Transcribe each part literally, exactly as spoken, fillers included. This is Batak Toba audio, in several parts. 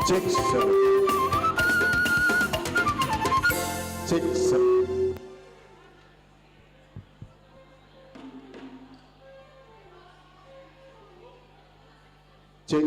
Cek, satu. Cek, satu. Cek.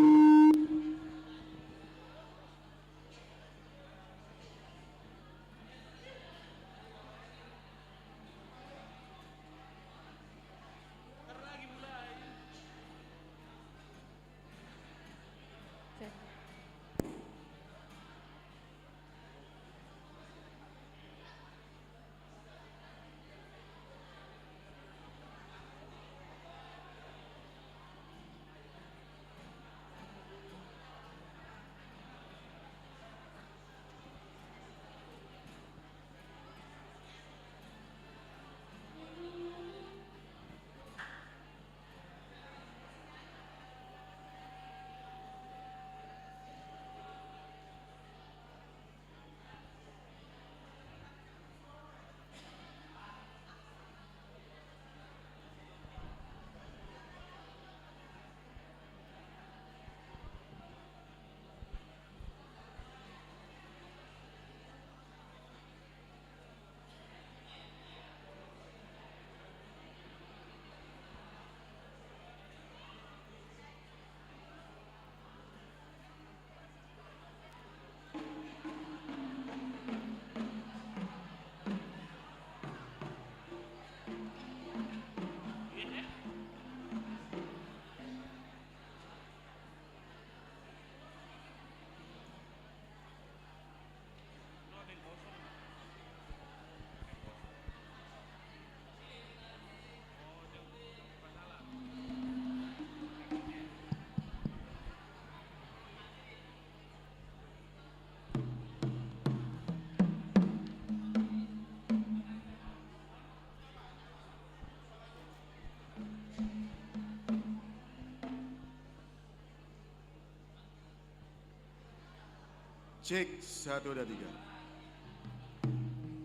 Cek, satu, dua, tiga.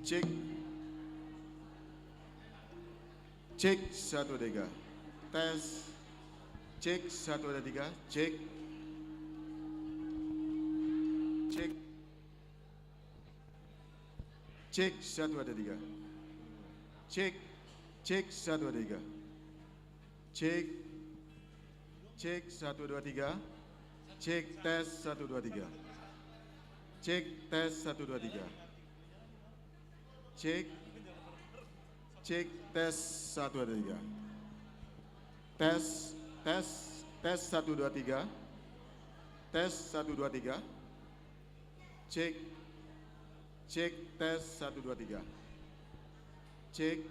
Cek. Cek, satu, dua, tiga. Tes. Cek, satu, dua, tiga. Cek. Cek. Cek, satu, dua, tiga. Cek. Cek, satu, dua, tiga. Cek. Cek, satu, dua, tiga. Cek, tes, satu, dua, tiga. Cek, tes, satu, dua, tiga. Cek. Cek, tes, satu, dua, tiga. Tes, tes, tes, satu, dua, tiga. Tes, satu, dua, tiga. Cek. Cek, tes, satu, dua, tiga. Cek.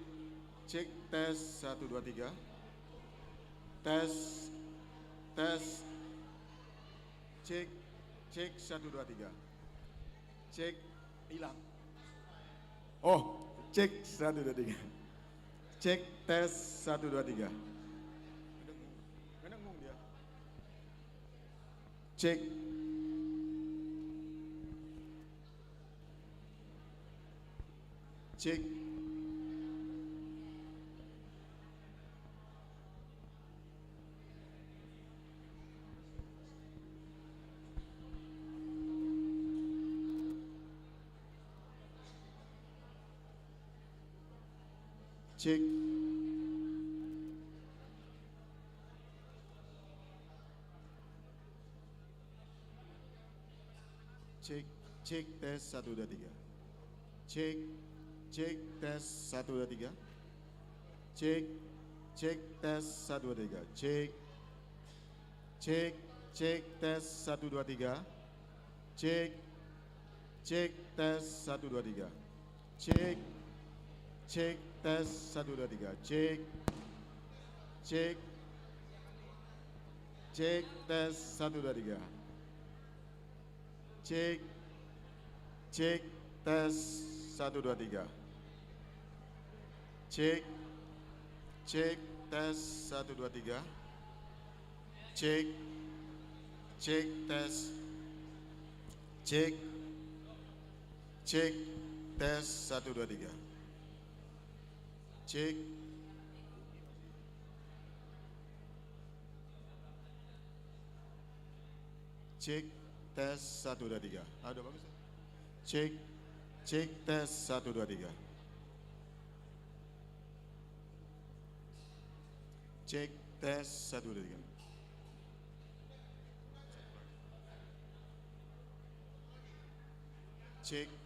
Cek, tes, satu, dua, tiga. Tes. Tes. Cek. Cek, satu, dua, tiga. Cek. Hilang. Oh, cek, satu, dua, tiga. Cek, tes, satu, dua, tiga. Cek. Cek. Cek. Cek, cek, tes, satu, dua, tiga. Cek. Cek, tes, satu, dua, tiga. Cek. Cek, tes, satu, dua, tiga. Cek. Cek. Cek, tes, satu, dua, tiga. Cek. Cek, tes, satu, dua, tiga. Cek. Cek, tes, satu, dua, tiga. Cek. Cek. Cek, tes, satu, dua, tiga. Cek. Cek, tes, satu, dua, tiga. Cek. Cek, tes, satu, dua, tiga. Cek. Cek, tes. Cek. Cek, tes, satu, dua, tiga. Cek. Cek. Tes, satu, dua, tiga. Aduh, bagus. Cek, cek, tes, satu, dua, tiga. Cek, tes, satu, dua, tiga. Cek.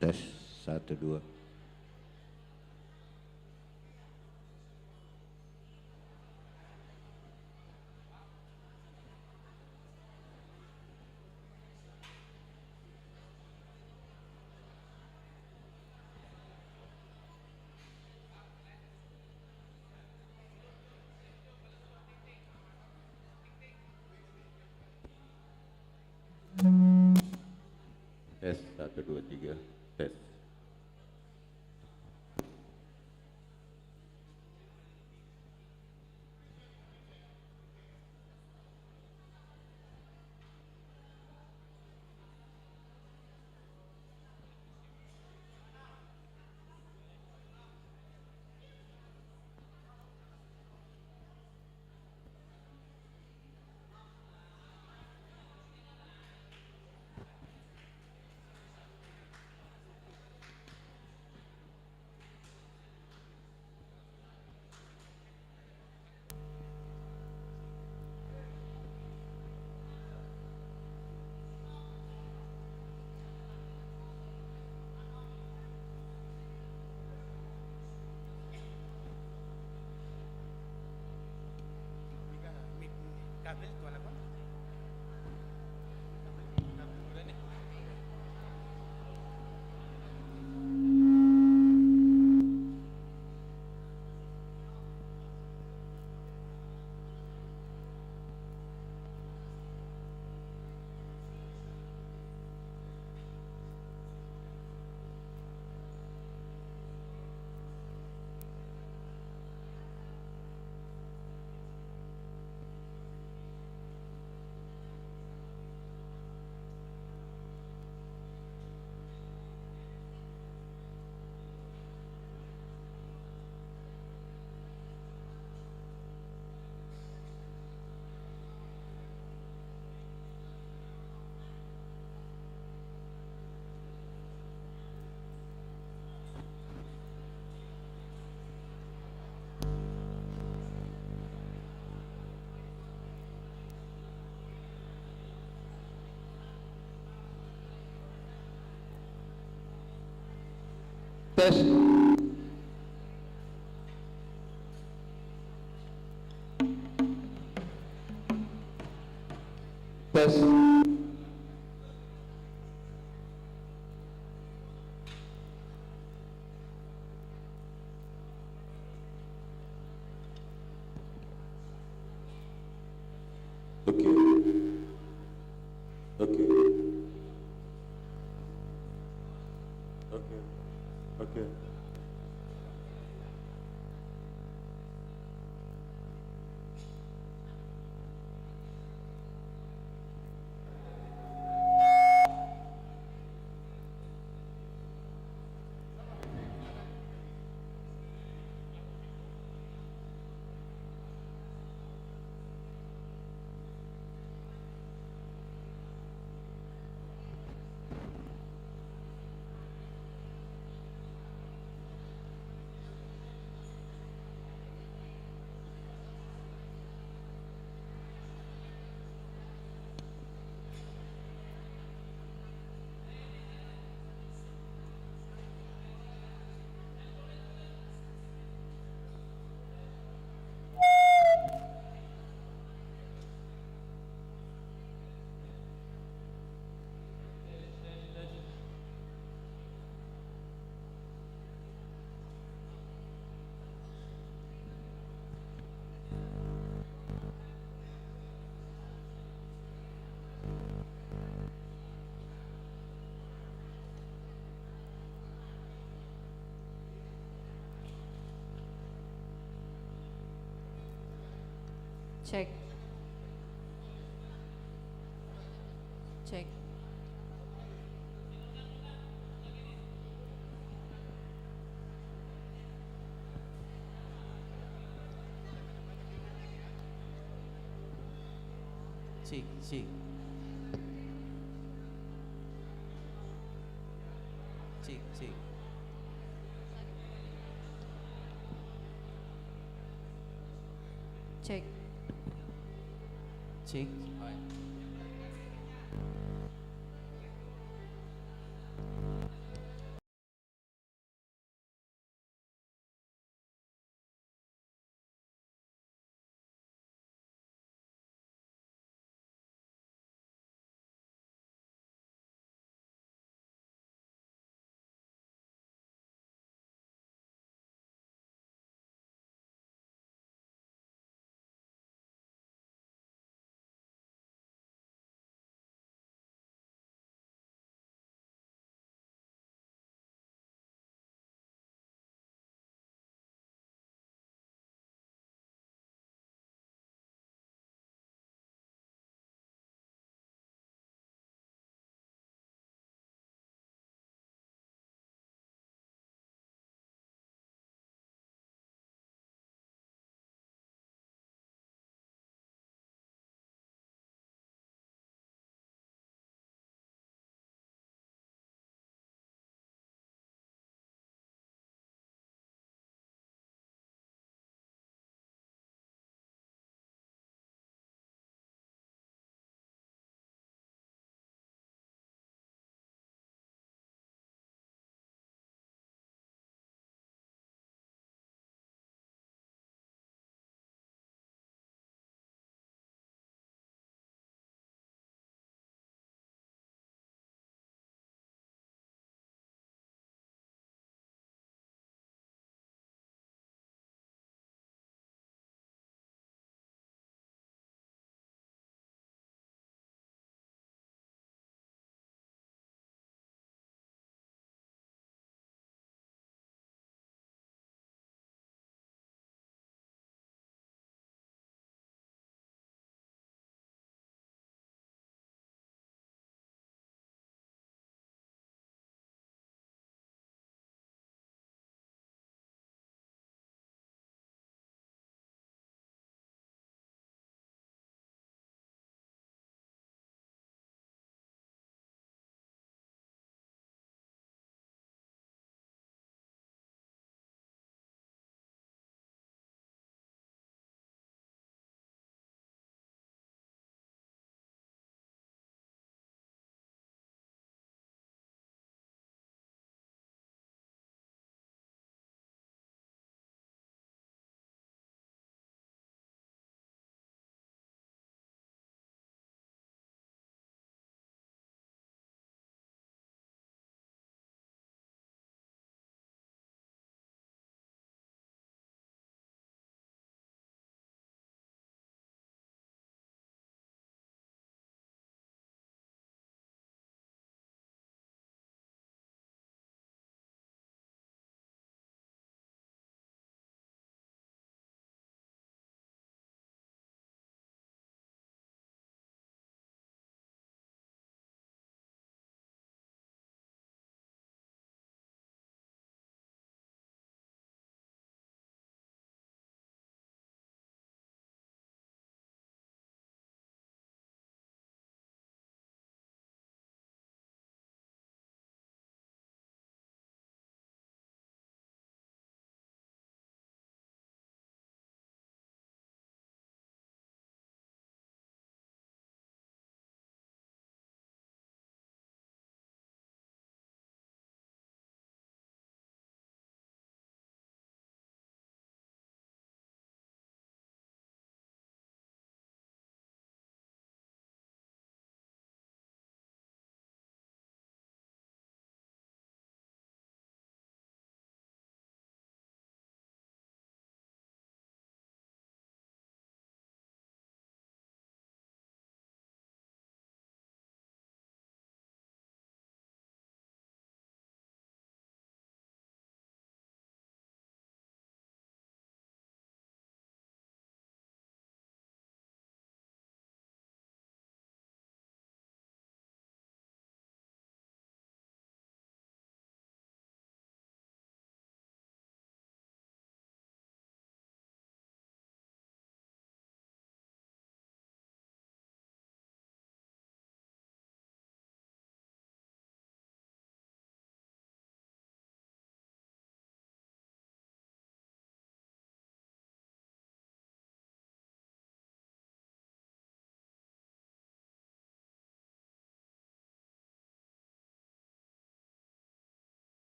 Tes, satu, dua. Tes, satu, dua, tiga. Tes. Tes. Tes. Oke. Oke. Oke. Oke. Cek. Cek. Cek, cek. Cek, cek. Cek. Cek.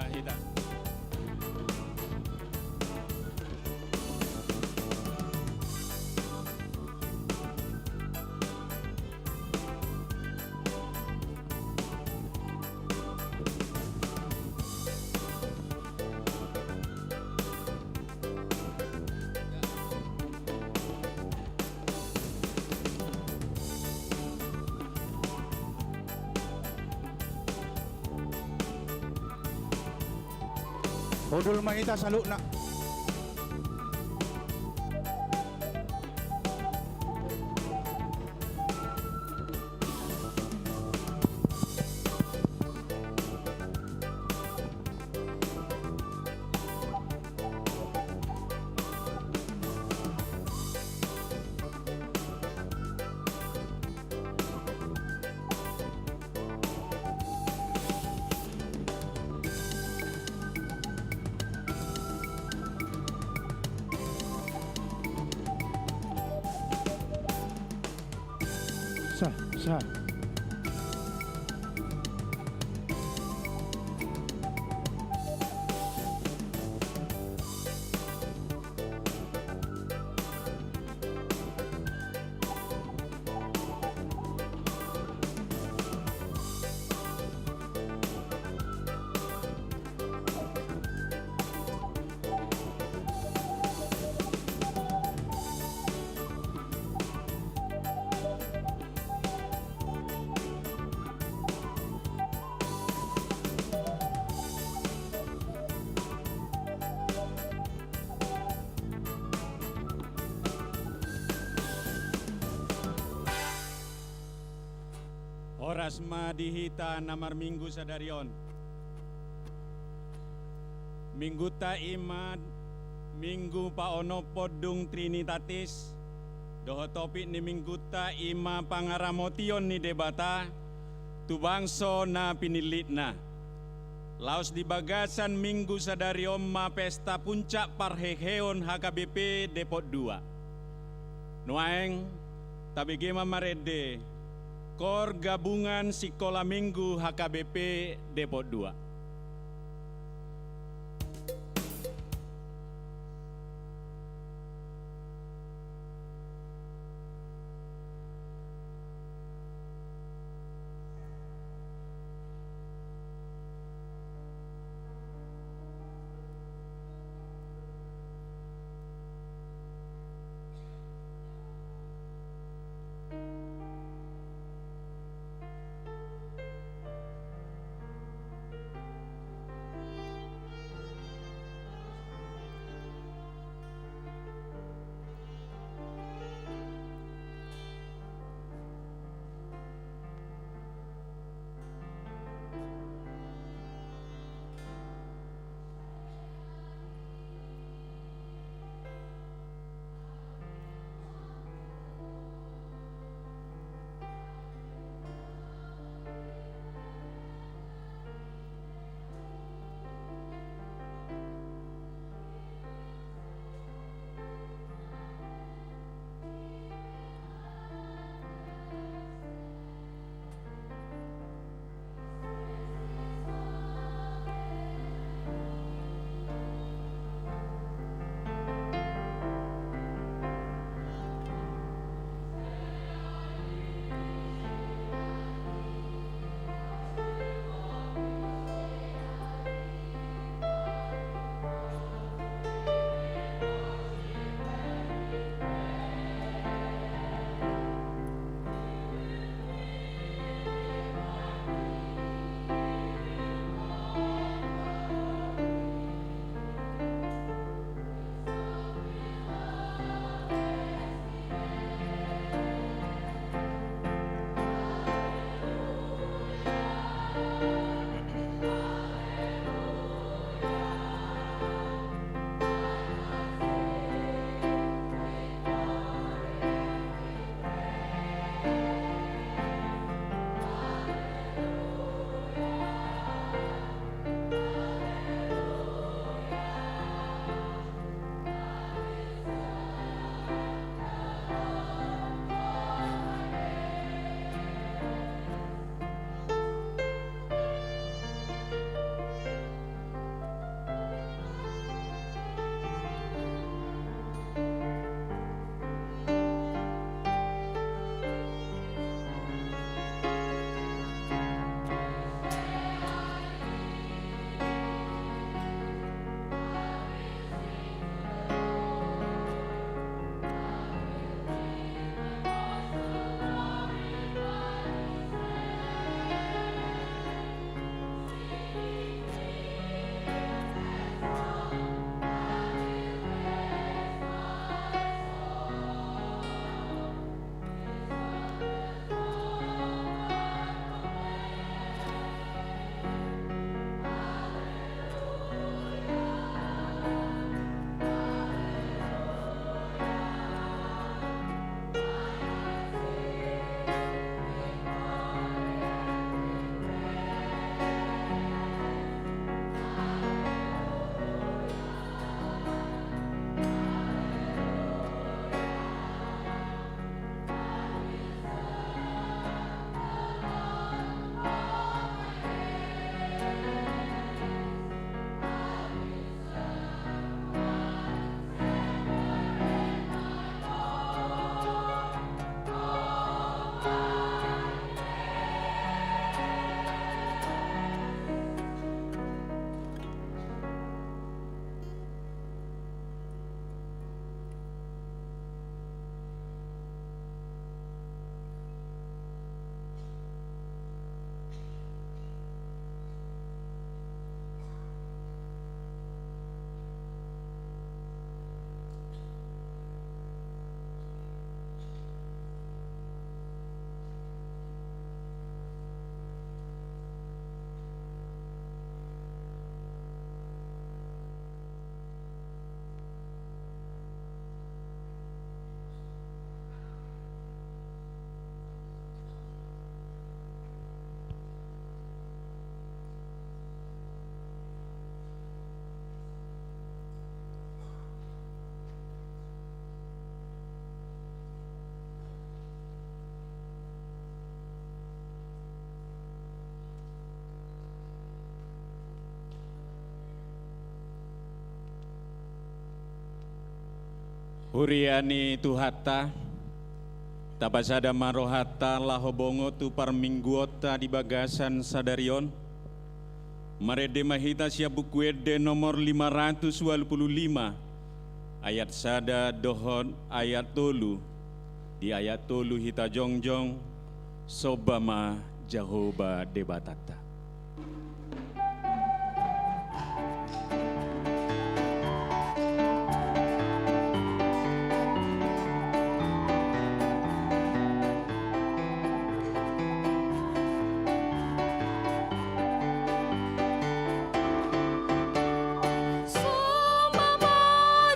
hita. Hundul ma hita saluhutna. Sah, sah. Horas ma di hita na marminggu sadari on. Minggunta i ma Minggu paonomhon dung Trinitatis, dohot topik ni minggunta i ma pangaramotion ni Debata tu bangso na pinillitna. Laos di bagasan minggu sadari on ma pesta puncak parheheon H K B P Depot dua. Nuaeng, tabege ma marende, Kor Gabungan Sikola Minggu H K B P Depot dua. Huria ni Tuhanta, tapasada ma rohanta laho bongot tu parmingguonta di bagasan sadari on. Marende ma hita sian Buku Ende nomor lima ratus ualu pulu lima, ayat sada dohot ayat tolu. Di ayat tolu hita jongjong: Somba ma Jahowa Debatanta. Somba ma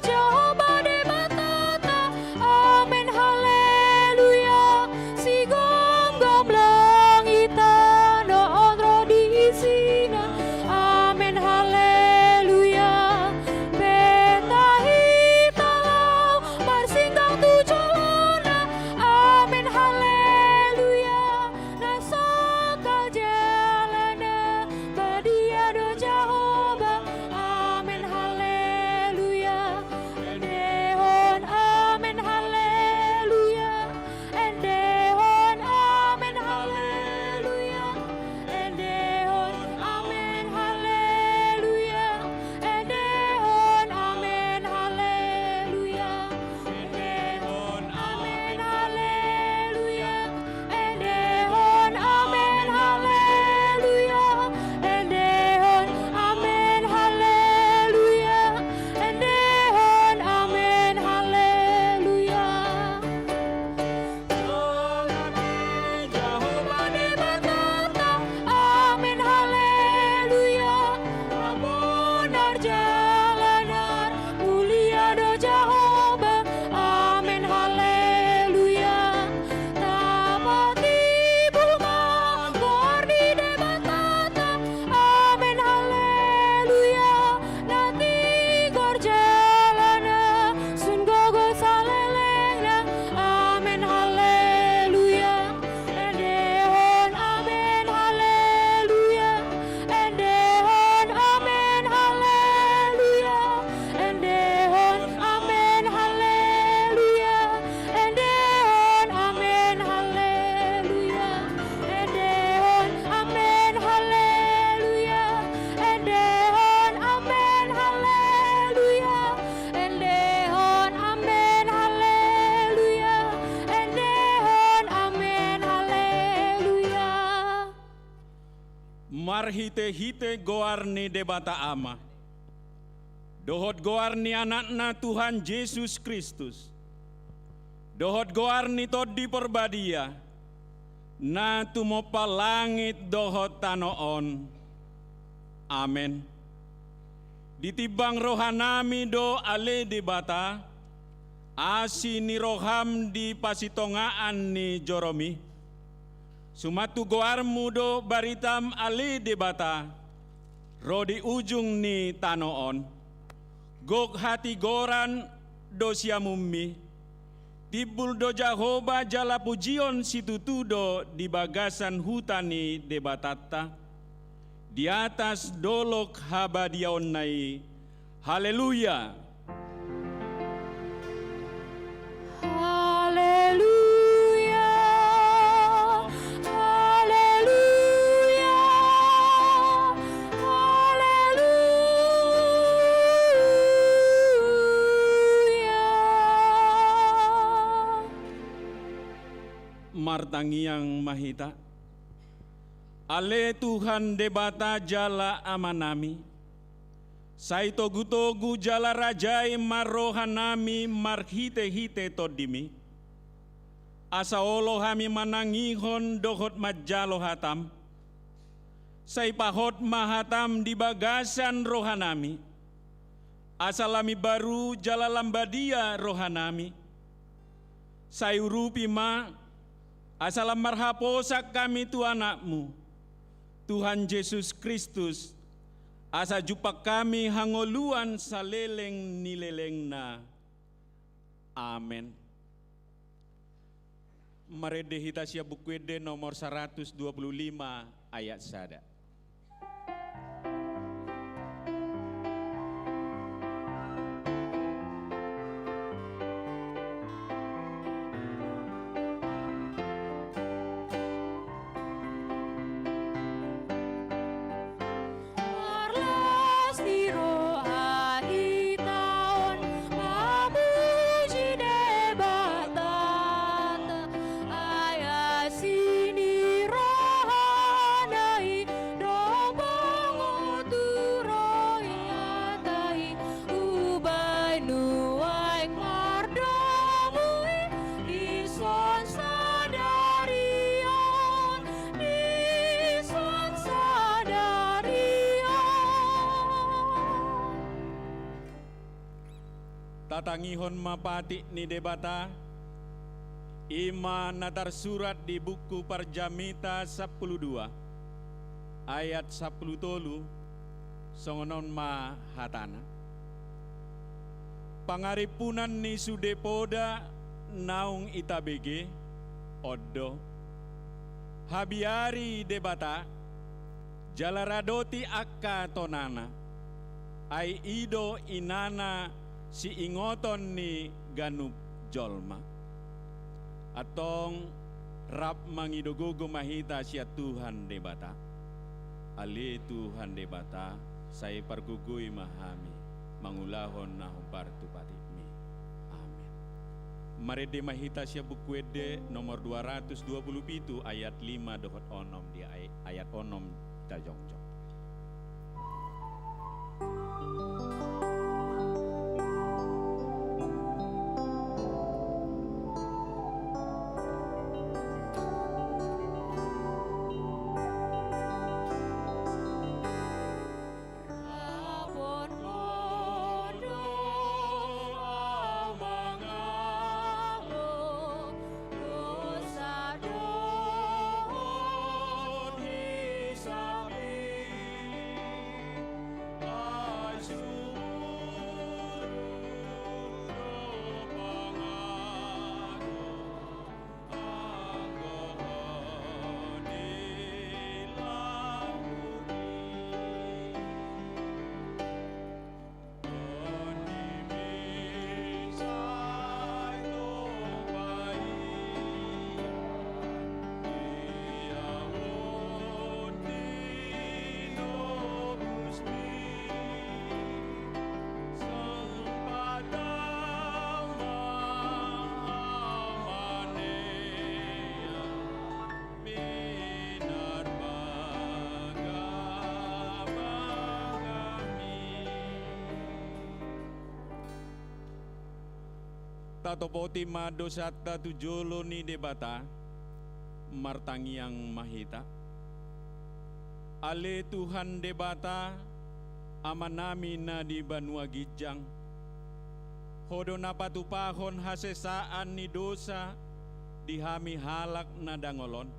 Jahowa Debatanta. Amen, haleluya. Sigomgom langit tano on ro di isina. Amen, haleluya. Beta hita laho marsinggang tu jolona. Amen, haleluya. Na sangkal jalana, badia do Jahowa. Amen, haleluya. Endehon amen, haleluya. Endehon amen, haleluya. Endehon amen, haleluya. Endehon amen, haleluya. Endehon amen, haleluya. Endehon amen, haleluya. Endehon amen, haleluya. Endehon amen, haleluya. Jala ni Jahowa Debatanta. Amen, haleluya. Bonar jala na mulia do Jahowa. Amen, haleluya. Tapatibul ma goar ni Debatanta. Amen, haleluya. Na tigor jalana, sun gogo salelengna. Amen, haleluya. Endehon amen, haleluya. Endehon amen, haleluya. Endehon amen, haleluya. Endehon amen, haleluya. Endehon amen, haleluya. Endehon amen, haleluya. Endehon amen, haleluya. Endehon amen, haleluya. Marhitehite goar ni Debata Ama, dohot goar ni Anakna Tuhan Jesus Kristus, dohot goar ni Tondi Porbadia, na tumompa langit dohot tano on. Amen. Ditimbang rohanami do ale Debata, asi ni roham di pasitongaan ni joromi. Suman tu goarmu do baritam ale Debata, ro di ujung ni tano on. Gok hatigoran do siamunmi. Timbul do Jahowa jala pujion situtu do di bagasan huta ni Debatanta, di atas dolok habadiaonna i. Haleluya. Haleluya. Haleluya. Haleluya. Martangiang ma hita. Ale Tuhan Debata jala Amanami, sai togutogu jala rajai ma rohanami marhitehite Tondimi, asa olo hami manangihon dohot manjalo hatam. Sai pahot ma hatam di bagasan rohanami, asa lam imbaru jala lam badia rohanami. Sai urupi ma, asa lam marhaposan hami tu Anakmu, Tuhan Jesus Kristus, asa jumpang hami hangoluan saleleng ni lelengna. Amen. Marende hita sian Buku Ende nomor saratus dua pulu lima, ayat sada. Tangihon ma patik ni Debata, i ma na tarsurat di buku Parjamita sampulu dua, ayat sampulu tolu, songon on ma hatana. Pangarimpunan ni sude poda naung itabege, on do: Habiari Debata, jala radoti angka tonana, ai i do inana siingoton ni ganup jolma. Antong rap mangido gogo ma hita sian Tuhan Debata. Ale Tuhan Debata, sai pargogoi ma hami mangulahon na hombar tu patikmi. Amen. Marende ma hita sian Buku Ende nomor dua ratus dua puluh pitu, ayat lima dohot onom, di ay-, ayat onom hita jongjong. Tatopoti ma dosanta tu jolo ni Debata, martangiang ma hita. Ale Tuhan Debata, Amanami na di banua ginjang, Ho do na patupahon hasesaan ni dosa di hami halak na dangol on,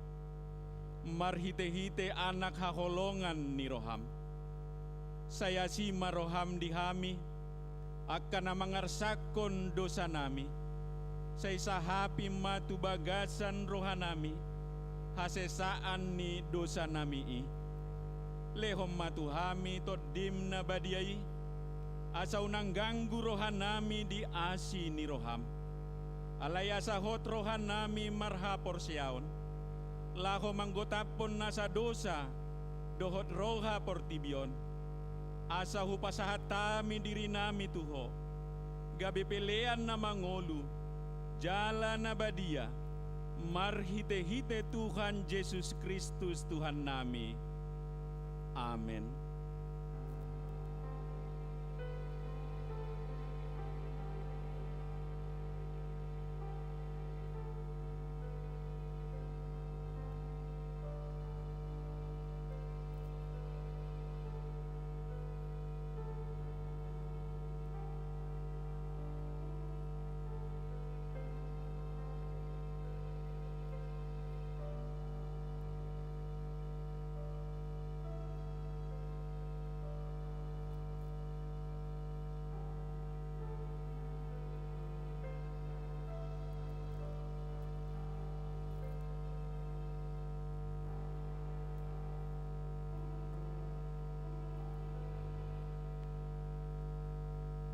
marhitehite Anak haholongan ni rohaM. Sai asi ma rohaM di hami, angka na mangarsakhon dosanami, sai sahapi ma tu bagasan rohanami hasesaan ni dosanami i. Lehon ma tu hami TondiM na badia i, asa unang ganggu rohanami di asi ni rohaM. Alai asa hot rohanami marhaporseaon, laho manggotaphon nasa dosa dohot roha portibi on, asa hupasahat hami dirinami tu Ho, gabe pelean na mangolu jala na badia, marhitehite Tuhan Jesus Kristus Tuhannami. Amen.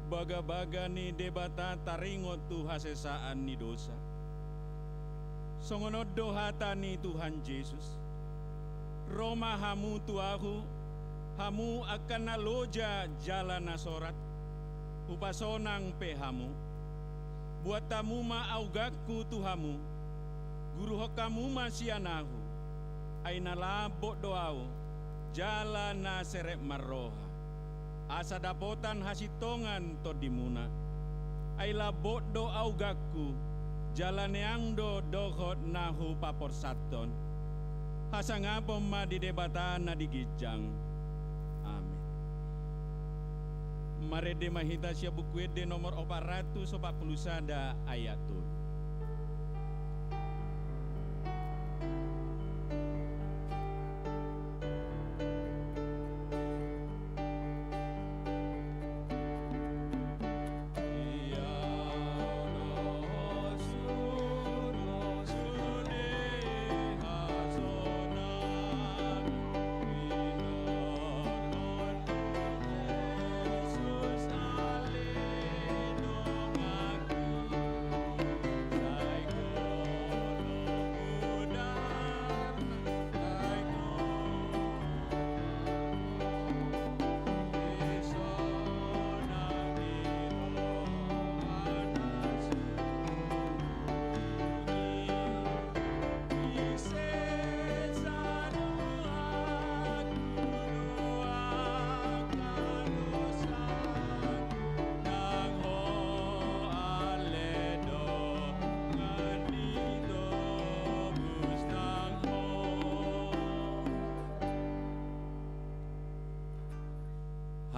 Bagabaga ni Debata taringot tu hasesaan ni dosa. Songon on do hata ni Tuhan Jesus: Ro ma hamu tu Ahu, hamu angka na loja jala na sorat, hupasonang pe hamu. Boan hamu ma augangku tu hamu, guruhon hamu ma sian Ahu, ai na lambok do Ahu jala na serep marroha, asa dapotan hasintongan tondimuna. Ai lambok do augangku, jala neang do dohot na hupaporsanhon. Hasangapon ma di Debata na di ginjang. Amen. Marende ma hita sian Buku Ende nomor opat ratus opat pulu sada ayat tolu.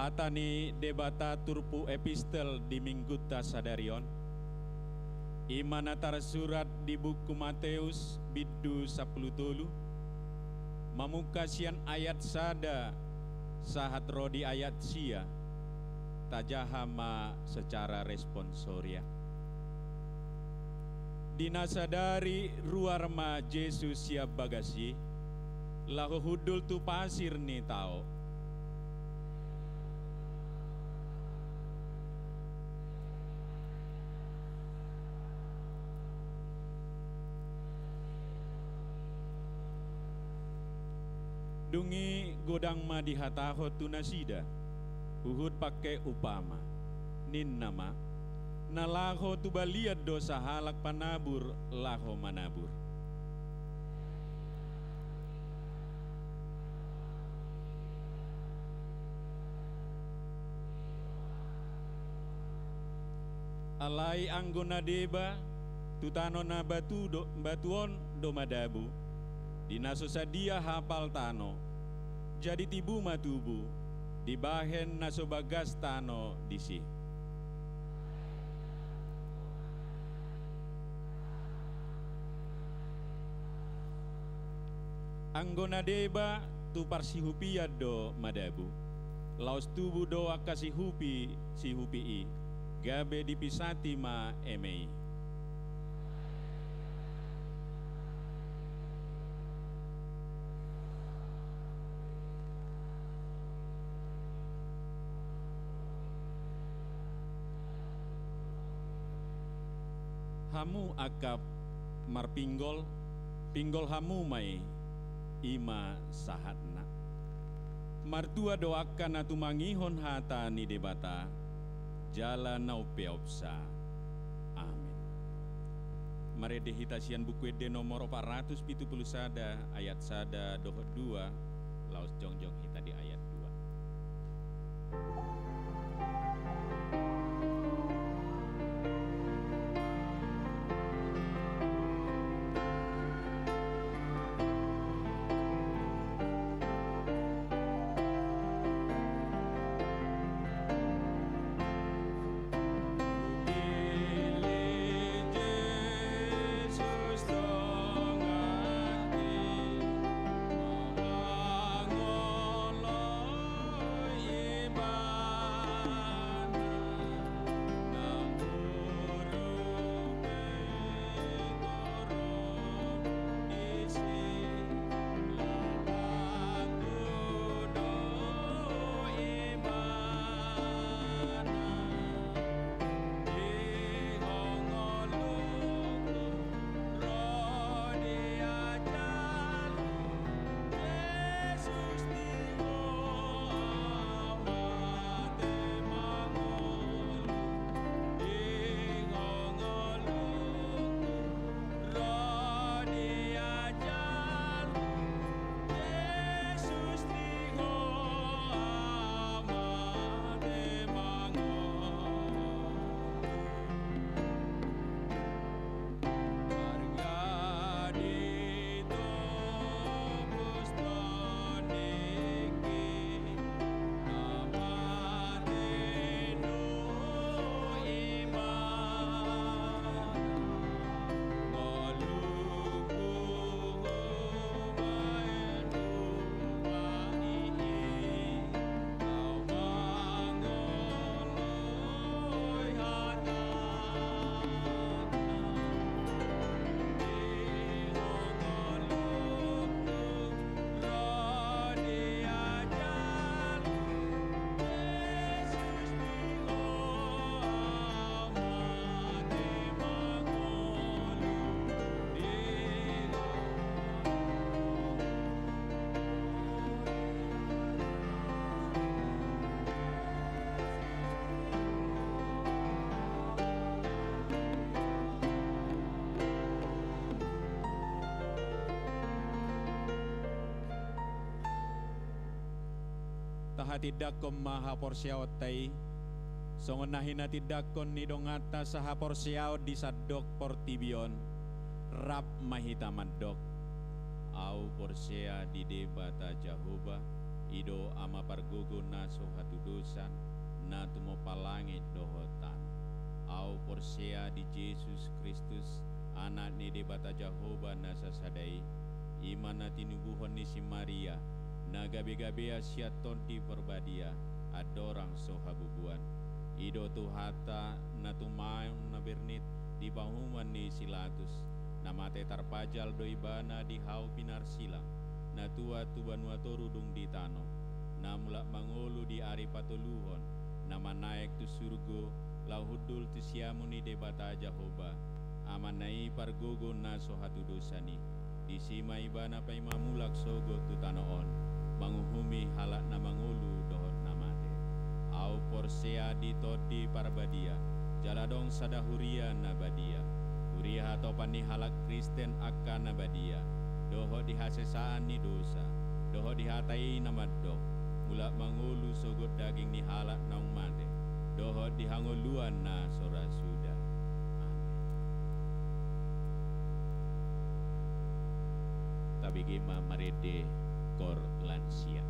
Hata ni Debata turpuk epistel di Minggunta sadari on, i ma na tarsurat di buku Mateus bindu sampulu tolu, mamungka sian ayat sada sahat ro di ayat sia. Tajaha ma secara responsoria. Di na sadari ruar ma Jesus sian bagas i, laho hundul tu pasir ni tao. Dung i godang ma dihatahon tu nasida, huhut pangke upama. Ninna ma, na laho tu balian do sahalak panabur laho manabur. Alai anggo na deba, tu tano na batu do, batu on do madabu, di na so sadia hapal tano, jadi tibu ma tubu, dibahen na so bagas tano disi. Anggo na deba tu parsihupian do madabu, laos tubu do angka sihupi, sihupi i, gabe dipisati ma eme i. Hamu angka marpinggol, pinggol hamu ma i, i ma sahatna. Martua do angka na tumangihon hata ni Debata, jala na umpeopsa. Amen. Marende hita sian Buku Ende nomor opat ratus pitu pulu sada, ayat sada dohot dua, laos jongjong hita di ayat dua. Hatindangkon ma haporseaonta i, songon na hinatindangkon ni donganta sahaporseaon di sandok portibi on, rap ma hita mandok: Ahu porsea di Debata Jahowa, i do Ama pargogo na so hatudosan, na tumompa langit dohot tano. Ahu porsea di Jesus Kristus, Anak ni Debata Jahowa na sasada i, i ma na tinubuhon ni si Maria, na gabegabean sian Tondi Parbadia, andorang so habubuan. I do Tuhanta na tumaon na bernit di pahuman ni si Latus, na mate tarpajal do Ibana di hau pinarsilang, na tuat tu banua toru dung di tano, na mulak mangolu di ari patoluhon, na manaek tu surgo, laho hundul tu siamun ni Debata Jahowa, Amanna i pargogo na so hatudosan i. Disi ma Ibana paima mulak sogot tu tano on, manguhumi halak na mangolu dohot na mate. Ahu porsea di Tondi Parbadia, jala adong sada huria na badia. Huria hatopan ni halak Kristen angka na badia, dohot di hasesaan ni dosa, dohot di hata i na mandok: Mulak mangolu sogot daging ni halak naung mate, dohot di hangoluan na so ra suda. Amen. Tabege ma marende koor lansia.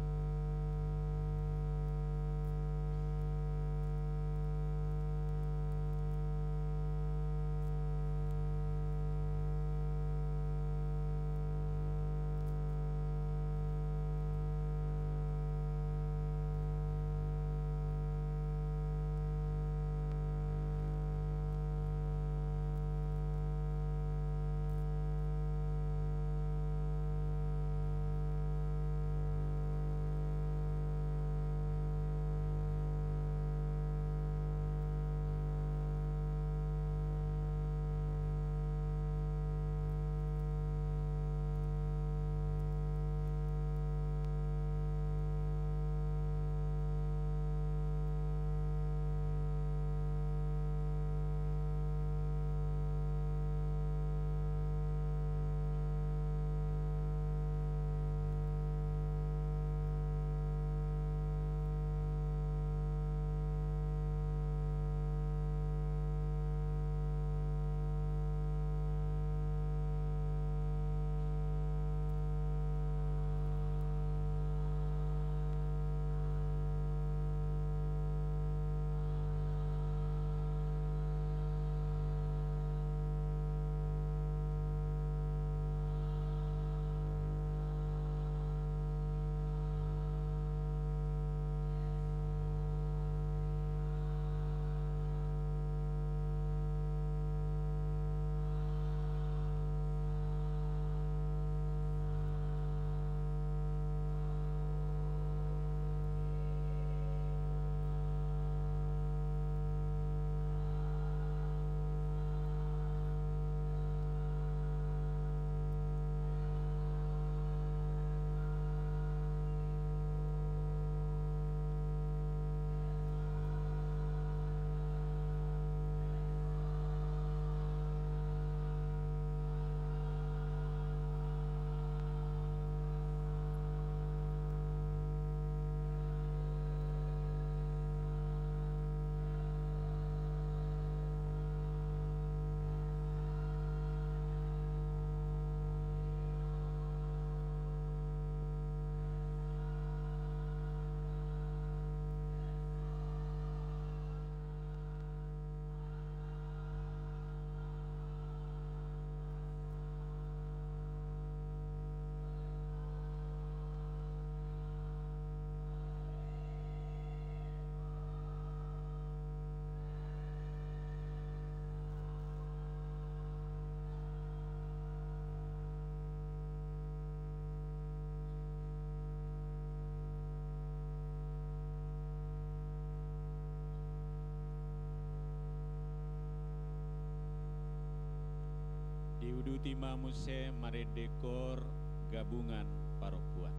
Diuduti ma muse marende koor gabungan parompuan.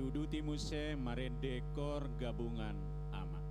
Uduti muse marende kor gabungan ama.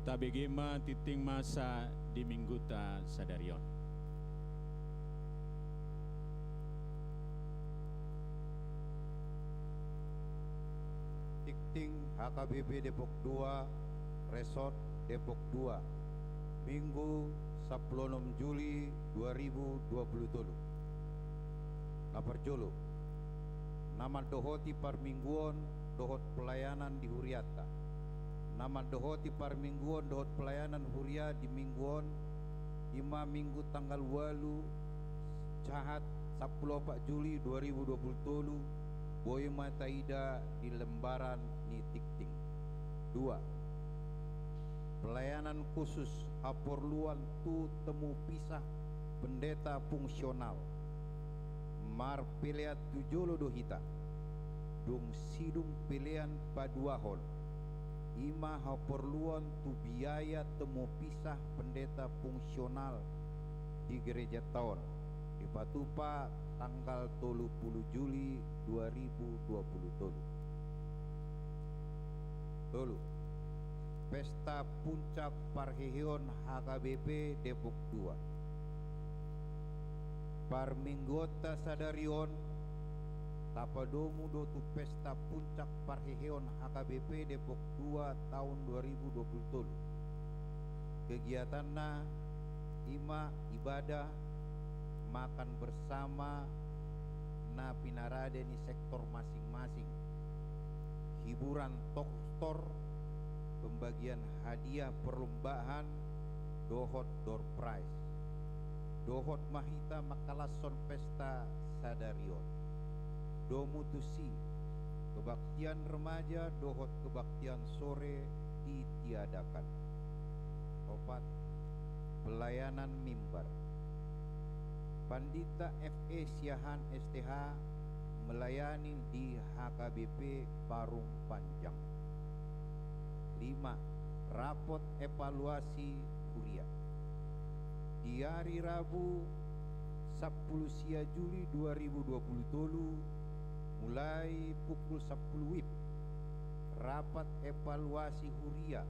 Tabege ma tingting masa di Mingguta sadari on. H K B P Depok dua, Resort Depok dua, Minggu sampulu onom Juli dua ribu dua pulu tolu. Na parjolo, na mandohoti parmingguon dohot pelayanan di hurianta. Na mandohoti parmingguon dohot pelayanan huria di minggu on, i ma Minggu tanggal ualu sahat sampulu opat Juli dua ribu dua pulu tolu, boi ma taida di lembaran ni tingting. Dua, pelayanan khusus haporluan tu temu pisah pendeta fungsional. Marpelean tu jolo do hita, dung sidung pelean paduahon, i ma haporluan tu biaya temu pisah pendeta fungsional di gerejanta on, dipatupa tanggal tolu pulu Juli dua ribu dua pulu tolu. Tolu, pesta puncak parheheon H K B P Depok dua. Parmingguonta sadari on, tapadomu do tu pesta puncak parheheon H K B P Depok dua taon dua ribu dua pulu tolu. Kegiatanna i ma ibadah, makan bersama na pinarade ni sektor masing-masing, hiburan tortor, pembagian hadiah perlombaan, dohot door prize. Dohot ma hita mangkalashon pesta sadari on. Domu tusi, kebaktian remaja dohot kebaktian sore ditiadakan. Opat, pelayanan mimbar. Pandita F E Siahaan S T H melayani di H K B P Parung Panjang. Lima, rapot evaluasi huria. Di ari Rabu sampulu sia Juli dua ribu dua pulu tolu, mulai pukul sampulu wib, rapat evaluasi huria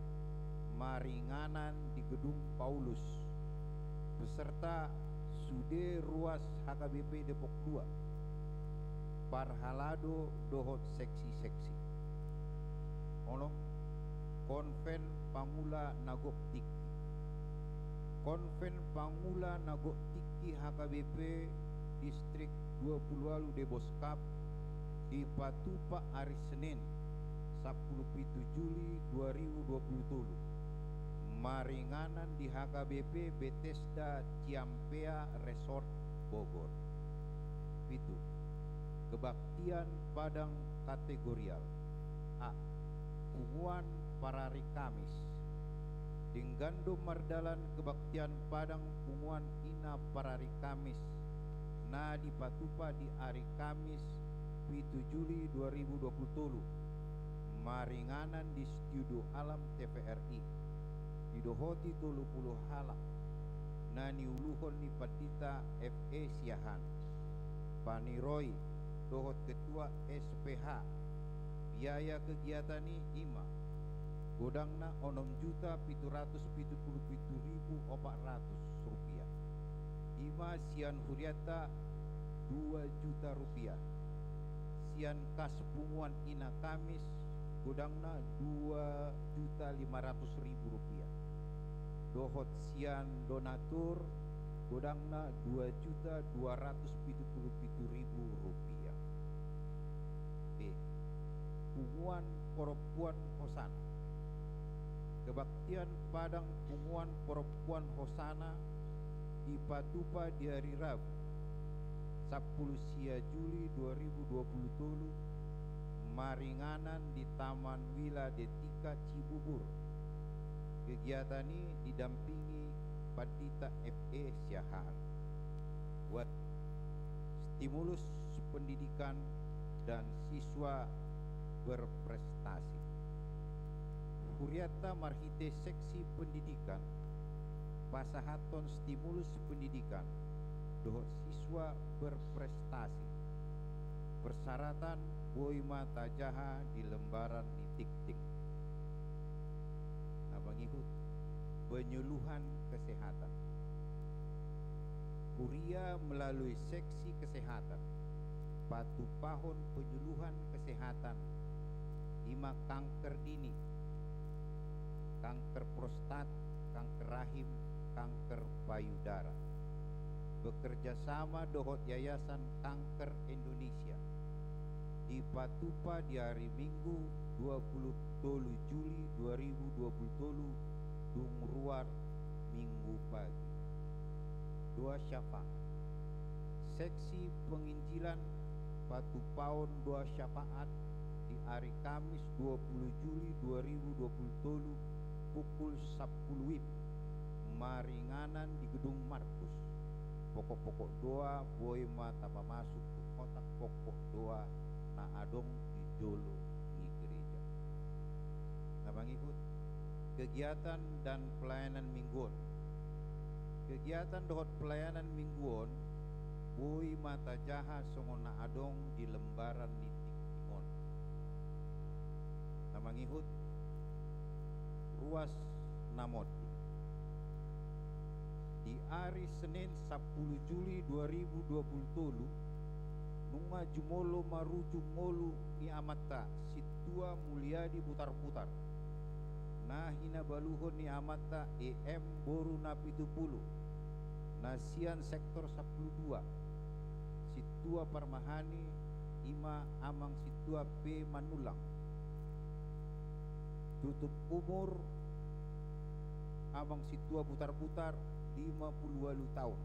maringanan di Gedung Paulus, beserta sude ruas H K B P Depok dua, parhalado dohot seksi-seksi. Onom, konven pangula na gok tingki. Konven pangula na gok tingki H K B P Distrik dua pulu ualu Deboskap dipatupa ari Senin sampulu pitu Juli dua ribu dua pulu tolu, maringanan di H K B P Bethesda Ciampea Resort Bogor. Pitu, kebaktian padang kategorial. A, punguan parari Kamis. Denggan do mardalan kebaktian padang punguan ina parari Kamis na dipatupa di ari Kamis pitu Juli dua ribu dua pulu tolu, maringanan di Studio Alam T V R I, didohoti tolu pulu halak na niuluhon ni Pandita F E Siahaan, paniroi dohot ketua S P H. Biaya kegiatan i i ma godangna onom juta pitu ratus pitu pulu pitu ribu opat ratus rupiah. I ma sian hurianta dua juta rupiah. Sian kas punguan ina Kamis godangna dua juta lima ratus ribu rupiah. Dohot sian donatur godangna dua juta dua ratus pitu pulu pitu ribu rupiah. B, punguan parompuan Hosana. Kebaktian padang punguan parompuan Hosana dipatupa di ari Rabu sampulu sia Juli dua ribu dua pulu tolu, maringanan di Taman Wiladetika Cibubur. Kegiatan i didampingi Pandita F E Siahaan. Ualu, stimulus pendidikan dan siswa berprestasi. Hurianta marhite seksi pendidikan pasahathon stimulus pendidikan dohot siswa berprestasi. Persyaratan boi ma tajaha di lembaran ni tingting. Na mangihut, penyuluhan kesehatan. Huria melalui seksi kesehatan patupahon penyuluhan kesehatan di Ima kanker dini, kanker prostat, kanker rahim, kanker payudara. Bekerja sama dohot Yayasan Kanker Indonesia. Dipatupa di ari Minggu dua puluh tolu Juli dua ribu dua puluh tolu, dung ruar Minggu pagi. Doa syafaat. Seksi penginjilan patupaon doa syafaat di ari Kamis dua puluh Juli dua ribu dua puluh tolu pukul sampulu WIB, maringanan di Gedung Markus. Pokok-pokok doa boi ma tapamasuk tu kotak pokok doa na adong di jolo ni gereja. Na mangihut, kegiatan dan pelayanan minggu on. Kegiatan dohot pelayanan minggu on boi ma tajaha songon na adong di lembaran ni tingki on. Na mangihut, ruas na monding. Di ari Senin sampulu Juli dua ribu dua puluh tolu, nunga jumolo marujung ngolu ni amanta Sintua Muliadi Butarbutar, na hinabaluhon ni amanta E M boru Napitupulu, na sian sektor sampulu dua. Sintua parmahani ima Amang Sintua P Manulang. Tutup umur Amang Sintua Butarbutar lima pulu ualu taon.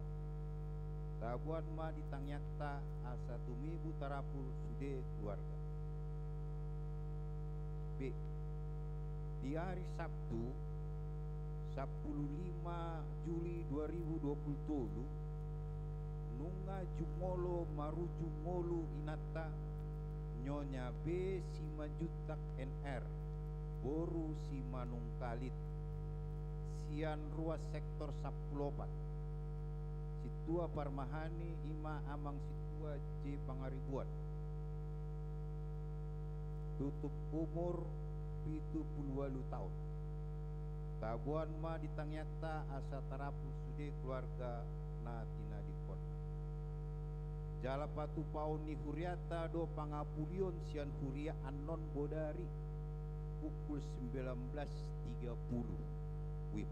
Taboan ma di tangiangta asa tumibu tarapul sude keluarga. B. Di ari Sabtu, sampulu lima Juli dua ribu dua pulu tolu, nunga jumolo marujung ngolu inanta Nyonya B Simanjuntak N R, boru Simanungkalit, sian ruas sektor sampulu opat. Sintua parmahani ima Amang Sintua J Pangaribuan. Tutup umur pitu pulu ualu taon. Taboan ma di tangiangta asa tarapul sude keluarga na tinadingkon. Jala patupaon ni hurianta do pangapulion sian huria annon bodari pukul sembilan belas tiga puluh WIB.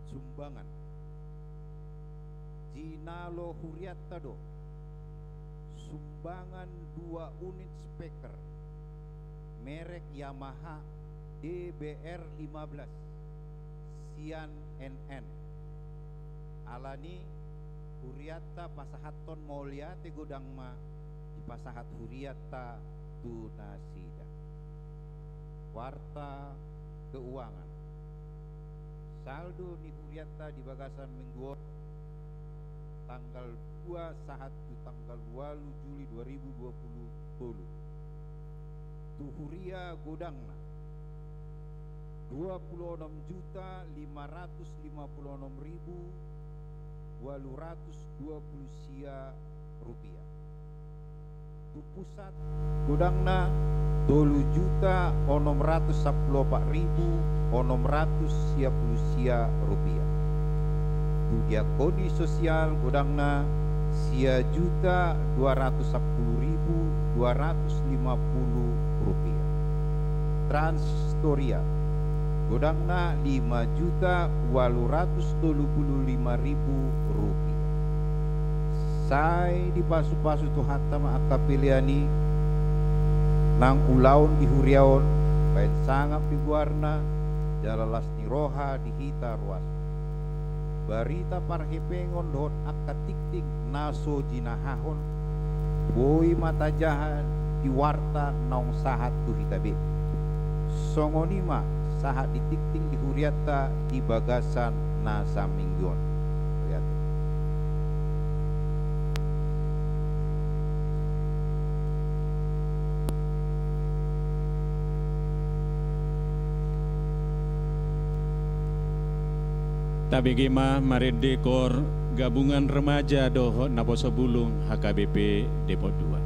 Sumbangan. Jinalo hurianta do sumbangan dua unit speaker merek Yamaha D B R lima belas sian N N. Alani hurianta pasahathon mauliate godang ma dipasahat hurianta tu nasida. Warta keuangan. Saldo ni hurianta di bagasan minggu on, tanggal dua sahat tu tanggal ualu Juli dua ribu dua puluh tolu, tu huria godangna dua pulu onom juta lima ratus lima pulu onom ribu ualu ratus dua pulu sia rupiah. Tu pusat, godangna tolu juta onom ratus sampulu opat ribu onom ratus sia pulu sia rupiah. Tu diakoni sosial, godangna sia juta dua ratus sampulu ribu dua ratus lima pulu rupiah. Trans Historia, godangna lima juta ualu ratus tolu pulu lima ribu rupiah. Sai dipasupasu Tuhanta ma angka pelean i, nang ulaon di huria on, baen sangap di goarna, jala las ni roha di hita ruas. Barita parhepengon dohot angka tingting na so jinahahon, boi ma tajaha di warta naung sahat tu hita be. Songon i ma sahat di tingting di hurianta di bagasan na saminggu on. Lihat. Tabege ma marende kor Gabungan Remaja dohot Naposo Bulung H K B P Depok dua.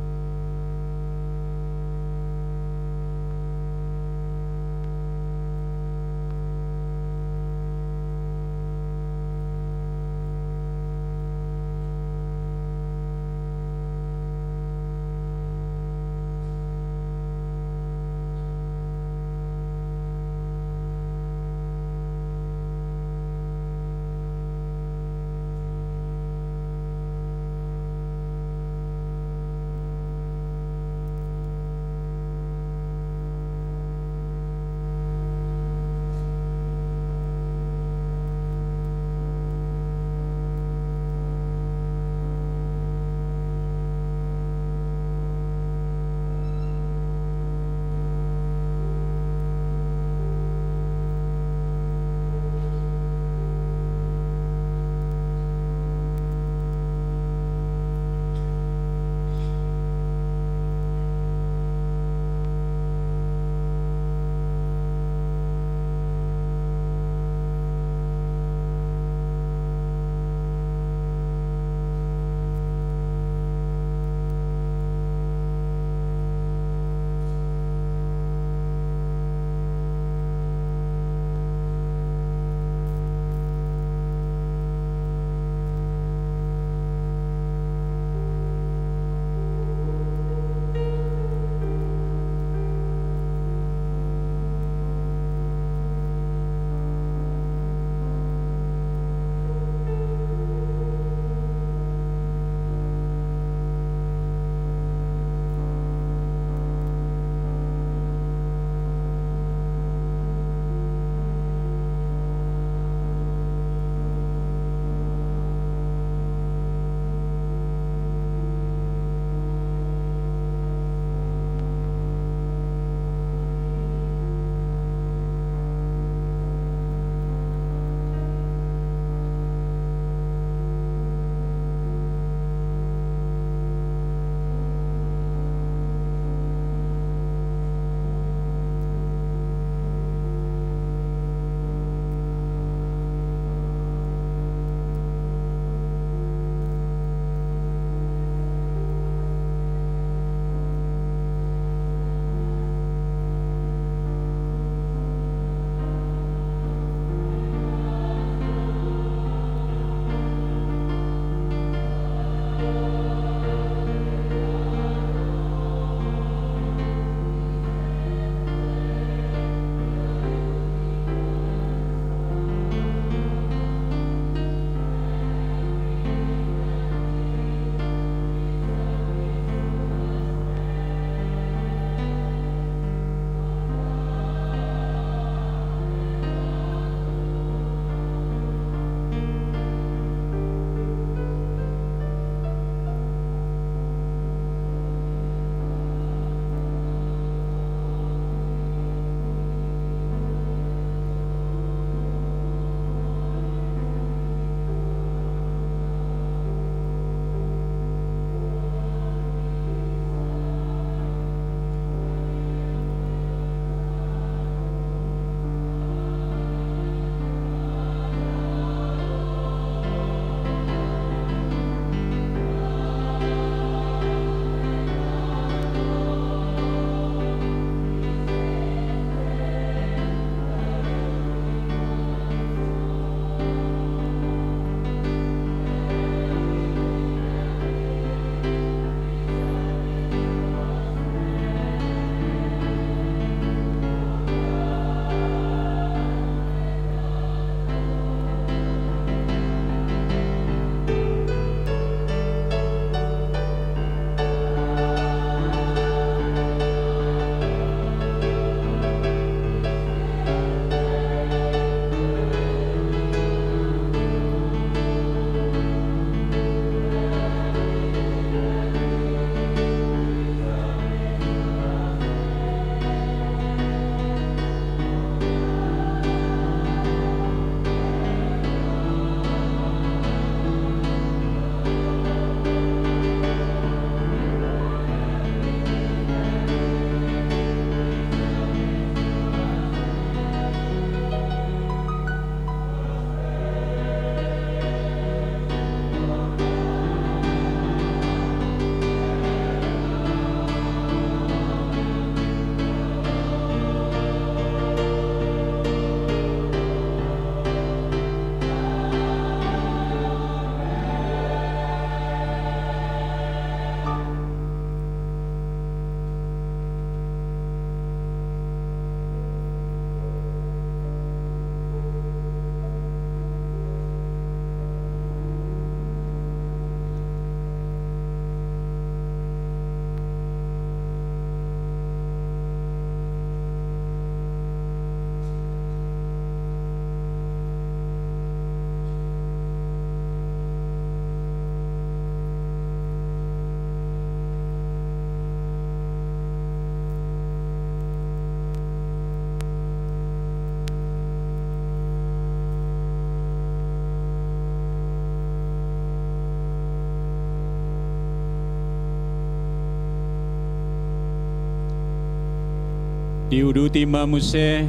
Diuduti ma muse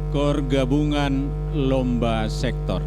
kor gabungan lomba sektor.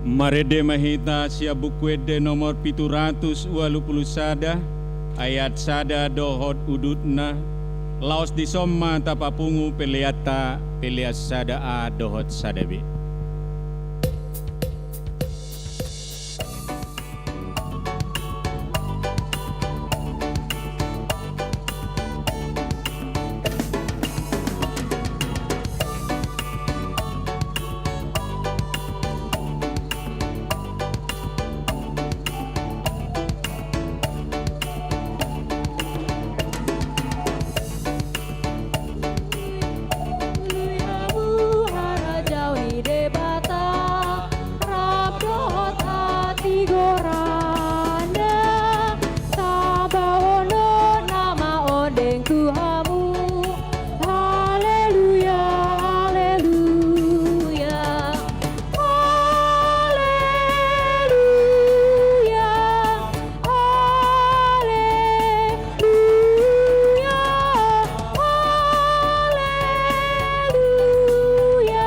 Marende ma hita sian Buku Ende nomor pitu ratus ualu pulu sada, ayat sada dohot udutna. Laos dison ma tapapungu peleanta, pelean sada A dohot sada B. Harajaon ni Debata, rap dohot hatigoranna, tabaonon nama ondeng tu hamu. Haleluya, haleluya, haleluya, haleluya, haleluya,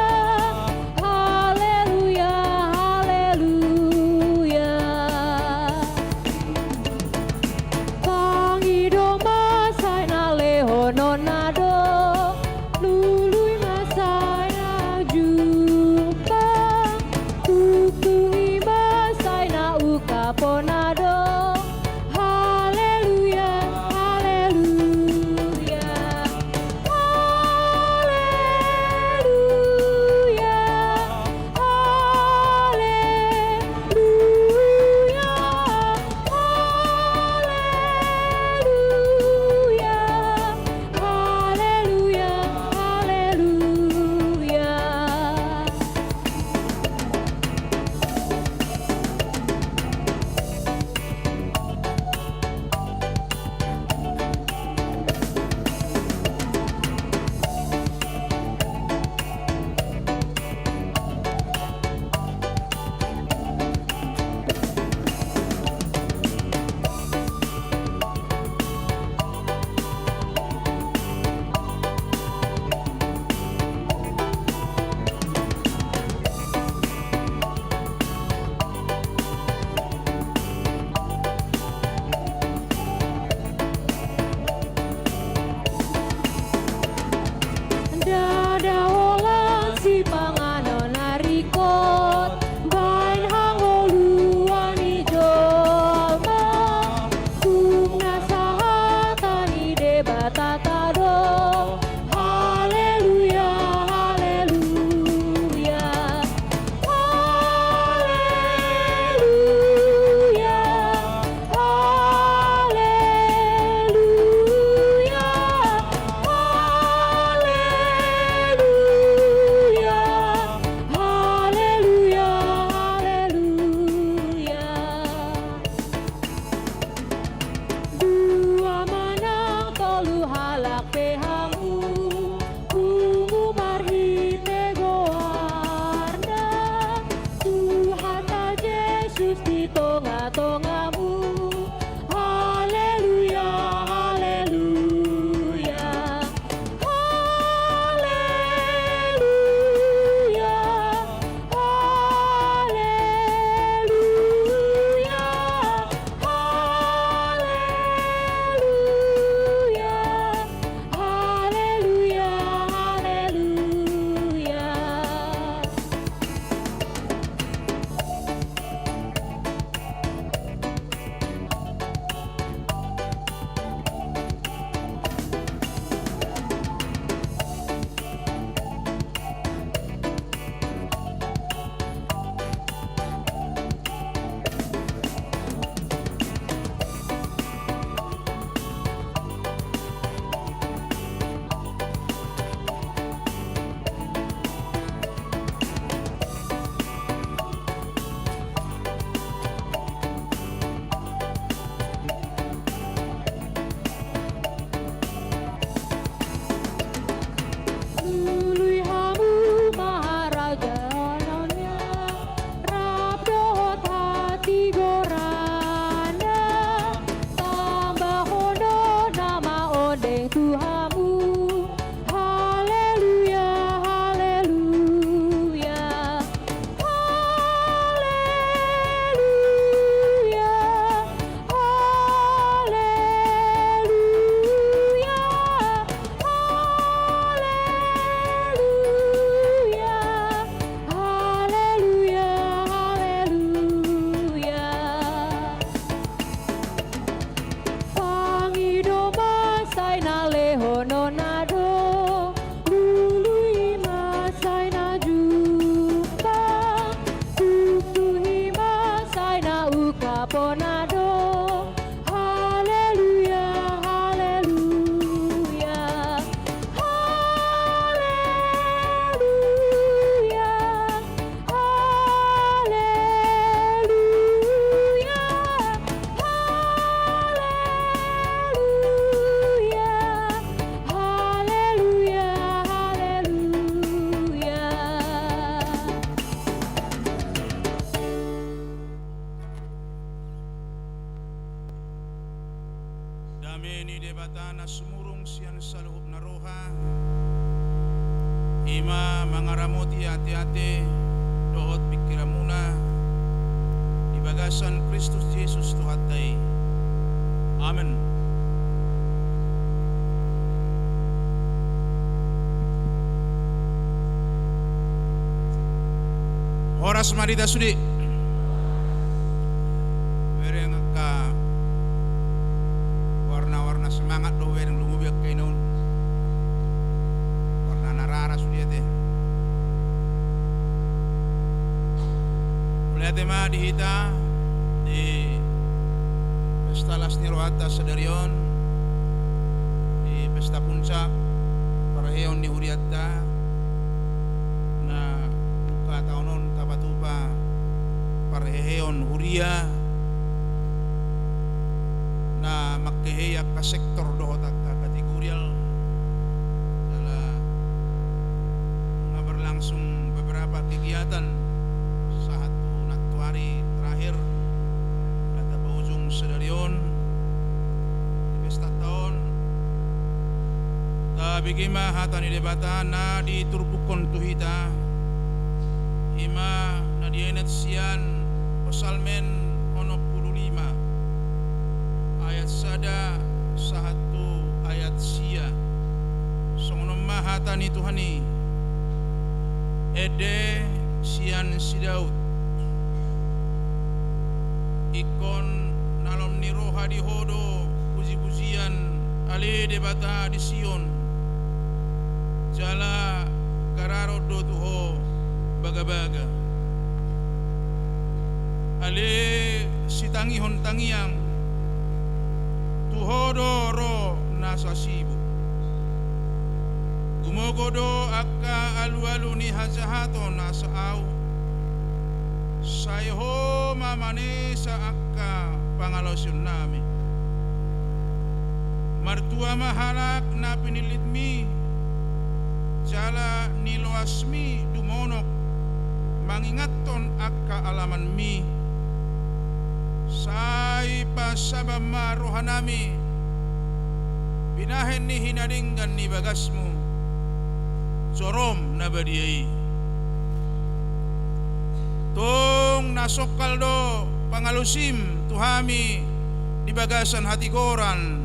haleluya, haleluya. Tangi do ma sai na lehononna do, lului ma sai na jumpang, tuktuhi ma sai na ungkaponna do. Haleluya, haleluya, haleluya, haleluya, haleluya, haleluya, haleluya. Ndada holan sipanganon na ringkot baen hangoluan ni jolma. Tung nasa hata ni Debatata do. Haleluya, haleluya, haleluya, haleluya, haleluya, haleluya, haleluya. Dua manang tolu halak pe hamu, pungu marhite goarna, Tuhanta Jesus di tongatongamu. Haleluya, haleluya, haleluya, haleluya, haleluya, haleluya, haleluya. Dame ni Debata na sumurung sian saluhutna roha, i ma mangaramoti ateate dohot pingkiranmuna di bagasan Kristus Jesus Tuhanta i. Amen. Horas ma di hita sude. Bereng angka warna-warna semangat do bereng, lumobi angka ina on. Warna na rara sude ate. Mauliate ma di hita di pesta las ni rohanta sadari on, di pesta puncak parheheon ni hurianta, na buka taon on tapatupa parheheon huria na mangkehei angka sektor dohot angka kategorial. Jala nga berlangsung beberapa kegiatan sahat tu nantuari terakhir, na tapaujung sadari on di pesta taon. Tabege ma hata ni Debata na diturpukhon tu hita, i ma na dienet sian Psalmen onom pulu lima, ayat sada sahat tu ayat sia. Songon on ma hata ni Tuhan i. Ende sian si Daud. Ingkon nalom ni roha di Ho do pujipujian, ale Debata di Sion, jala gararon do tu Ho bagabaga. Ale sitangihon tangiang, tu Ho do ro nasa sibuk. Gumogo do angka alualu ni hajahaton asa aut, sai Ho ma manesa angka pangalaosionnami. Martua ma halak na pinillitmi, jala niloasmi dumonok mangingathon angka alamanmi. Sai pasaba ma rohanami, binahen ni hinadenggan ni bagasmu, jorom na badia i. Tung na songkal do pangalosim tu hami di bagasan hatigoran,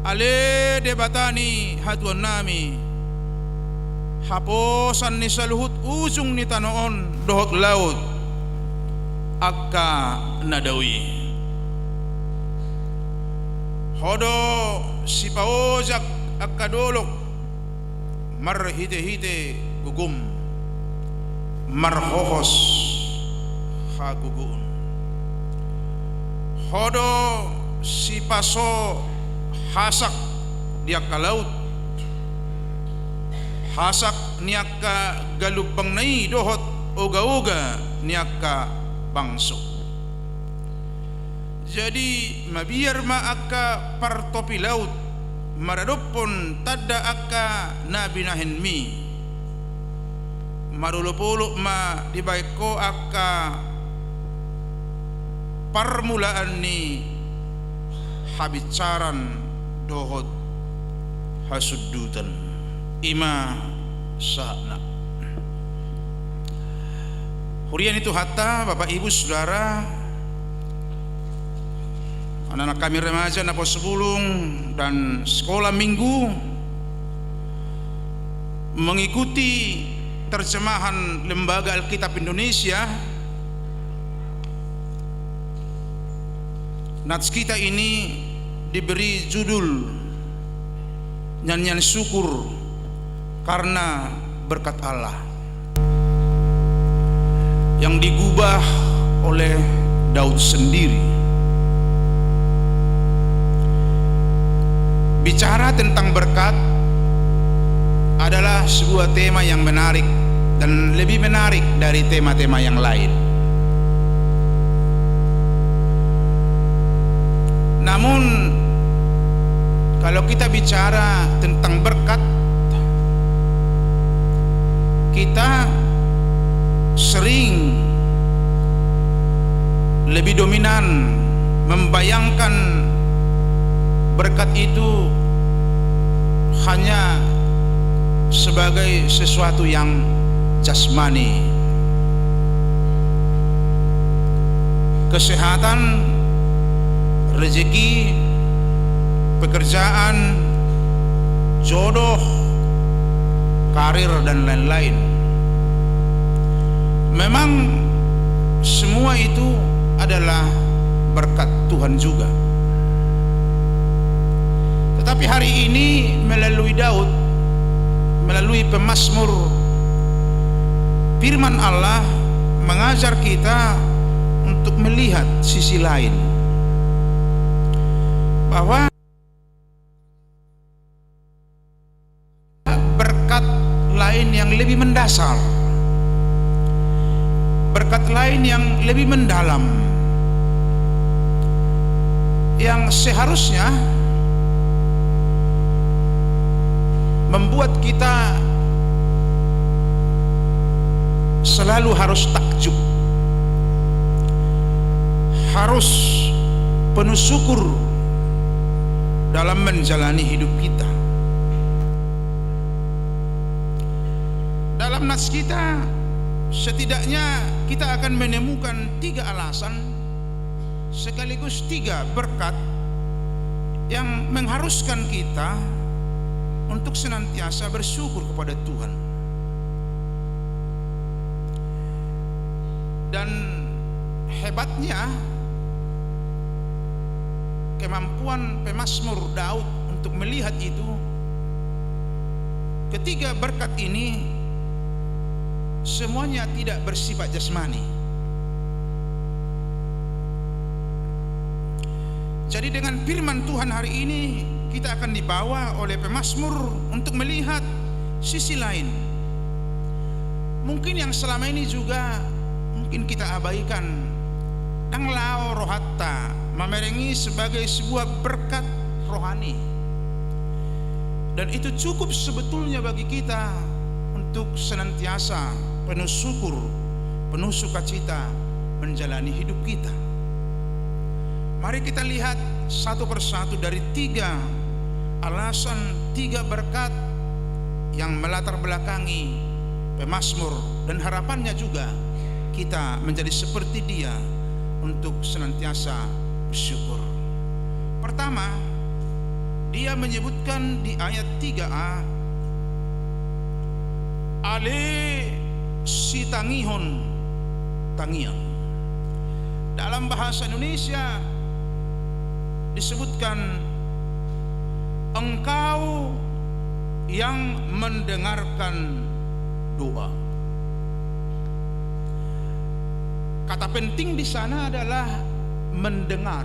ale Debata ni hatuannami, haposan ni saluhut ujung ni tano on dohot laut, angka na dao i. Ho do sipaojak angka dolok marhitehite gogom, marhohos hagogoon. Ho do sipaso hasak di angka laut, hasak ni angka galumbangna i dohot ogaoga ni angka bangso. Jadi mabiar ma angka partopi laut maradophon tanda angka na binahenmi. Marolopolop ma dibahen Ho angka parmulaan ni habinsaran dohot hasundutan. I ma sahatna. Huria ni Tuhanta, Bapak, Ibu, Saudara, anak-anak kami remaja, Naposobulung, dan sekolah minggu, mengikuti terjemahan Lembaga Alkitab Indonesia, nats kita ini diberi judul Nyanyian Syukur Karena Berkat Allah, yang digubah oleh Daud sendiri. Bicara tentang berkat adalah sebuah tema yang menarik dan lebih menarik dari tema-tema yang lain. Namun, kalau kita bicara tentang berkat, kita sering lebih dominan membayangkan Berkat itu hanya sebagai sesuatu yang jasmani. Kesehatan, rezeki, pekerjaan, jodoh, karir, dan lain-lain. Memang semua itu adalah berkat Tuhan juga. Tetapi hari ini melalui Daud, melalui pemazmur, firman Allah mengajar kita untuk melihat sisi lain. Bahwa berkat lain yang lebih mendasar, berkat lain yang lebih mendalam, yang seharusnya membuat kita selalu harus takjub, harus penuh syukur dalam menjalani hidup kita. Dalam nas kita, setidaknya kita akan menemukan tiga alasan sekaligus tiga berkat yang mengharuskan kita untuk senantiasa bersyukur kepada Tuhan. Dan hebatnya kemampuan pemazmur Daud untuk melihat itu, ketiga berkat ini semuanya tidak bersifat jasmani. Jadi, dengan firman Tuhan hari ini, kita akan dibawa oleh pemazmur untuk melihat sisi lain. Mungkin yang selama ini juga mungkin kita abaikan, ndang laho rohanta mamereng i sebagai sebuah berkat rohani. Dan itu cukup sebetulnya bagi kita untuk senantiasa penuh syukur, penuh sukacita menjalani hidup kita. Mari kita lihat satu persatu dari tiga alasan, tiga berkat yang melatar belakangi pemazmur, dan harapannya juga kita menjadi seperti dia untuk senantiasa bersyukur. Pertama, dia menyebutkan di ayat tiga a, ale sitangihon tangiang. Dalam bahasa Indonesia disebutkan, Engkau yang mendengarkan doa. Kata penting di sana adalah mendengar.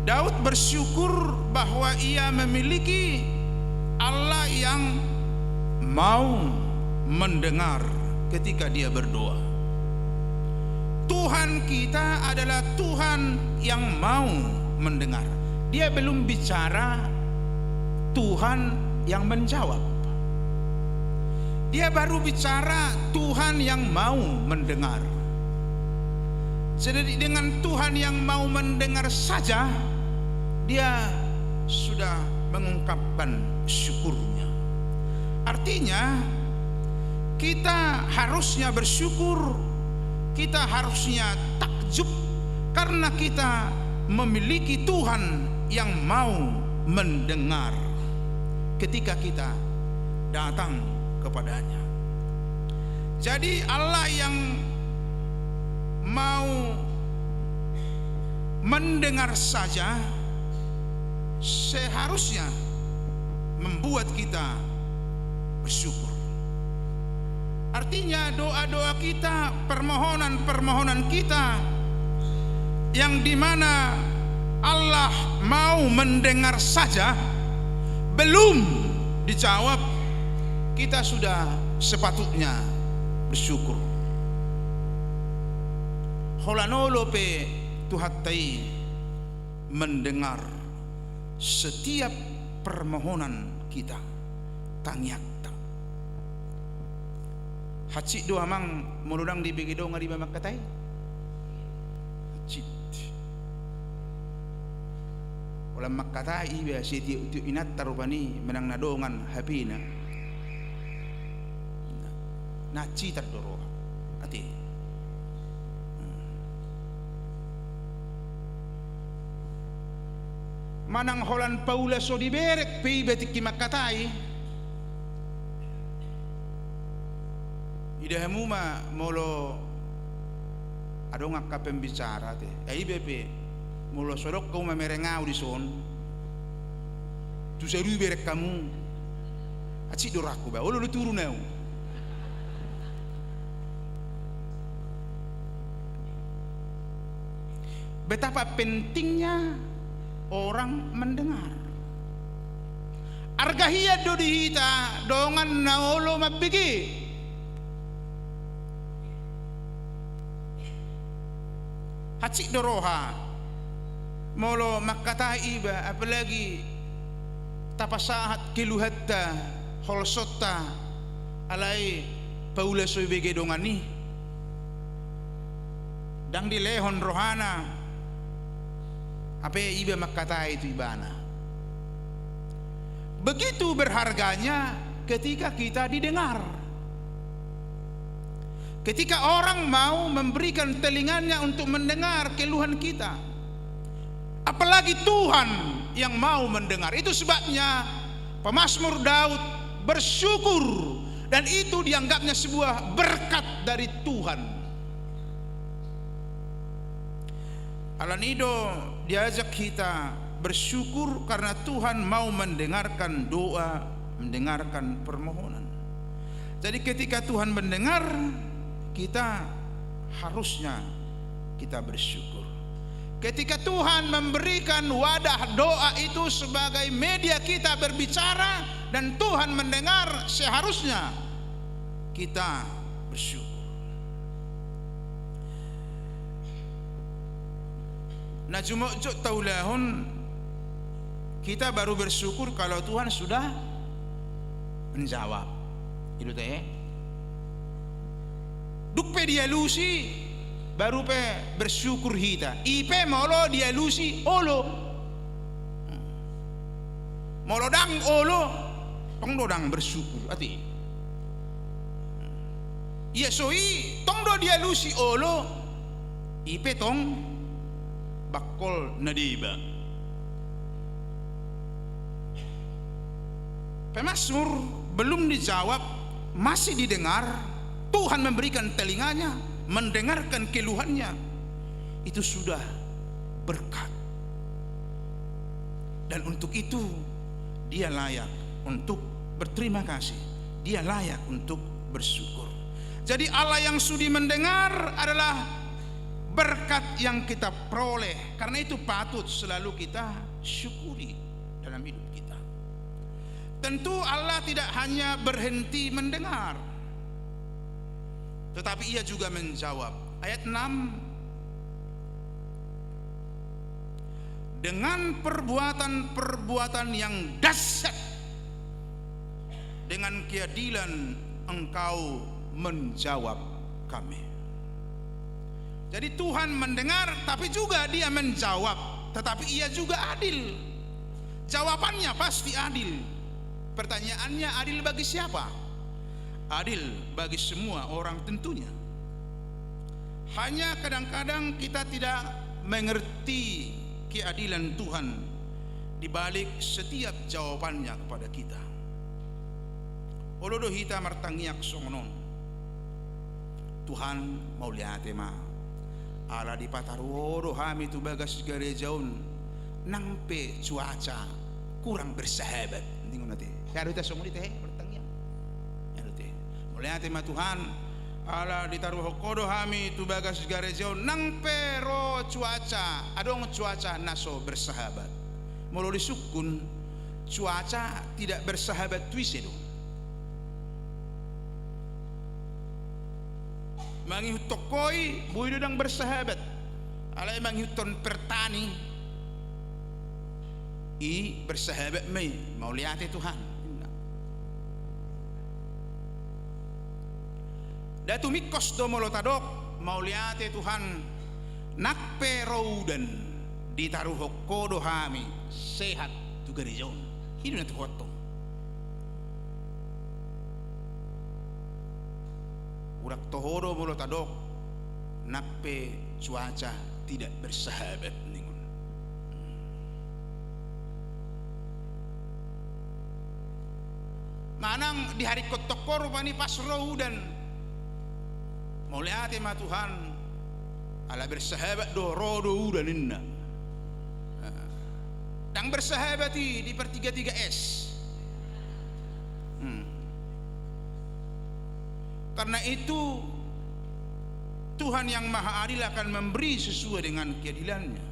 Daud bersyukur bahwa ia memiliki Allah yang mau mendengar ketika dia berdoa. Tuhan kita adalah Tuhan yang mau mendengar. Dia belum bicara Tuhan yang menjawab. Dia baru bicara Tuhan yang mau mendengar. Jadi, dengan Tuhan yang mau mendengar saja, dia sudah mengungkapkan syukurnya. Artinya, kita harusnya bersyukur, kita harusnya takjub karena kita memiliki Tuhan yang mau mendengar ketika kita datang kepada-Nya. Jadi, Allah yang mau mendengar saja seharusnya membuat kita bersyukur. Artinya, doa-doa kita, permohonan-permohonan kita yang di mana Allah mau mendengar saja belum dijawab, kita sudah sepatutnya bersyukur. Holan olo pe Tuhanta i mendengar setiap permohonan kita, tangiangta. Hansit do, Amang, molo ndang dibege dongan iba mangkatai? Hansit. Holan mangkatai iba setiop-tiop inanta rupani manang na dongan H P-na. Na hansit do roha. Ate. Hmm. Manang holan paula so diberek pe iba tingki mangkatai. Ida hamu ma molo adong angka pembicara te. Ai iba pe, molo so adong hamu mamereng ahu dison, tu saru iberek hamu. Hansit do rohangku ba, olo do turun ahu. Betapa pentingnya orang mendengar. Arga hian do di hita dongan na olo mambege. Hansit do roha molo mangkatai iba, apalagi tapasahat keluhanta, holsonta, alai paula so ibege dongan i. Ndang dilehon rohana, hape iba mangkatai tu ibana. Begitu berharganya ketika kita didengar. Ketika orang mau memberikan telinganya untuk mendengar keluhan kita. Apalagi Tuhan yang mau mendengar. Itu sebabnya pemazmur Daud bersyukur, dan itu dianggapnya sebuah berkat dari Tuhan. Alani i do diajak hita bersyukur karena Tuhan mau mendengarkan doa, mendengarkan permohonan. Jadi ketika Tuhan mendengar, kita harusnya kita bersyukur. Ketika Tuhan memberikan wadah doa itu sebagai media kita berbicara dan Tuhan mendengar, seharusnya kita bersyukur. Na jumotjot taulahon, kita baru bersyukur kalau Tuhan sudah menjawab. I do ate. Dung pe dialusi, baru pe bersyukur hita. I pe molo dialusi, olo. Molo ndang olo, tong do ndang bersyukur, ate. Ia so i, tong do dialusi olo, i pe tong bangkol na deba. Pemazmur belum dijawab, masih didengar, Tuhan memberikan telinganya, mendengarkan keluhannya. Itu sudah berkat. Dan untuk itu, dia layak untuk berterima kasih. Dia layak untuk bersyukur. Jadi, Allah yang sudi mendengar adalah berkat yang kita peroleh. Karena itu, patut selalu kita syukuri dalam hidup kita. Tentu, Allah tidak hanya berhenti mendengar, tetapi Ia juga menjawab. Ayat enam, dengan perbuatan-perbuatan yang dahsyat, dengan keadilan Engkau menjawab kami. Jadi, Tuhan mendengar, tapi juga Dia menjawab, tetapi Ia juga adil. Jawabannya pasti adil. Pertanyaannya, adil bagi siapa? Adil bagi semua orang tentunya. Hanya kadang-kadang kita tidak mengerti keadilan Tuhan di balik setiap jawabannya kepada kita. Olo do hita martangiang songon on. Tuhan, mauliate ma. Ala dipataru Ho do hami tu bagas gareja on, nang pe cuaca kurang bersahabat. Ningon ate. Sai adong hita songon i ate, martangiang. Sai adong ate. Mauliate ma Tuhan, ala ditaruhon Ho do hami tu bagas gareja on, nang pe ro cuaca, adong cuaca na so bersahabat. Molo disungkun, cuaca tidak bersahabat tu ise do? Mangihuthon hoi, boi do ndang bersahabat. Alai mangihuthon pertani, i bersahabat ma i, mauliate Tuhan. Nda tumingkos do molo tadok, mauliate Tuhan, nang pe ro udan, Ditaruhon Ho do hami sehat tu gareja on. I do na tuhothon. Unang toho do molo tadok, nang pe cuaca tidak bersahabat ningon. Manang di hari ketok rupani pas ro udan. Mauliate ma Tuhan, ala bersahabat do, ro do udan ninna. Ndang bersahabat i di pertiga tiga S. Hmm. Karena itu, Tuhan yang Maha Adil akan memberi sesuai dengan keadilannya.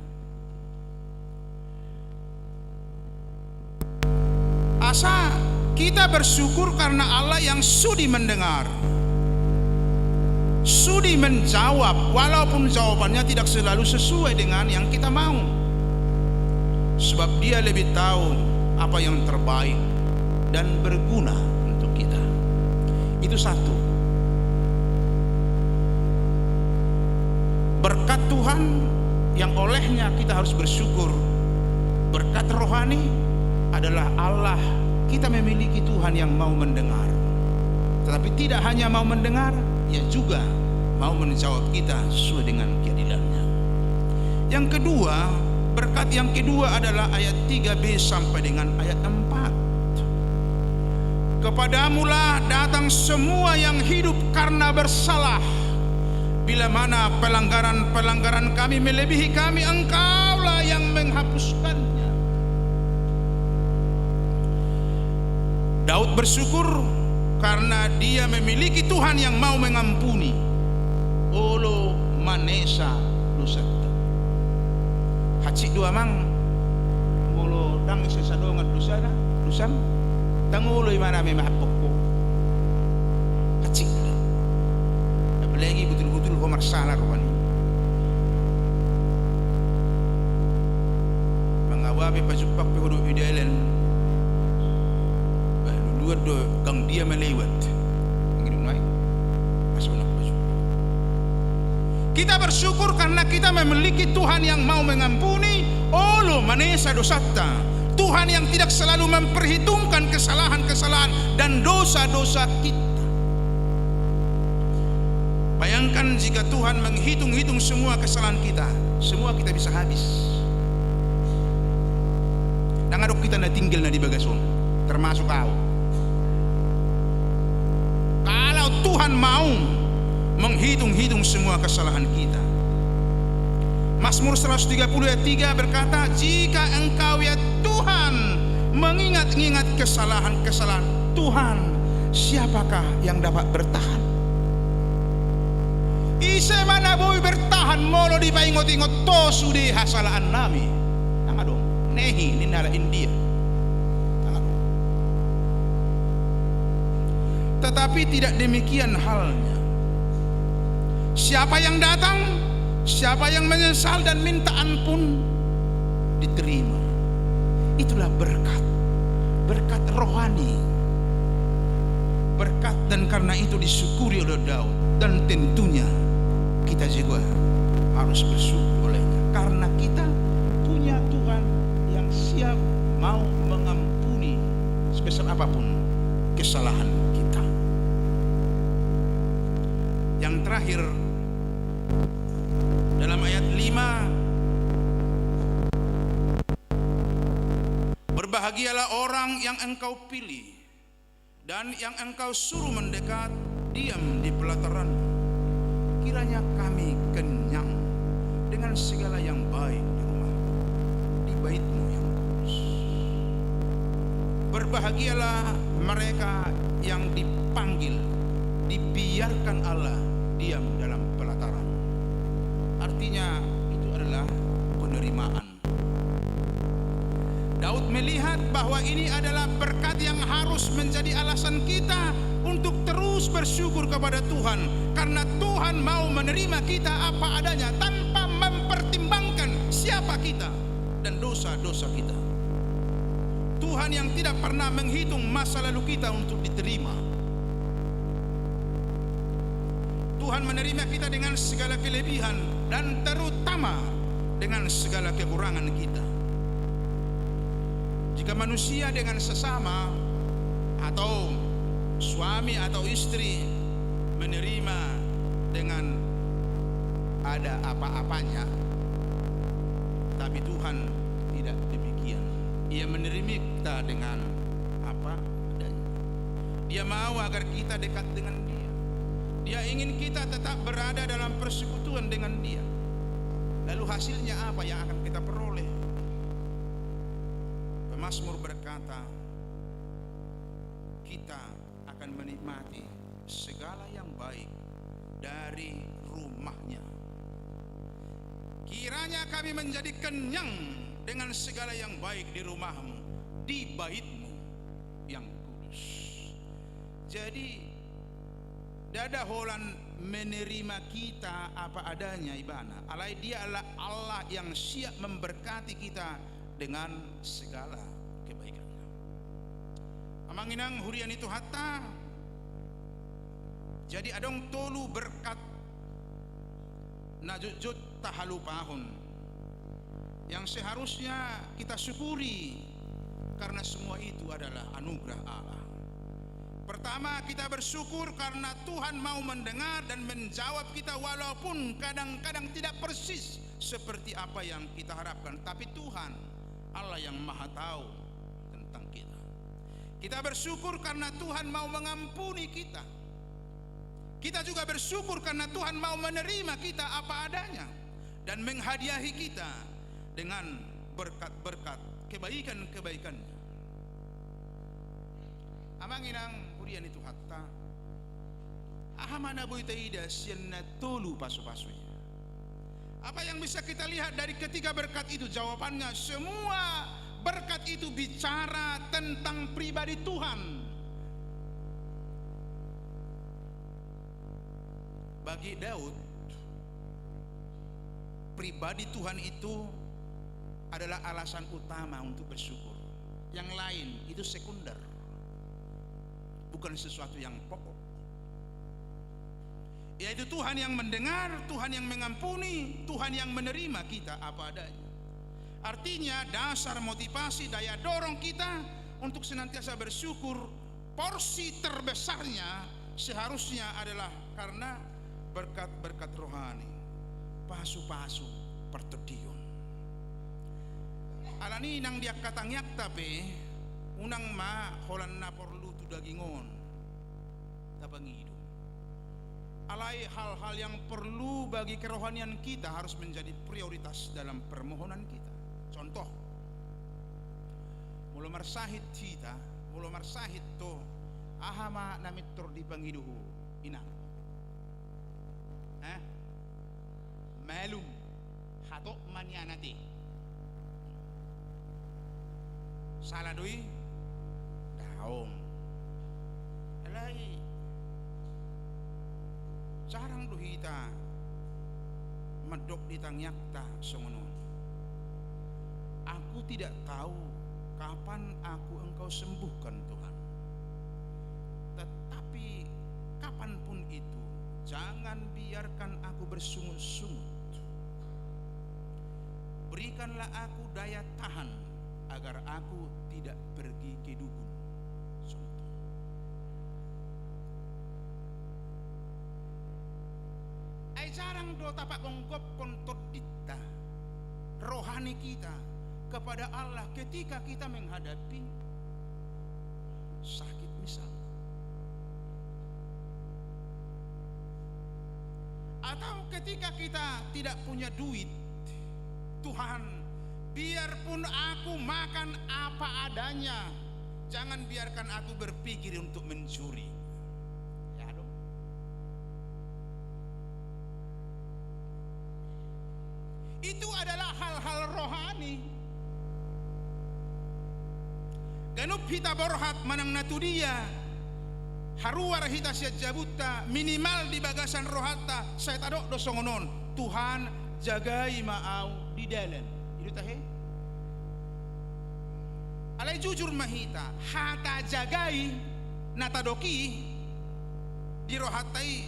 Asa kita bersyukur karena Allah yang sudi mendengar, sudi menjawab, walaupun jawabannya tidak selalu sesuai dengan yang kita mau. Sebab Dia lebih tahu apa yang terbaik dan berguna untuk kita. Itu satu. Berkat Tuhan yang olehnya kita harus bersyukur, berkat rohani adalah Allah, kita memiliki Tuhan yang mau mendengar. Tetapi tidak hanya mau mendengar, Ia juga mau menjawab kita sesuai dengan keadilannya. Yang kedua, berkat yang kedua adalah ayat tiga B sampai dengan ayat empat. Kepadamulah datang semua yang hidup karena bersalah. Bila mana pelanggaran-pelanggaran kami melebihi kami, Engkaulah yang menghapuskannya. Daud bersyukur karena dia memiliki Tuhan yang mau mengampuni olo manesa dosanta. Hansit do amang, molo ndang ise sadongan dosana, dosam, ndang olo imana memang apokko. Hansit do. Apalagi butul-butul ho marsala rupani. Mangawa pe pajumpang pe ho dohot di dalan. Bah, luluan do, ndang dia ma lewat. Ngirim nai. Asa unang pajumpang. Kita bersyukur karena kita memiliki Tuhan yang mau mengampuni olo manesa dosanta. Tuhan yang tidak selalu memperhitungkan kesalahan-kesalahan dan dosa-dosa kita. Bayangkan jika Tuhan menghitung-hitung semua kesalahan kita, semua kita bisa habis. Ndang adong hita na tinggal na di bagas on, termasuk ahu. Kalau Tuhan mau menghitung-hitung semua kesalahan kita. Mazmur seratus tiga puluh ayat tiga berkata, "Jika Engkau, ya Tuhan, mengingat-ingat kesalahan-kesalahan Tuhan, siapakah yang dapat bertahan?" Ise ma na boi bertahan molo dipaingot-ingot ho sude hasalaannami? Ndang adong. Nehi, ninna halak India. Ndang adong. Tetapi tidak demikian halnya. Siapa yang datang, siapa yang menyesal dan minta ampun, diterima. Itulah berkat, berkat rohani, berkat, dan karena itu disyukuri oleh Daud. Dan tentunya kita juga harus bersyukur olehnya, karena kita punya Tuhan yang siap mau mengampuni sebesar apapun kesalahan kita. Yang terakhir, dalam ayat lima, "Berbahagialah orang yang Engkau pilih dan yang Engkau suruh mendekat diam di pelataran. Kiranya kami kenyang dengan segala yang baik di rumah-Mu, di bait-Mu yang kudus." Berbahagialah mereka yang dipanggil, dibiarkan Allah diam dalam pelataran. Artinya, itu adalah penerimaan. Daud melihat bahwa ini adalah berkat yang harus menjadi alasan kita untuk terus bersyukur kepada Tuhan, karena Tuhan mau menerima kita apa adanya tanpa mempertimbangkan siapa kita dan dosa-dosa kita. Tuhan yang tidak pernah menghitung masa lalu kita untuk diterima. Tuhan menerima kita dengan segala kelebihan dan terutama dengan segala kekurangan kita. Jika manusia dengan sesama atau suami atau istri menerima dengan ada apa-apanya, tapi Tuhan tidak demikian. Ia menerima kita dengan apa adanya. Dia mau agar kita dekat dengan Dia. Dia ingin kita tetap berada dalam persekutuan dengan Dia. Lalu hasilnya apa yang akan kita peroleh? Pemazmur berkata, kita akan menikmati segala yang baik dari rumah-Nya. Kiranya kami menjadi kenyang dengan segala yang baik di rumah-Mu, di bait-Mu yang kudus. Jadi, ndada holan menerima kita apa adanya ibana. Alai Dia adalah Allah yang siap memberkati kita dengan segala kebaikan-Nya. Amang inang huria ni Tuhanta, jadi adong tolu berkat na jotjot tahalupahon yang seharusnya kita syukuri, karena semua itu adalah anugerah Allah. Pertama, kita bersyukur karena Tuhan mau mendengar dan menjawab kita, walaupun kadang-kadang tidak persis seperti apa yang kita harapkan, tapi Tuhan Allah yang Maha Tahu tentang kita. Kita bersyukur karena Tuhan mau mengampuni kita. Kita juga bersyukur karena Tuhan mau menerima kita apa adanya dan menghadiahi kita dengan berkat-berkat kebaikan-kebaikan-Nya. Amang inang huria ni Tuhanta, aha ma na boi taida sian na tolu pasupasu i? Apa yang bisa kita lihat dari ketiga berkat itu? Jawabannya, semua berkat itu bicara tentang pribadi Tuhan. Bagi Daud, pribadi Tuhan itu adalah alasan utama untuk bersyukur. Yang lain itu sekunder, bukan sesuatu yang pokok. Yaitu Tuhan yang mendengar, Tuhan yang mengampuni, Tuhan yang menerima kita apa adanya. Artinya, dasar motivasi, daya dorong kita untuk senantiasa bersyukur, porsi terbesarnya seharusnya adalah karena berkat-berkat rohani, pasupasu partondion. Alani i, nang di angka tangiangta pe, unang ma holan na porlu tu daging on tapangido. Alai hal-hal yang perlu bagi kerohanian kita harus menjadi prioritas dalam permohonan kita. Contoh, molo marsahit hita, molo marsahit ho, aha ma na mintor dipangido ho, inang? Hah? Malum, hatop ma nian ate. Sala do i? Daong. Alai jarang do hita mandok di tangiangta songon on. Aku tidak tahu kapan aku Engkau sembuhkan, Tuhan. Tetapi kapanpun itu, jangan biarkan aku bersungut-sungut. Berikanlah aku daya tahan agar aku tidak pergi ke dukun. Songon i. Ai jarang do tapagonggopkon tondinta, rohani kita kepada Allah ketika kita menghadapi sakit misalnya. Atau ketika kita tidak punya duit, Tuhan, biarpun aku makan apa adanya, jangan biarkan aku berpikir untuk mencuri. Ya dong. Itu adalah hal-hal rohani. Ganup hita borhat manang na tudia, haruar hita sian jabunta, minimal di bagasan rohanta, sai tadok do songon on, Tuhan, jagai ma au di dalan. I do tahe? Alai jujur ma hita, hata jagai na tadok i di rohanta i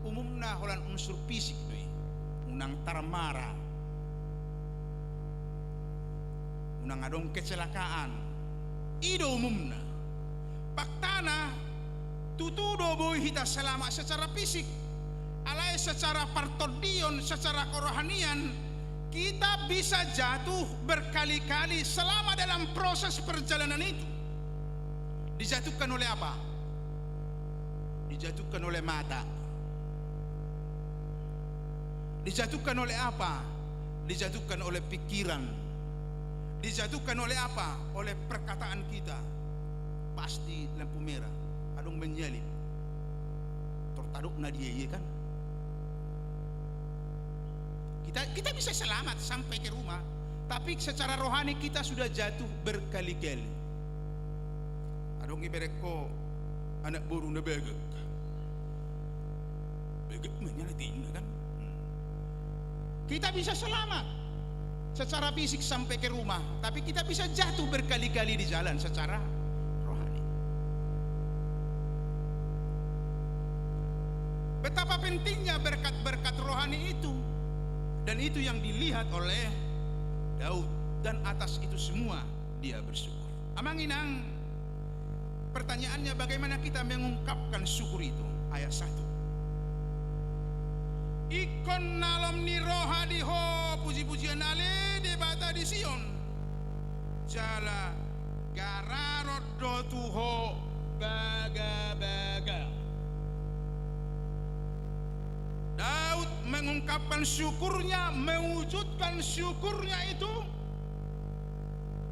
umumna holan unsur fisik do i. Unang tarmara. Unang adong kecelakaan. I do umumna. Faktana, tutu do boi hita selamat secara fisik. Alai secara partondion, secara kerohanian, kita bisa jatuh berkali-kali selama dalam proses perjalanan itu. Dijatuhkan oleh apa? Dijatuhkan oleh mata. Dijatuhkan oleh apa? Dijatuhkan oleh pikiran. Dijatuhkan oleh apa? Oleh perkataan kita. Pasti lampu merah. Adong menyalip. Tor tadok na dia, iya kan? Kita, kita bisa selamat sampai ke rumah, tapi secara rohani kita sudah jatuh berkali-kali. Adong iberek ho anak boru na bagak. Bagak ma nian ateina kan? Hmm. Kita bisa selamat secara fisik sampai ke rumah, tapi kita bisa jatuh berkali-kali di jalan secara rohani. Betapa pentingnya berkat-berkat rohani itu, dan itu yang dilihat oleh Daud, dan atas itu semua dia bersyukur. Amang inang, pertanyaannya, bagaimana kita mengungkapkan syukur itu? Ayat satu. Ingkon nalom ni roha di Ho puji-pujian, ale Debata di Sion. Jala gararot do tu Ho bagabaga. Daud mengungkapkan syukurnya, mewujudkan syukurnya itu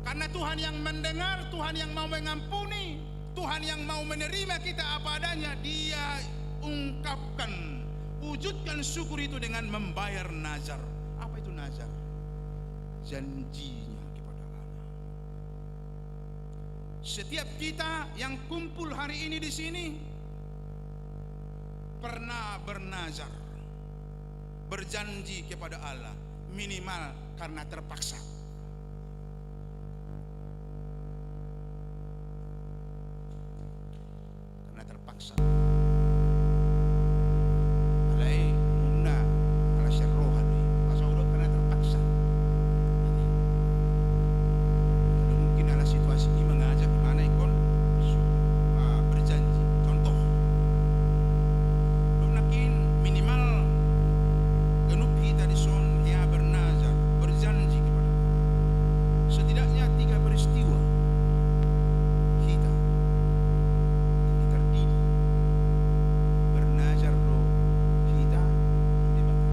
karena Tuhan yang mendengar, Tuhan yang mau mengampuni, Tuhan yang mau menerima kita apa adanya. Dia ungkapkan, wujudkan syukur itu dengan membayar nazar. Apa itu nazar? Janjinya kepada Allah. Setiap kita yang kumpul hari ini di sini pernah bernazar, berjanji kepada Allah, minimal karena terpaksa. Karena terpaksa. Alai umumna ala sian roha do i. Masa hudok karena terpaksa? Mungkin ala situasi i mangajak, di mana ingkon, ah, berjanji. Contoh, dok nangkin minimal ganup hita dison hea bernazar, berjanji kepada Allah. Setidaknya tiga peristiwa hita, hita terdidik, bernazar do hita tu Debata.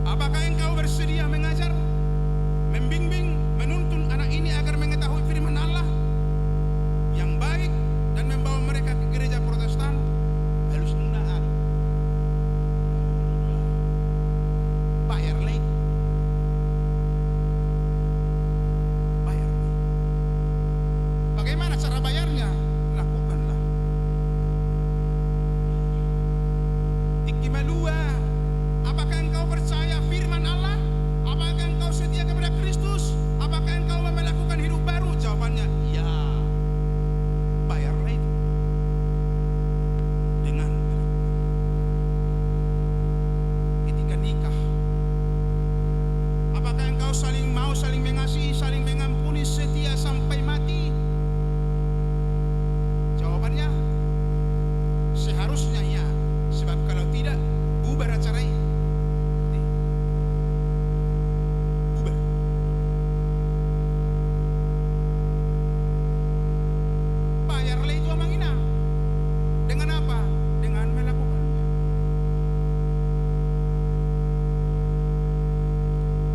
Apakah engkau bersedia mengajar, membimbing, menuntun anak ini agar mengetahui firman Allah yang baik dan membawa mereka ke gereja Protestan? Alus nuna, ah. Bayar lagi. Bayar. Bagaimana cara bayarnya? Lakukanlah. Tingki malua, apakah engkau percaya firman Allah? Apakah engkau setia kepada Kristus? Apakah engkau mau melakukan hidup baru? Jawabannya, ya. Bayarlah itu dengan melakukan. Ketika nikah, apakah engkau saling mau, saling mengasihi, saling mengampuni, setia sampai mati? Jawabannya, seharusnya ya. Sebab kalau tidak, bubar acara i. Bubar. Bayarlah itu, amang inang. Dengan apa? Dengan melakukannya.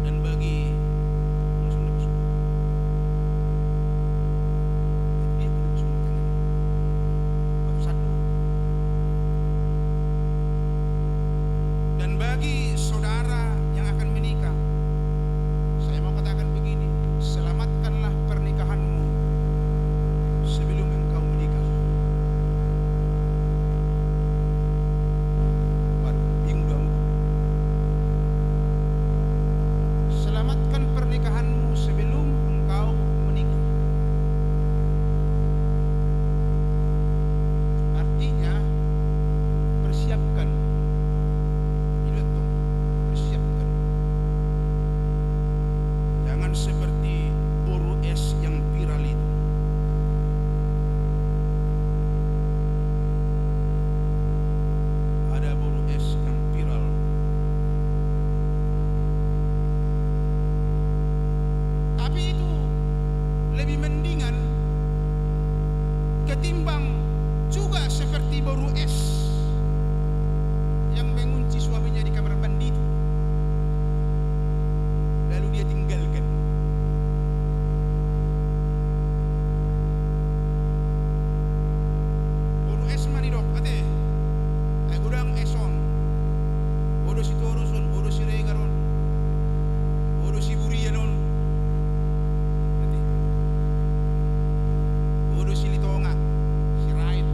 Dan bagi dan bagi Boru S yang mengunci suaminya di kamar mandi itu, lalu dia tinggalkan. Boru S ma didok, ate, ai godang S on. Boru Sitorus on, boru Siregar on, boru Siburian on. Ate. Boru Silitonga, Sirait.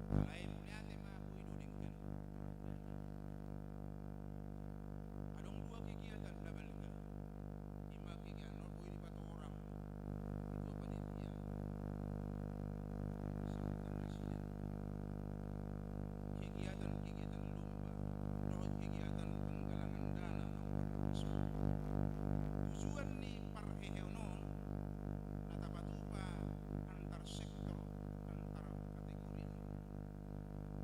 Alai mauliate ma, boi do denggan. Adong dua kegiatan na balga. Ima kegiatan on boi dipatorang di dua panitia. Kegiatan-kegiatan lomba dohot kegiatan penggalangan dana. Tujuan ni parheheon on na tapatupa antar sektor, antar kategori.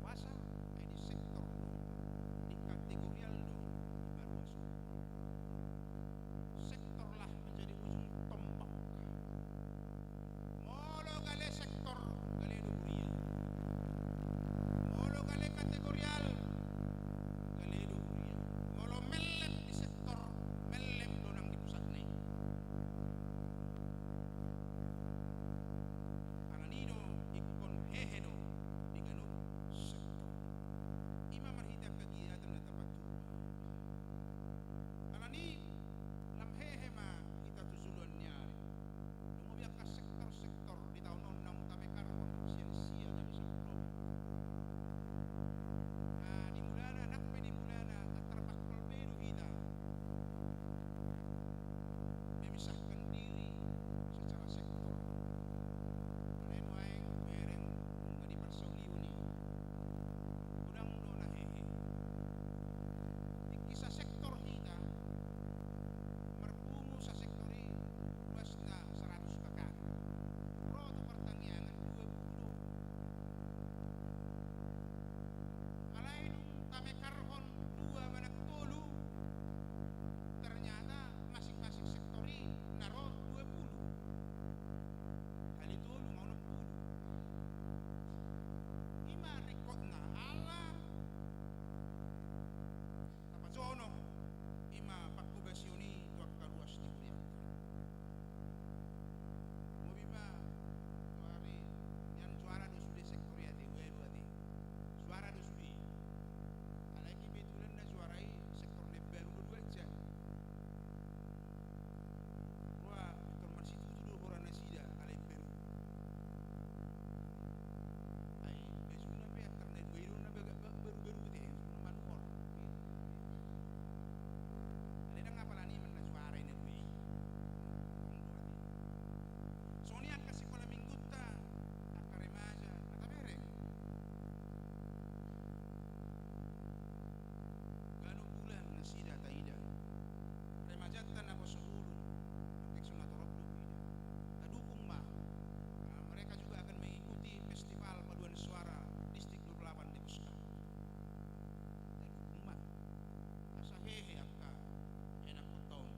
Boasa? Ai di sektor do, di kategorial do diparuas. Sektor lah menjadi ujung tombak. Molo gale sektor, gale do huria. Molo gale kategorial, gale do huria. Molo mellem di sektor, mellem do nang di pusatna i. Alani do ingkon hehe do di ganup sektor. Ima marhite angka kegiatan na tapatupa. Alani lam hehe ma hita tu joloan ni ari. Dung gabe angka sektor-sektor di taon on naung tamekarhon sian sia jam sampulu. Na di mulana, nang pe di mulana, tarpakol be do hita memisahkan diri secara sektor. Alai nuaeng bereng nunga diparsaulihon i. Godang do na hehe. Tingki sasektor hita marpungu sasektor i ruasna saratus K K. Ro tu partangiangan dua pulu. Alai dung tamekarhon dua manang tolu, ternyata masing-masing sektor i na ro dua pulu. Kali tolu ma onom pulu. Ima ringkotna ala tapajonok ima pangkobasion i tu angka ruas ni hurianta. Molo ima tu ari nian juara do sude sektor i ate, ualu ate. Juara do sude. Alai kebetulan na juara i sektor na baru do dua ja. Roa, pintor marsitutu do hora nasida, alai baru. Ai bajuna pe antar na dua i do na baru-baru te, na manuhor. Alai ndang apala nian na juara i na dua i. Songon i angka sikola minggunta, angka remaja na tabereng. Ganup bulan nasida taida. Remajanta na poso bulung, angka i songon na torop do huida. Tadukung ma. Ah, mereka juga akan mengikuti festival paduan suara Distrik dua puluh delapan Depusca. Tadukung ma. Asa hehe angka ianakhonta on.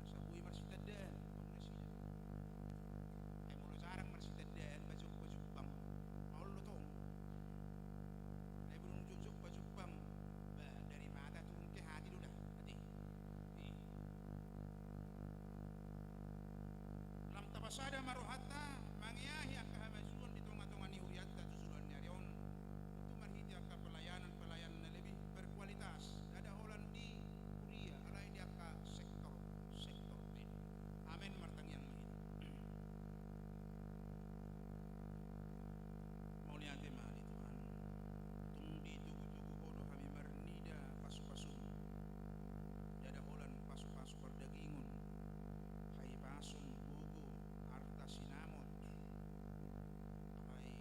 Asa boi marsitandaan tong nasida. Ai molo jarang marsitandaan, ba jokjok pajumpang, maol do tong. Alai molo dung jokjok pajumpang, ba dari mata turun ke hati do da, ate. I. Lam tapasada ma rohanta mangeahi angka hamajuon di tongatonga ni hurianta tu joloan ni ari on. Tontu marhite angka pelayanan-pelayanan na lebih berkualitas, ndada holan di huria, alai di angka sektor-sektor pe. Amen, martangiang ma hita. Mauliate ma di Tuhan. Tung ditogutogu Ho do hami marnida pasupasum. Ndada holan pasupasu pardagingon, hahipason, gogo, arta, sinamot, alai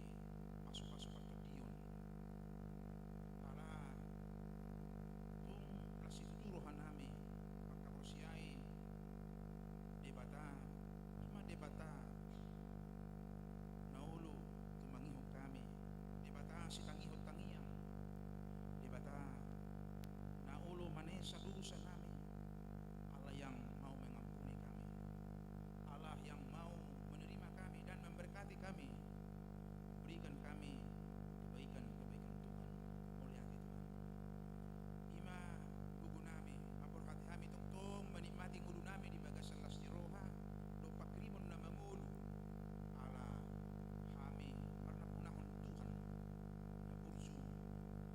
pasupasu partondion. Ala tung las situtu rohanami mangkaporseai Debata, ima Debata na olo tumangihon hami, Debata sitangihon tangiang, Debata na olo manesa dosanami, Allah yang mau mengampuni kami, Allah yang mau menerima kami dan memberkati kami, memberikan kami kebaikan-kebaikan Tuhan. Mauliate Tuhan. Ima gogonami, mamborhati hami tongtong manikmati ngolunami di bagasan las ni roha dohot pangkirimon na mangolu. Ala hami marnampunahon Tuhan na burju,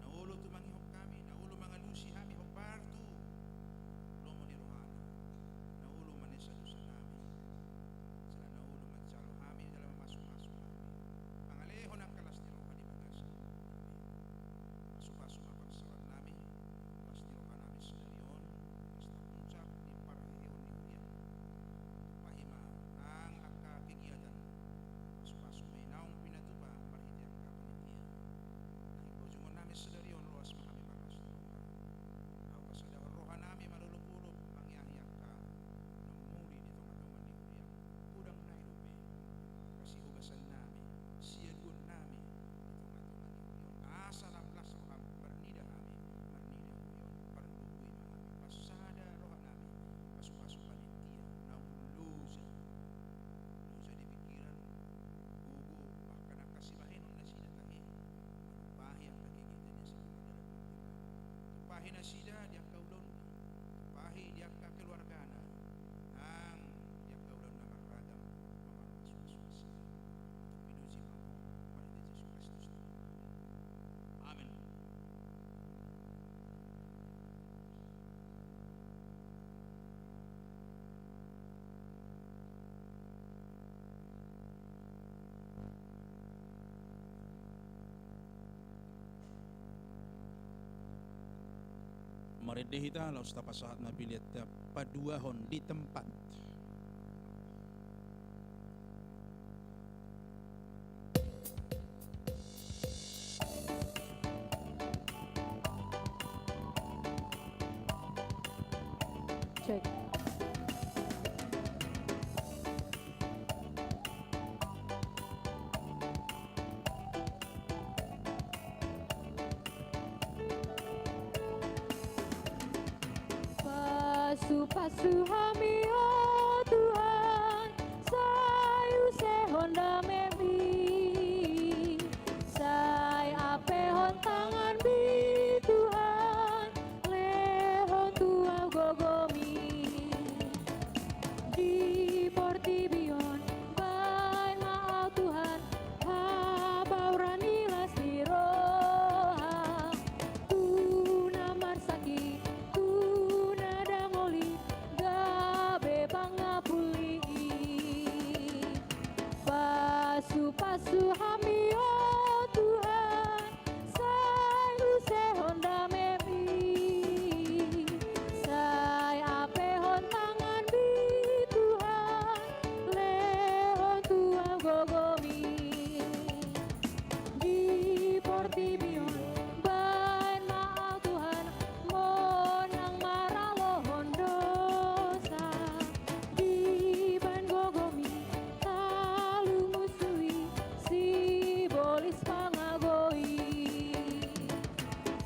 na olo tumangihon hami, na olo mangalusi hami hombar tu lomo ni rohana, na olo manesa dosanami, jala na olo manjalo hami jala mamasumasu hami. Nasida di angka ulaonna, pahi di angka keluargana, nang di angka ulaonna marragam, mamasumasu nasida. Pinuji ma Ho, marhite Jesus Kristus. Amen. Marende hita, laos tapasahat ma pelean ta, paduahon di tempat. Cek. Pasupasu hami, o Tuhan, sai usehon damemi. Sai apehon tanganmi, Tuhan, lehon tu ahu gogomi. Di portibi on baen ma ahu, Tuhan, habaoran ni las ni roha. Tu na marsakit, tu na dangol i, gabe pangapuli i. Pasupasu hami, o Tuhan, sai usehon damemi. Sai apehon tanganmi, Tuhan, lehon tu ahu gogomi. Di portibi on baen ma ahu, Tuhan, monang maralohon dosa. Dibaen gogomi talu musu i, sibolis pangago i.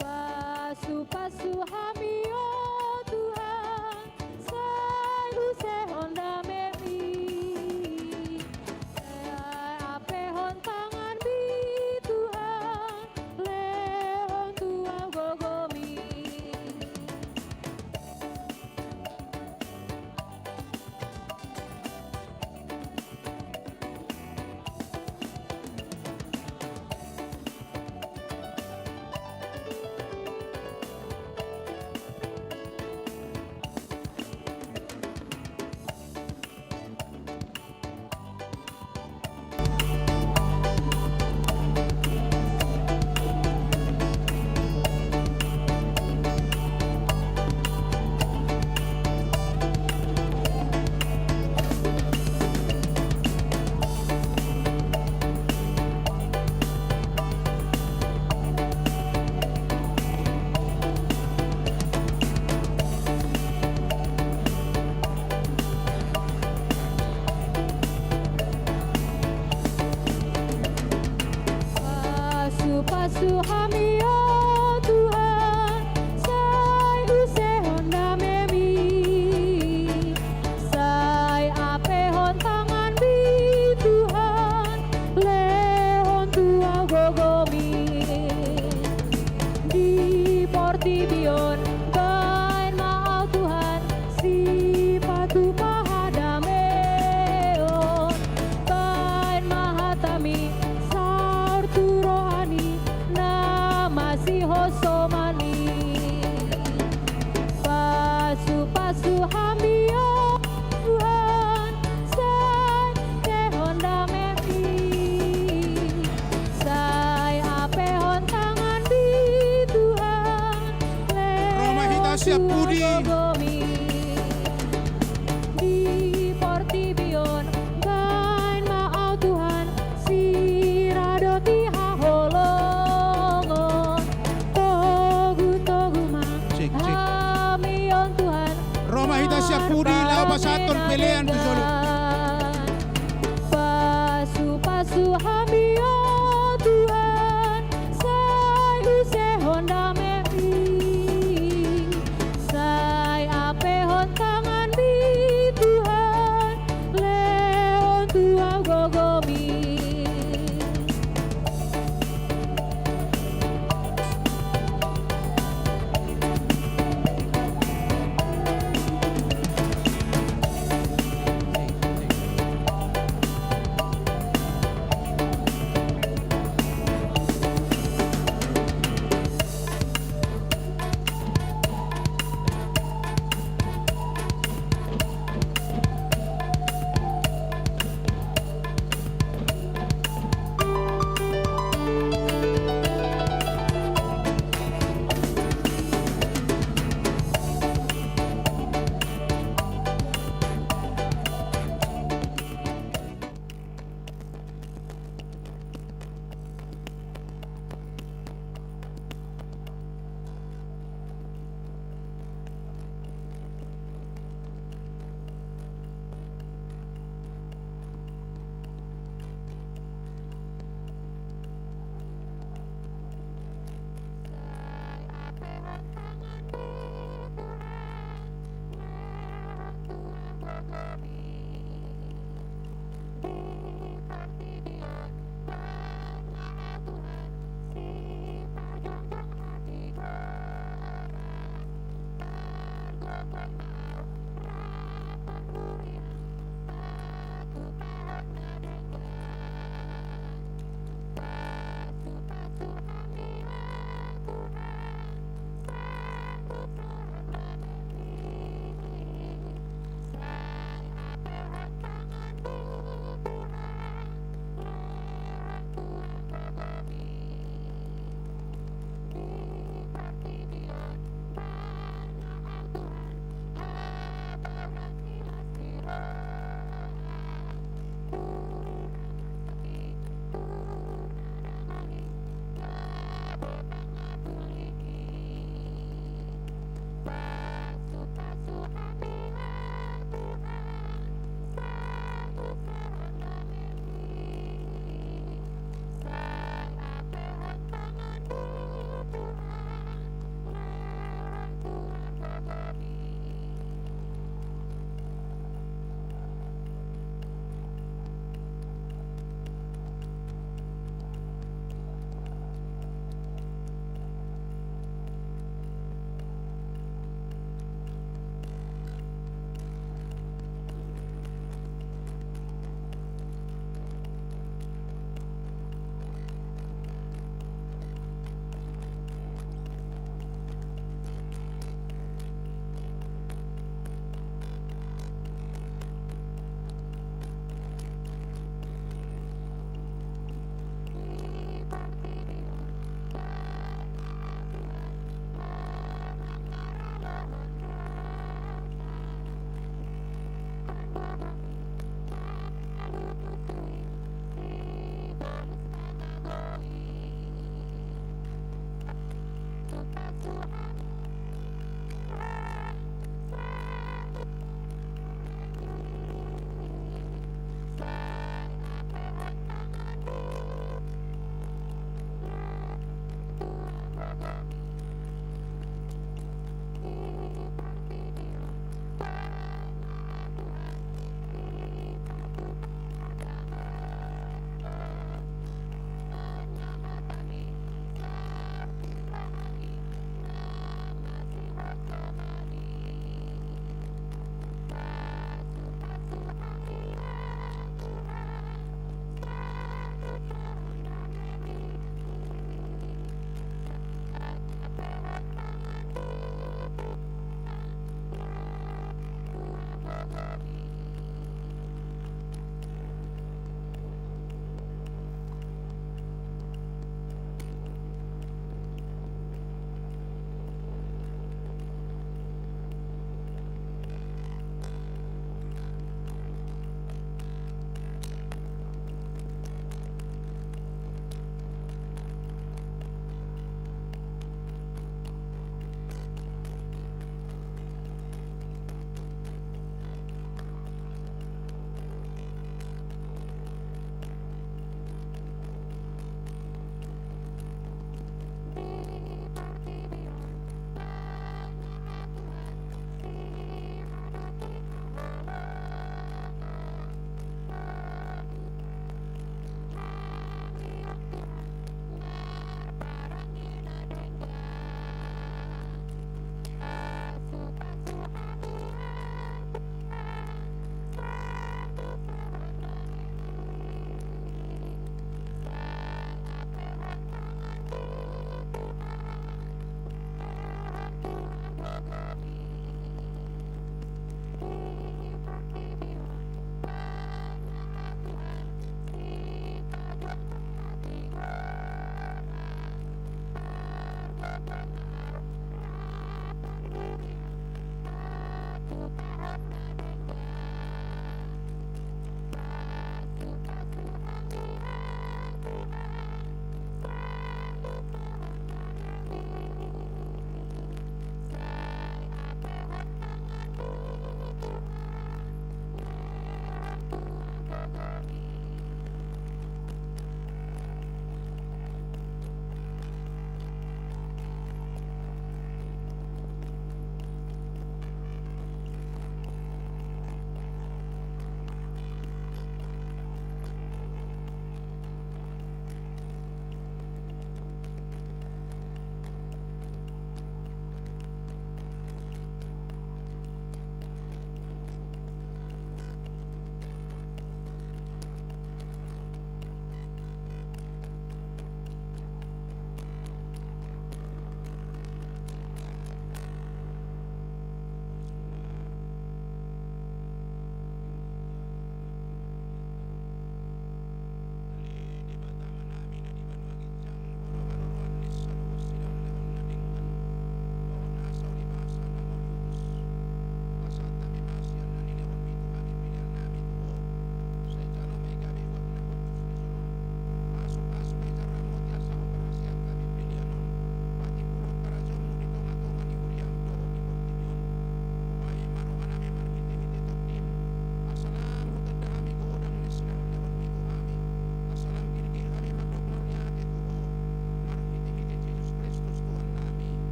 Pasupasu hami, o Tuhan, sai usehon damemi. Sai apehon tanganmi, Tuhan, lehon tu ahu gogomi. Pasupasu hami, o Tuhan, sai usehon damemi. Sai apehon tanganmi, Tuhan, lehon tu ahu gogomi. Di portibi on baen ma ahu, Tuhan, sipatu pahadameon. Baen ma hatami saor tu roha ni na masihosomani. Pasupasu hami, o Tuhan, sai usehon damemi. Sai apehon tanganmi, Tuhan, ro ma hita sian pudi. Lehon tu ahu gogomi. Di portibi on baen ma ahu, Tuhan, sira dohot haholongon. Togutogu ma, cek, cek, hami on, Tuhan. Ro ma hita sian pudi laho pasahathon pelean tu jolo. Pasupasu hami, o Tuhan, sai usehon damemi. Sai apehon tanganmi, Tuhan, lehon tu ahu gogomi.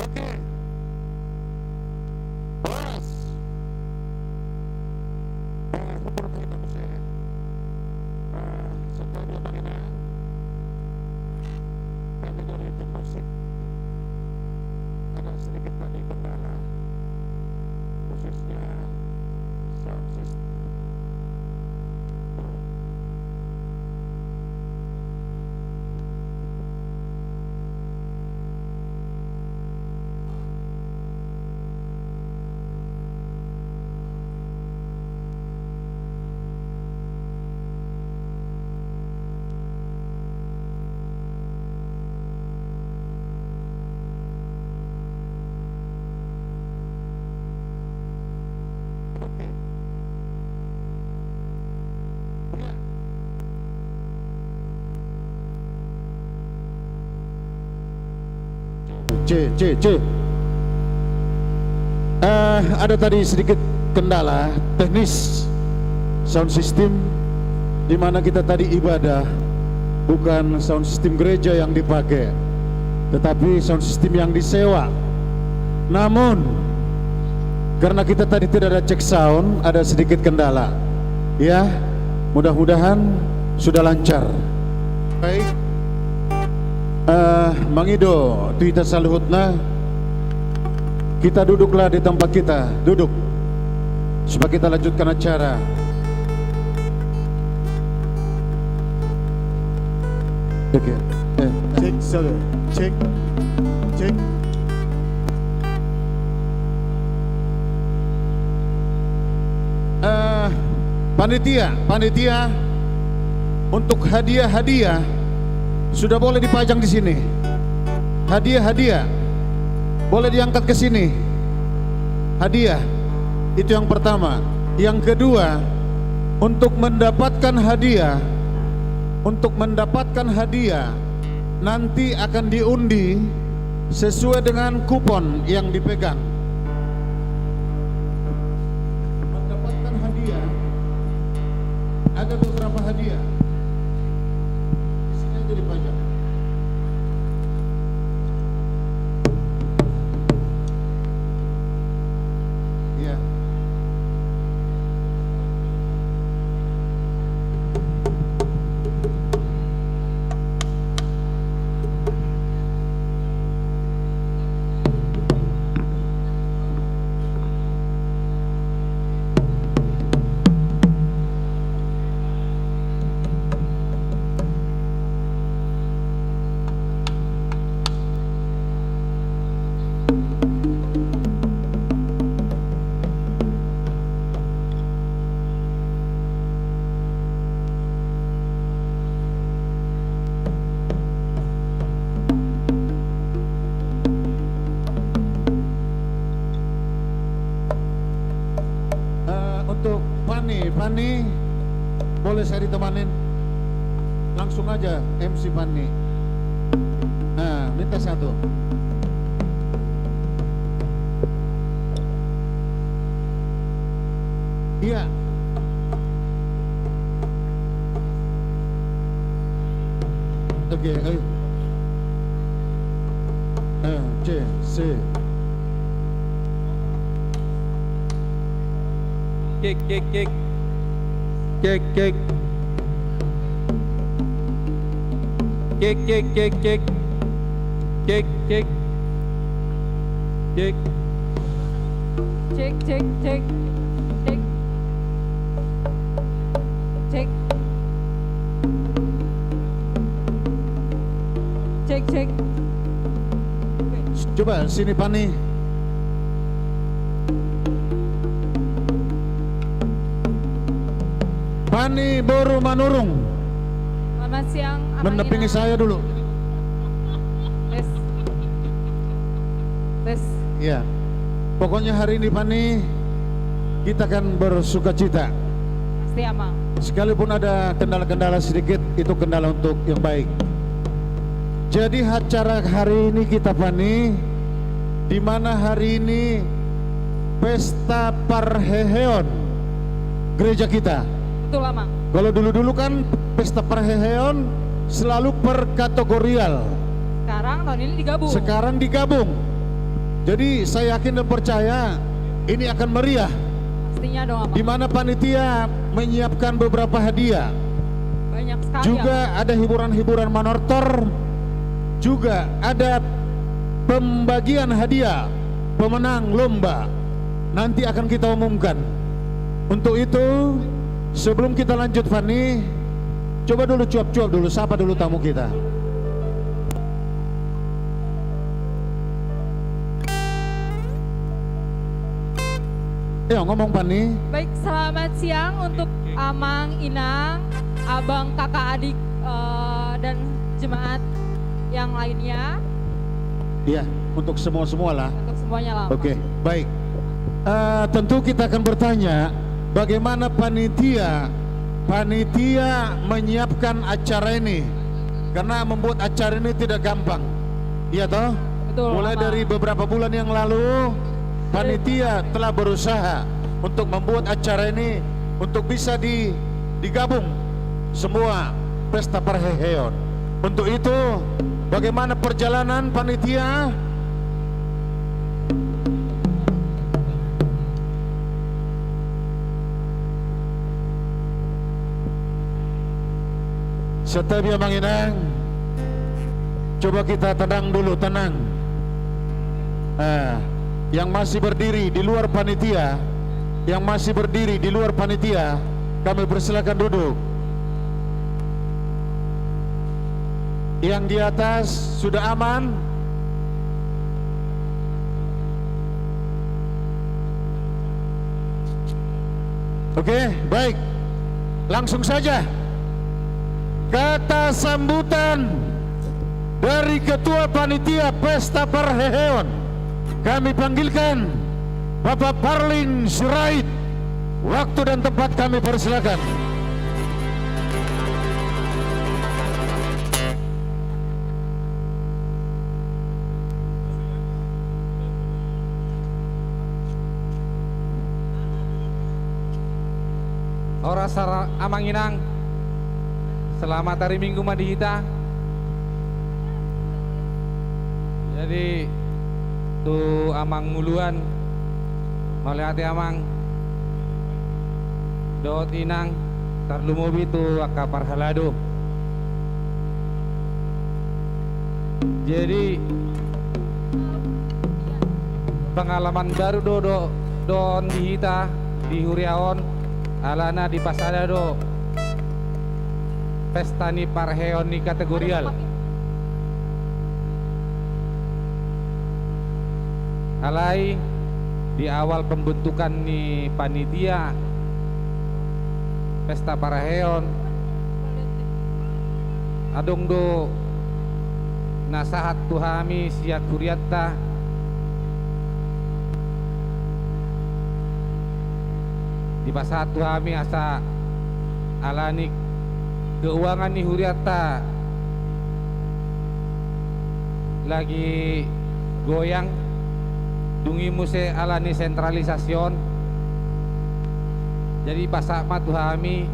Oke. Horas. Eh, huhut hita muse. Eh, setelah dia mengenal, kami dari tim musik ada sedikit tadi kendala, khususnya sound system. C, C, C. Eh, ada tadi sedikit kendala teknis sound system, di mana kita tadi ibadah bukan sound system gereja yang dipakai, tetapi sound system yang disewa. Namun, karena kita tadi tidak ada cek sound, ada sedikit kendala. Ya, mudah-mudahan sudah lancar. Baik. Eh, mangido tu hita saluhutna, kita duduklah di tempat kita, duduk. Supaya kita lanjutkan acara. Oke. Eh. Cek, satu. Cek. Cek. Eh, panitia, panitia, untuk hadiah-hadiah sudah boleh dipajang di sini. Hadiah-hadiah boleh diangkat ke sini. Hadiah. Itu yang pertama. Yang kedua, untuk mendapatkan hadiah, untuk mendapatkan hadiah, nanti akan diundi sesuai dengan kupon yang dipegang. Mendapatkan hadiah, ada beberapa hadiah. Di sini aja dipajang. Iya. Eh, untuk Pani, Pani, boleh saya ditemanin? Langsung aja M C Pani. Nah, minta satu. Iya. Oke, ayo. Eh, C, C. Cek, cek, cek. Cek, cek. Cek, cek, cek, cek. Cek, cek. Cek. Cek, cek, cek. Cek. Cek. Cek, cek. Coba sini, Pani. Pani boru Manurung. Selamat siang, Amang Inang. Mendampingi saya dulu. Tes. Tes. Iya. Pokoknya hari ini, Pani, kita akan bersukacita. Pasti, Amang. Sekalipun ada kendala-kendala sedikit, itu kendala untuk yang baik. Jadi, acara hari ini kita, Pani, di mana hari ini pesta parheheon gereja kita. Betul, Amang. Kalau dulu-dulu kan pesta parheheon selalu per kategorial. Sekarang tahun ini digabung. Sekarang digabung. Jadi, saya yakin dan percaya ini akan meriah. Pastinya dong, Abang. Di mana panitia menyiapkan beberapa hadiah. Banyak sekali, Abang. Juga ada hiburan-hiburan manortor, juga ada pembagian hadiah pemenang lomba. Nanti akan kita umumkan. Untuk itu, sebelum kita lanjut, Fanny, coba dulu cuap-cuap dulu, sapa dulu tamu kita. Ayo, ngomong, Fanny. Baik, selamat siang untuk Amang, Inang, Abang, Kakak, Adik, eh, dan jemaat yang lainnya. Iya, untuk semua-semua lah. Untuk semuanya lah, Pak. Oke, baik. Eh, tentu kita akan bertanya, bagaimana panitia, panitia menyiapkan acara ini? Karena membuat acara ini tidak gampang. Iya toh? Betul, Pak. Mulai dari beberapa bulan yang lalu, panitia telah berusaha untuk membuat acara ini untuk bisa di-, digabung semua pesta parheheon. Untuk itu, bagaimana perjalanan panitia? Santabi, Amang Inang. Coba kita tenang dulu, tenang. Eh, yang masih berdiri di luar panitia, yang masih berdiri di luar panitia, kami persilakan duduk. Yang di atas sudah aman? Oke, baik. Langsung saja. Kata sambutan dari Ketua Panitia Pesta Parheheon. Kami panggilkan Bapak Parling Sirait. Waktu dan tempat kami persilakan. Horas, Amang Inang. Selamat hari Minggu ma di hita. Jadi, tu Amang Muluan, mauliate Amang, dohot Inang, tarlumobi tu angka parhalado. Jadi, pengalaman baru do, do, do on di hita, di huria on, alana dipasada do pesta ni parheheon ni kategorial. Alai di awal pembentukan ni panitia pesta parheheon, adong do na sahat tu hami sian hurianta. Dipasahat tu hami asa alani keuangan ni hurianta lagi goyang, dung i muse alani sentralisasi on. Jadi pasahat ma tu hami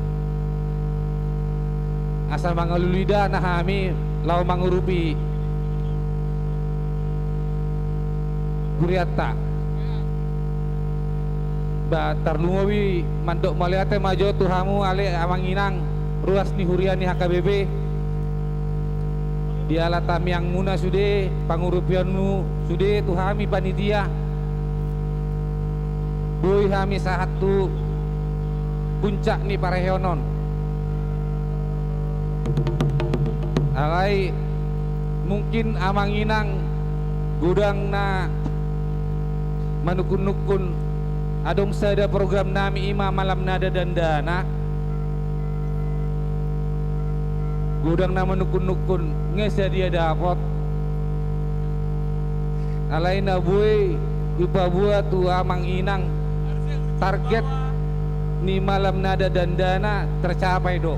asa mangalului dana hami laho mangurupi hurianta. Ba, tarlumobi mandok mauliate ma jo tu hamu ale Amang Inang, ruas ni huria ni H K B P. Diala tangiangmuna sude, pangurupionmu sude tu hami panitia, boi hami sahat tu puncak ni parheheon on. Alai mungkin Amang Inang godang na manungkun-nungkun, adong sada program nami i ma Malam Nada Dandana. Godang na manungkun-nungkun, nunga sadia dapot. Alai na boi hupaboa tu Amang Inang, target ni Malam Nada Dandana tercapai do.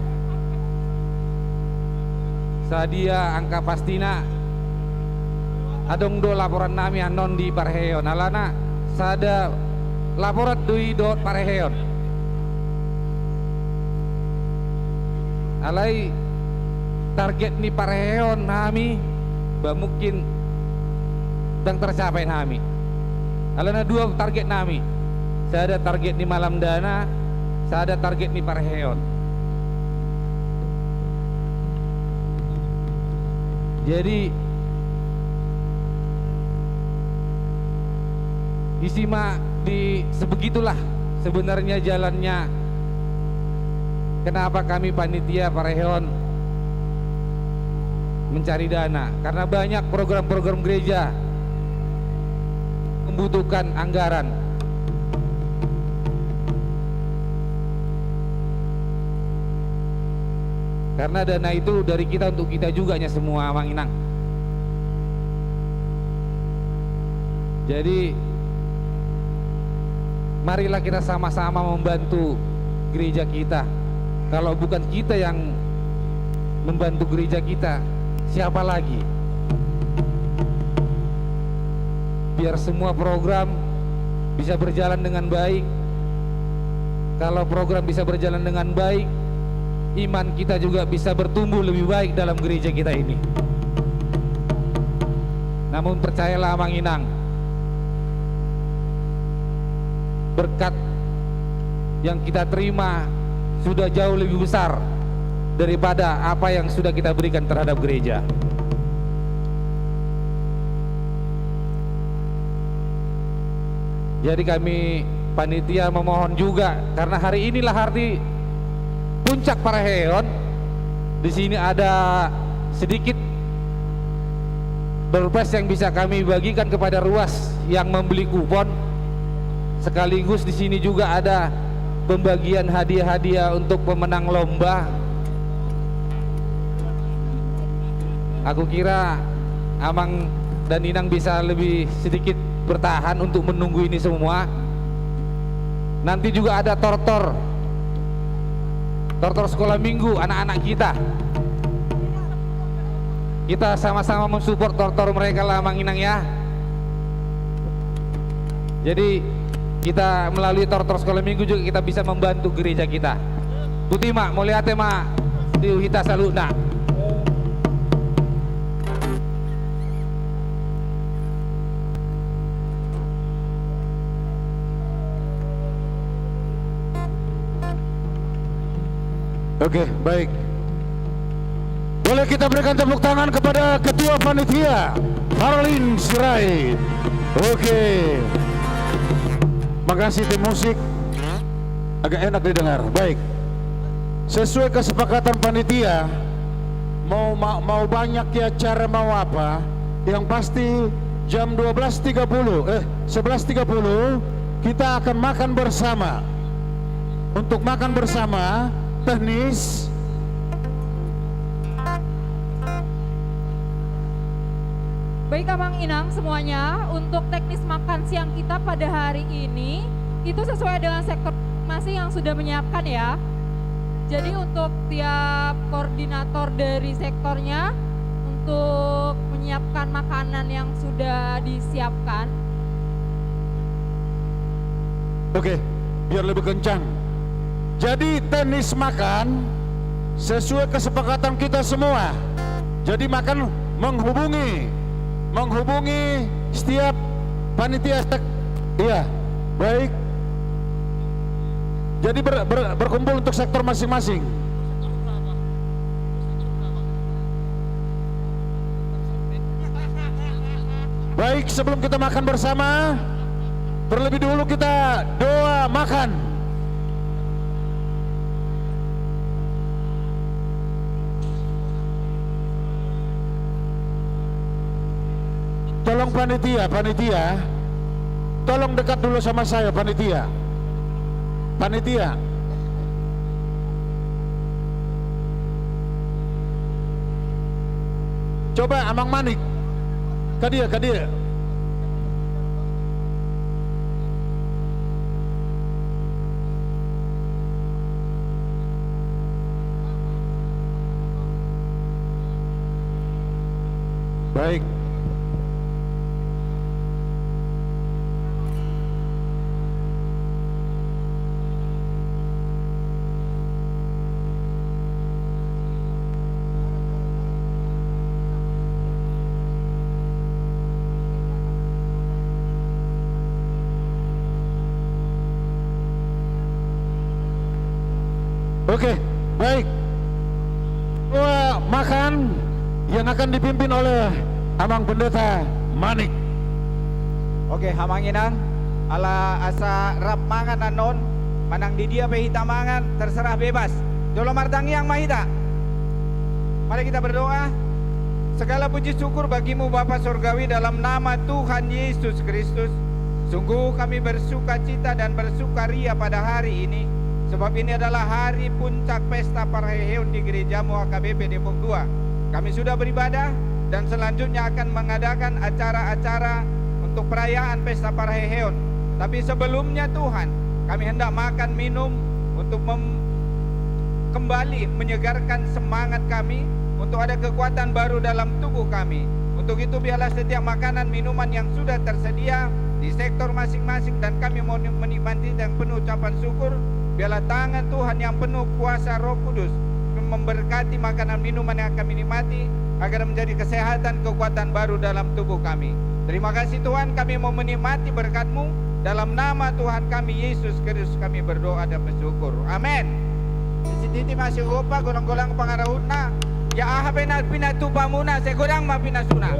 Sadia angka pastina, adong do laporan nami annon di parheheon, alana sada laporan do i dohot parheheon. Alai target ni parheheon hami, ba mungkin ndang tercapai nami. Alana dua target nami. Sada target ni malam dana, sada target ni parheon. Jadi, isi ma di sebegitulah sebenarnya jalannya kenapa kami panitia parheon mencari dana, karena banyak program-program gereja membutuhkan anggaran. Karena dana itu dari kita untuk kita juga nya semua, Amang Inang. Jadi, marilah kita sama-sama membantu gereja kita. Kalau bukan kita yang membantu gereja kita, siapa lagi? Biar semua program bisa berjalan dengan baik. Kalau program bisa berjalan dengan baik, iman kita juga bisa bertumbuh lebih baik dalam gereja kita ini. Namun percayalah, Amang Inang, berkat yang kita terima sudah jauh lebih besar daripada apa yang sudah kita berikan terhadap gereja. Jadi kami panitia memohon juga, karena hari inilah hari puncak parheon. Di sini ada sedikit door prize yang bisa kami bagikan kepada ruas yang membeli kupon. Sekaligus di sini juga ada pembagian hadiah-hadiah untuk pemenang lomba. Aku kira Amang dan Inang bisa lebih sedikit bertahan untuk menunggu ini semua. Nanti juga ada tortor. Tortor sekolah minggu anak-anak kita. Kita sama-sama mensupport tortor mereka lah, Amang Inang, ya. Jadi, kita melalui tortor sekolah minggu juga kita bisa membantu gereja kita. Botima, mauliate ma di hita saluhutna. Oke, baik. Boleh kita berikan tepuk tangan kepada Ketua Panitia, Harlin Sirait. Oke. Makasih, tim musik. Agak enak didengar. Baik. Sesuai kesepakatan panitia, mau, ma-, mau banyak ya acara, mau apa, yang pasti jam dua belas tiga puluh, eh, sebelas tiga puluh, kita akan makan bersama. Untuk makan bersama, teknis. Baik, Amang Inang semuanya, untuk teknis makan siang kita pada hari ini, itu sesuai dengan sektor masing yang sudah menyiapkan, ya. Jadi, untuk tiap koordinator dari sektornya, untuk menyiapkan makanan yang sudah disiapkan. Oke, biar lebih kencang. Jadi, teknis makan sesuai kesepakatan kita semua. Jadi, makan menghubungi, menghubungi setiap panitia sek-, iya, baik. Jadi, ber-, ber-, berkumpul untuk sektor masing-masing. Baik, sebelum kita makan bersama, terlebih dahulu kita doa makan. Tolong panitia, panitia, tolong dekat dulu sama saya, panitia. Panitia. Coba Amang Manik. Ka dia, ka dia. Baik. Oke, baik. Doa makan yang akan dipimpin oleh Amang Pendeta Manik. Oke, Amang Inang, ala asa rap mangan annon, manang di dia pe hita mangan, terserah, bebas. Jolo martangiang ma hita. Mari kita berdoa. Segala puji syukur bagi-Mu, Bapa Sorgawi, dalam nama Tuhan Yesus Kristus. Sungguh kami bersukacita dan bersukaria pada hari ini, sebab ini adalah hari puncak pesta parheheon di gereja-Mu H K B P Depok dua. Kami sudah beribadah dan selanjutnya akan mengadakan acara-acara untuk perayaan pesta parheheon. Tapi sebelumnya, Tuhan, kami hendak makan minum untuk mem-, kembali menyegarkan semangat kami, untuk ada kekuatan baru dalam tubuh kami. Untuk itu, biarlah setiap makanan minuman yang sudah tersedia di sektor masing-masing dan kami mau ni-, menikmati dengan penuh ucapan syukur, biarlah tangan Tuhan yang penuh kuasa Roh Kudus memberkati makanan minuman yang kami nikmati, agar menjadi kesehatan, kekuatan baru dalam tubuh kami. Terima kasih, Tuhan, kami mau menikmati berkat-Mu. Dalam nama Tuhan kami, Yesus Kristus, kami berdoa dan bersyukur. Amen. Sititi ma sigompa, golang-golang pangarahutna. Ia aha pe na pinatupa muna, sai godang ma pinasuna.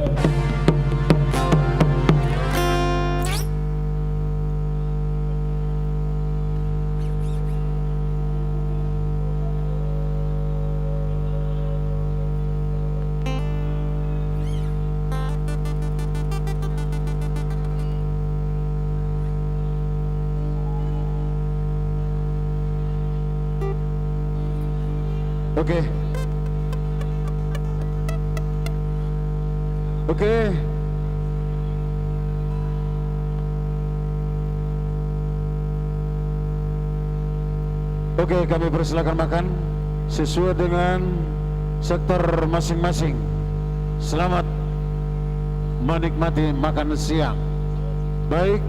Oke. Oke. Oke, kami persilakan makan sesuai dengan sektor masing-masing. Selamat menikmati makan siang. Baik.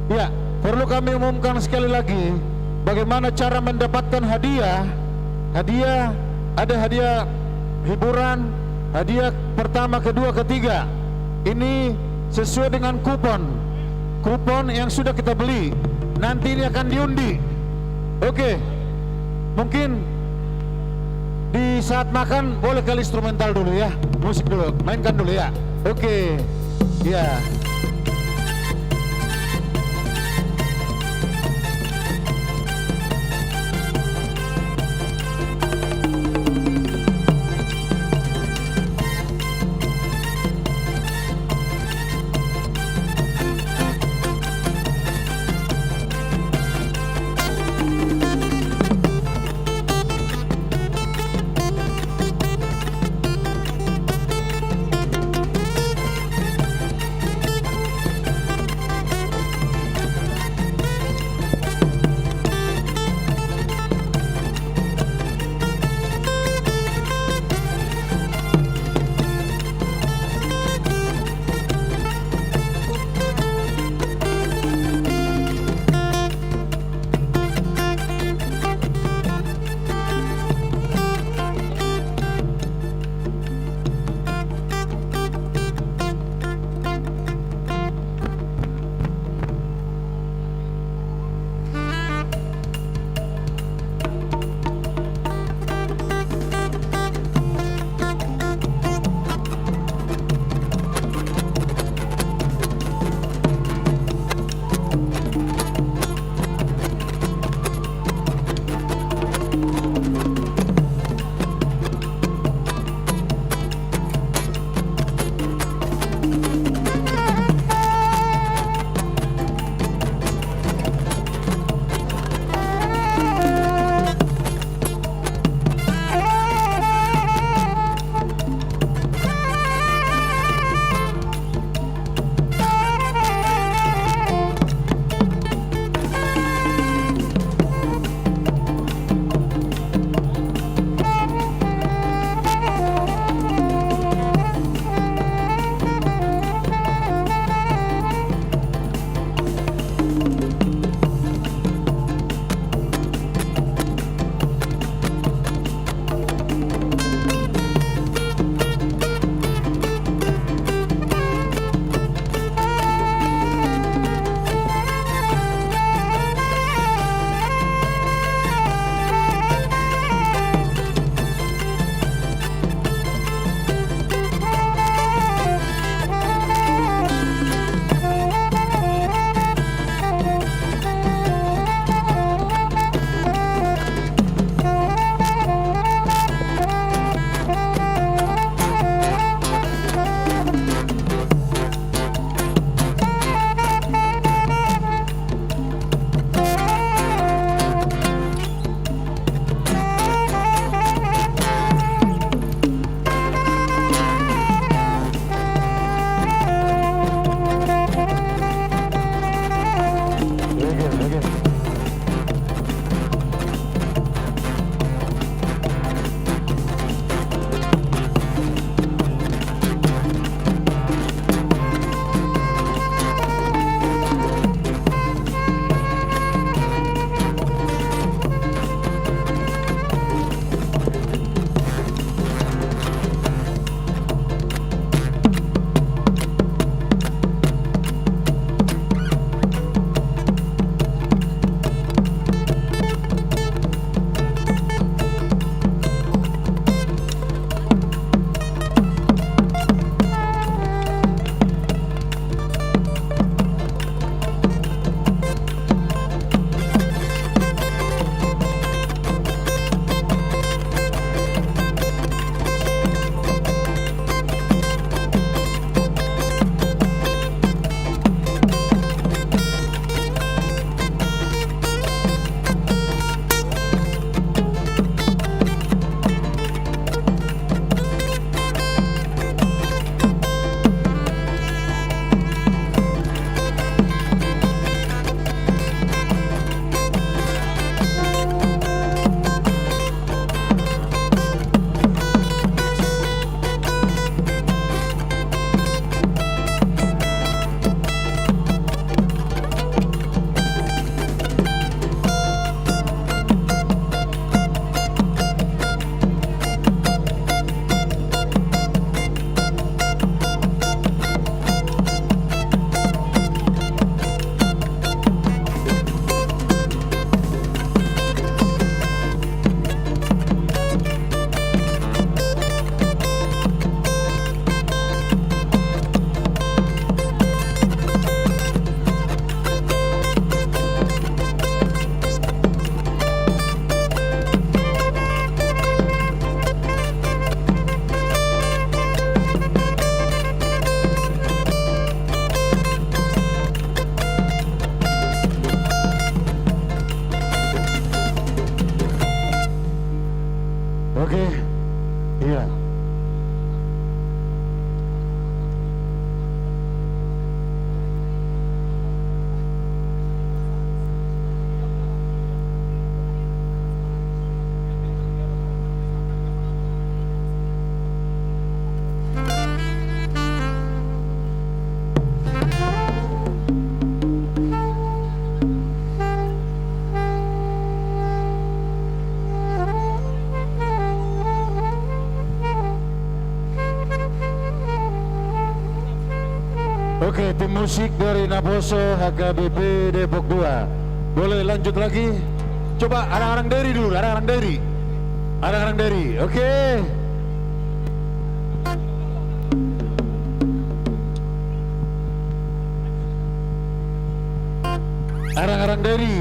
Ya, perlu kami umumkan sekali lagi bagaimana cara mendapatkan hadiah. Hadiah, ada hadiah hiburan, hadiah pertama, kedua, ketiga. Ini sesuai dengan kupon. Kupon yang sudah kita beli. Nanti ini akan diundi. Oke. Mungkin di saat makan boleh kali instrumental dulu ya. Musik dulu. Mainkan dulu ya. Oke. Ya. Oke, tim musik dari Naposo H K B P Depok dua. Boleh lanjut lagi? Coba Arang-Arang Dairi dulu, Arang-Arang Dairi. Arang-Arang Dairi, oke. Arang-Arang Dairi.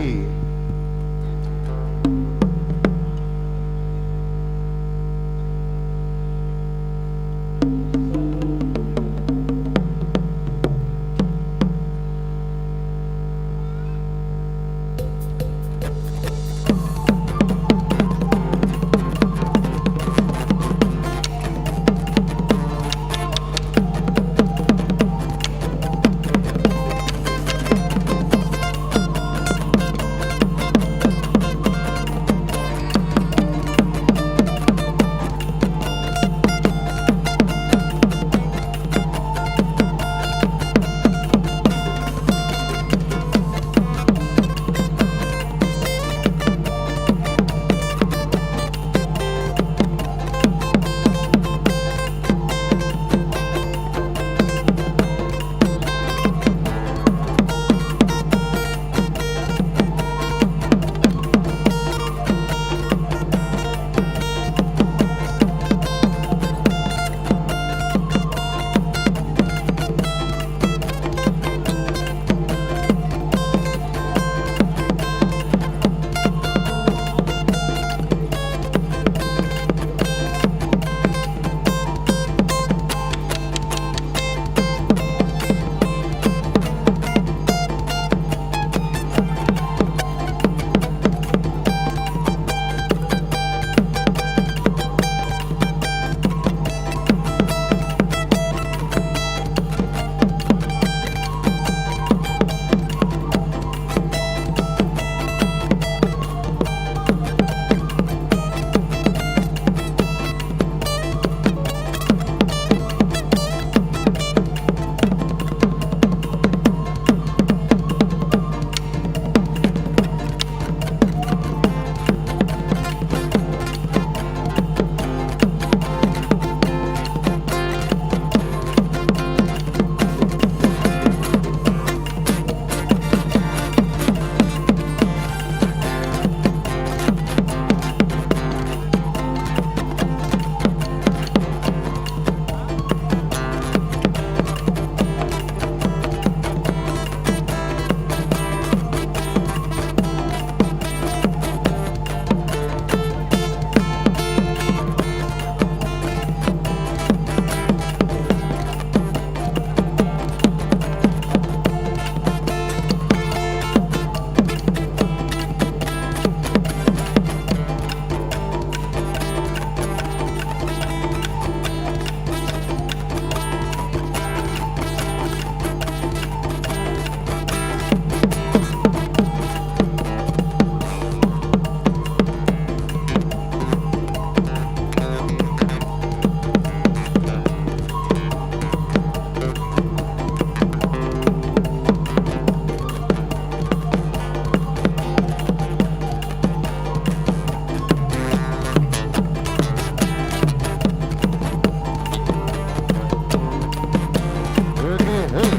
Oke, hei.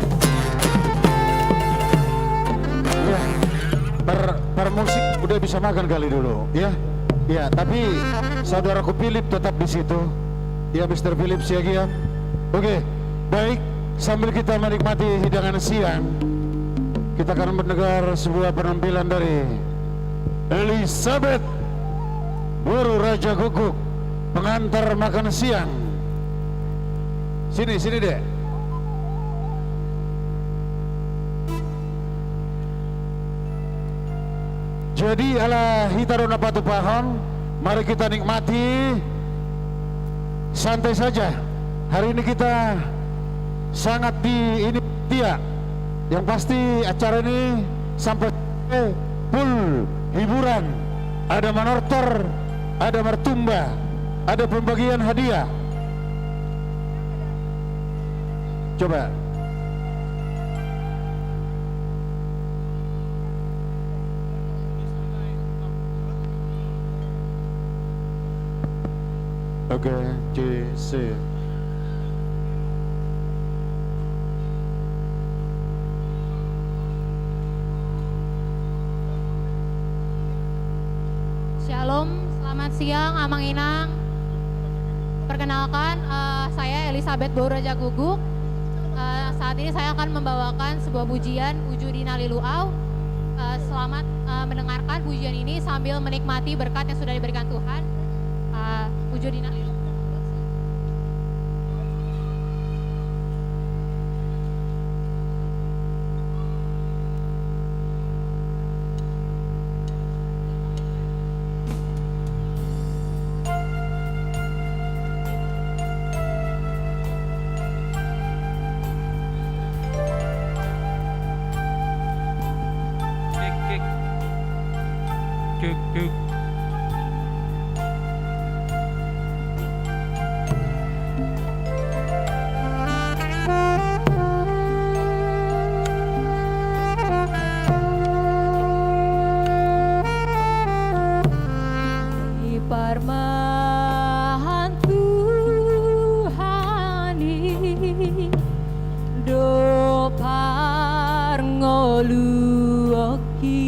Ya, per, per musik udah bisa makan kali dulu, ya. Ya, tapi saudaraku Philip tetap di situ. Ya, Mister Philip Siagian. Oke, baik. Sambil kita menikmati hidangan siang, kita akan mendengar sebuah penampilan dari Elizabeth, boru Raja Guguk, pengantar makan siang. Sini, sini, Dek. Jadi, ala hita do na patupahon, mari kita nikmati, santai saja. Hari ini kita sangat di ini, dia. Yang pasti acara ini sampai full hiburan. Ada manortor, ada martumba, ada pembagian hadiah. Coba. Oke, C C. Om, selamat siang, Amang Inang. Perkenalkan, eh, saya Elizabeth Boru Rajaguguk. Eh, saat ini saya akan membawakan sebuah pujian, Uju di na lilu au. Eh, selamat, eh, mendengarkan pujian ini sambil menikmati berkat yang sudah diberikan Tuhan. Eh, Uju di na lilu. Kik, kik. Kik, kik. Di parmahan Tuhan i do parngoluonki.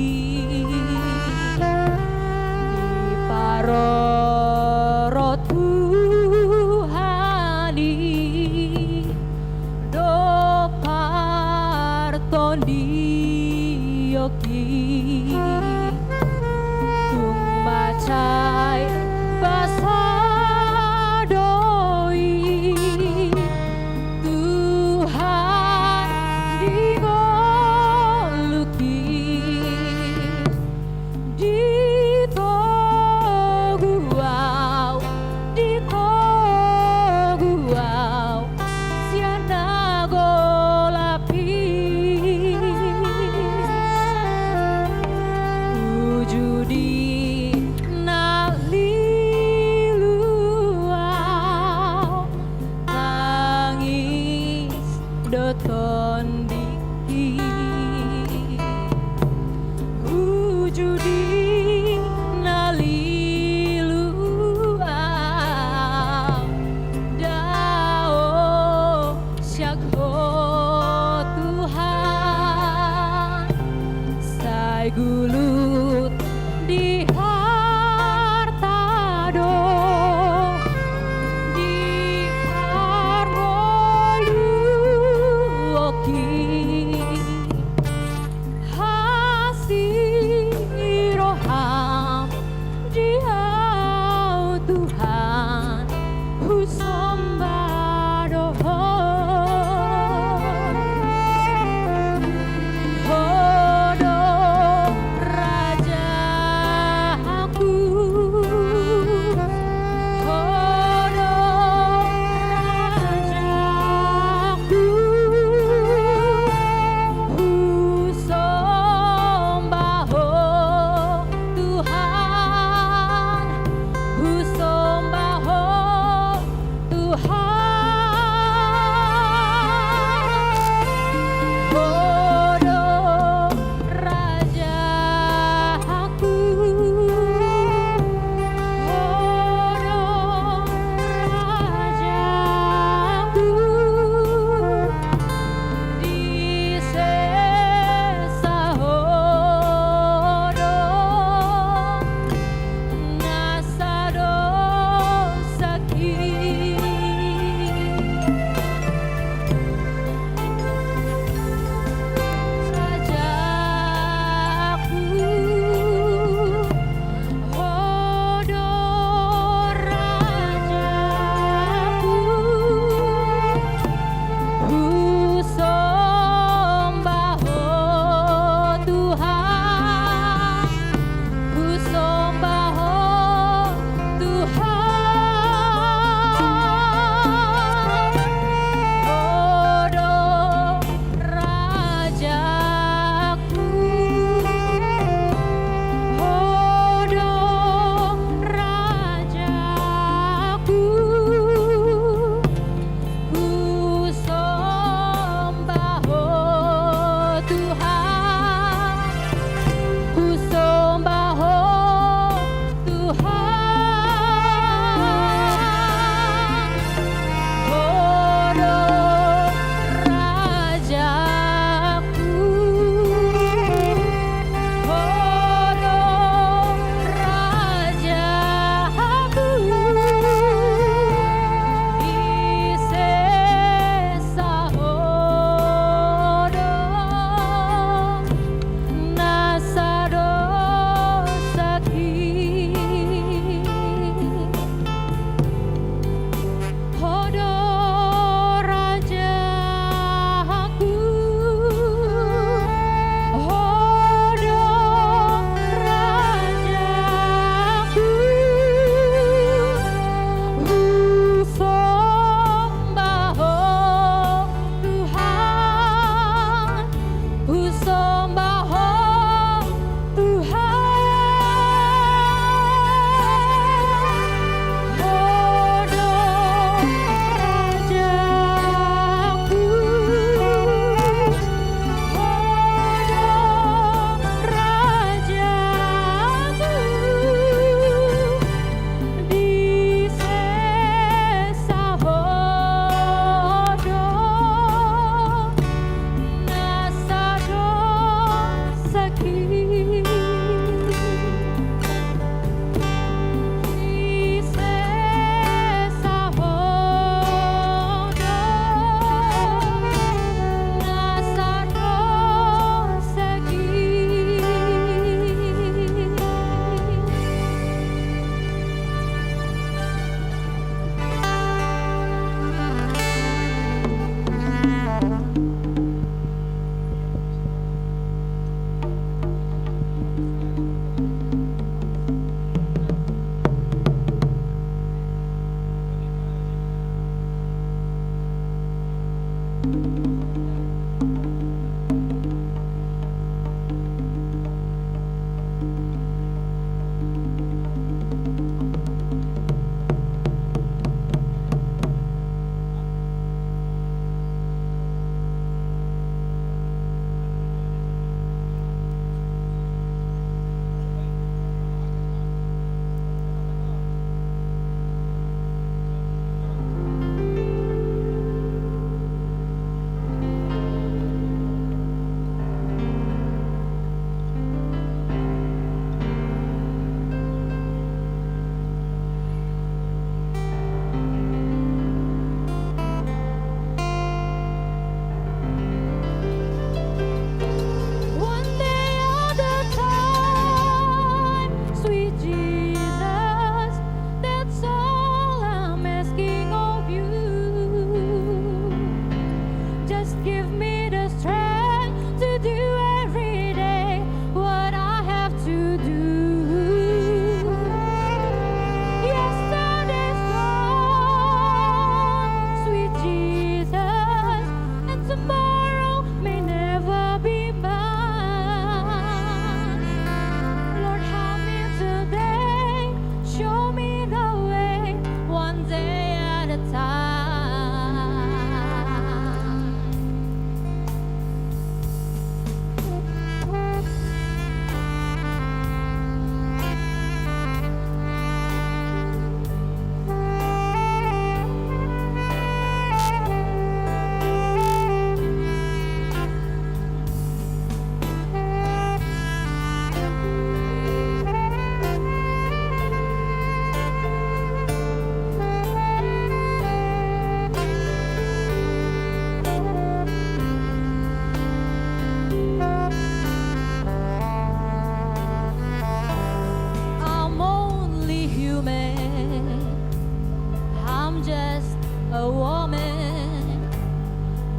woman.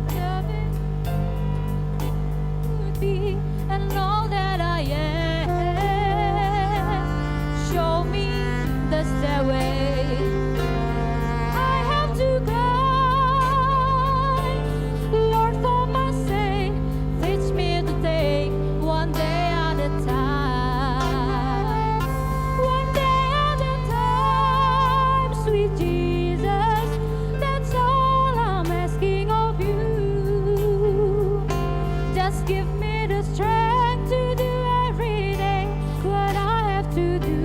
Everything would be and all that I am. Show me the stairway I have to climb. Lord, for my sake, teach me to take one day at a time. One day at a time, sweet Jesus, that's all I'm asking of you. Just give me the strength to do every day what I have to do.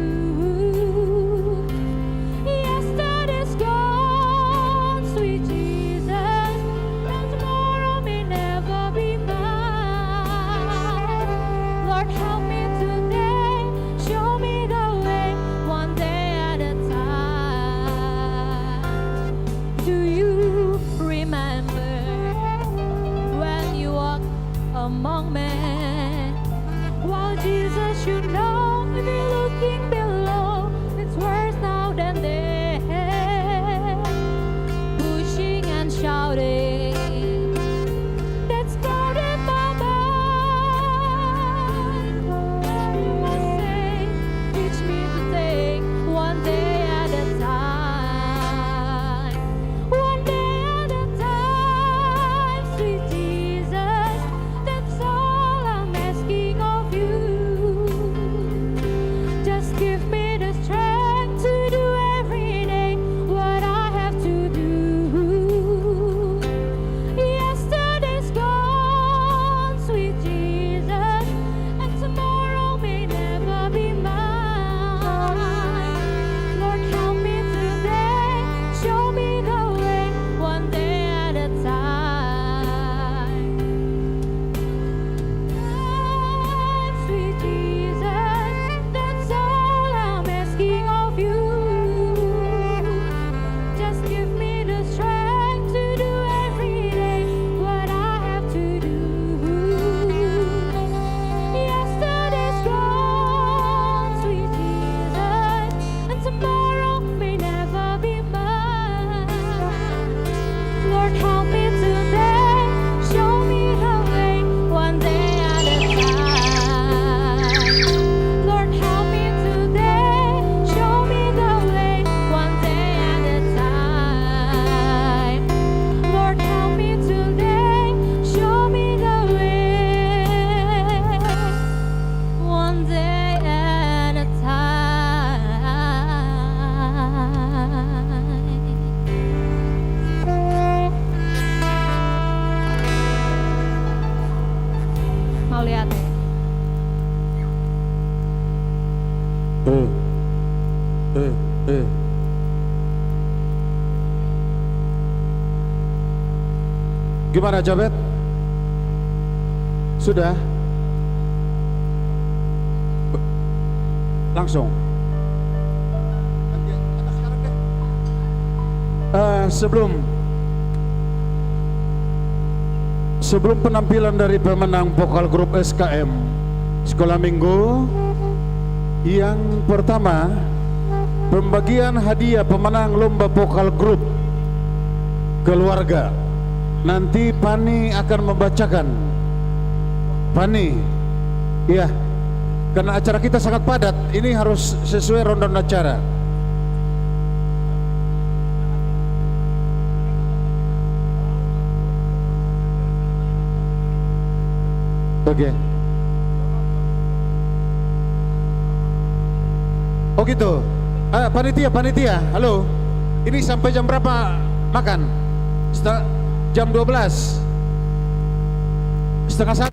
Yesterday's gone, sweet Jesus, and tomorrow may never be mine. Lord, help me today, show me the way, one day at a time. Do you remember when you walked among men? While Jesus should not be looking below, it's worse now than then. Pushing and shouting, that's crowded by mine. I must say, teach me to take one day at a time. One day at a time, sweet Jesus, that's all I'm asking of you. Just give me the strength to do every day what I have to do. Yesterday's gone, sweet Jesus, and tomorrow may never be mine. Lord, help me today, show me the way, one day at a time. Sweet Jesus, that's all I'm asking of you. Just give me the strength to do every day what I have to do. Yesterday's gone, sweet Jesus, and tomorrow may never be mine. Lord, help me today, show me the way, one day at a time. Lord, help me today, show me the way, one day at a time. Lord, help me today, show me the way, one day at a time. Mauliate. Eh, eh, eh. Gimana, Jabet? Sudah? Langsung. Eh, sebelum, sebelum penampilan dari pemenang vokal grup S K M Sekolah Minggu, yang pertama, pembagian hadiah pemenang lomba vokal grup keluarga. Nanti Pani akan membacakan. Pani, iya, karena acara kita sangat padat, ini harus sesuai rundown acara. Oke. Oh gitu. Eh, panitia, panitia, halo. Ini sampai jam berapa makan? Seta-, jam dua belas. Setengah satu.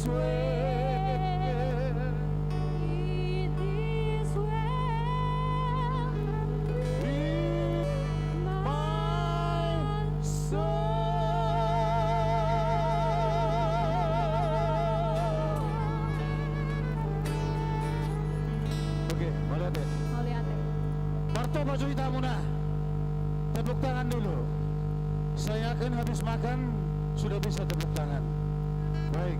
It is well in my soul. Oke, mauliate. Mauliate. Marto ma jo hita muna. Tepuk tangan dulu. Saya yakin habis makan sudah bisa tepuk tangan. Baik.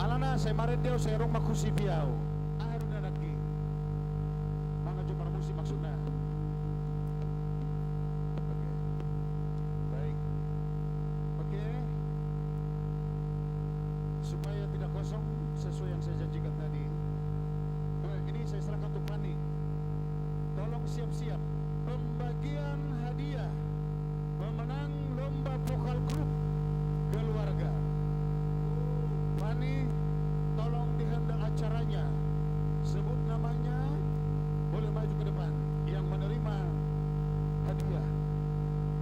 Alana sai marende au, sai ro ma husipi au. Aha do na nangkin? Mangan jo marmusik maksudna. Oke. Baik. Oke. Supaya tidak kosong, sesuai yang saya janjikan tadi. Baik, ini saya serahkan untuk Fani. Tolong siap-siap pembagian hadiah pemenang lomba vokal grup keluarga. Fani, tolong di handle acaranya. Sebut namanya, boleh maju ke depan. Yang menerima hadiah.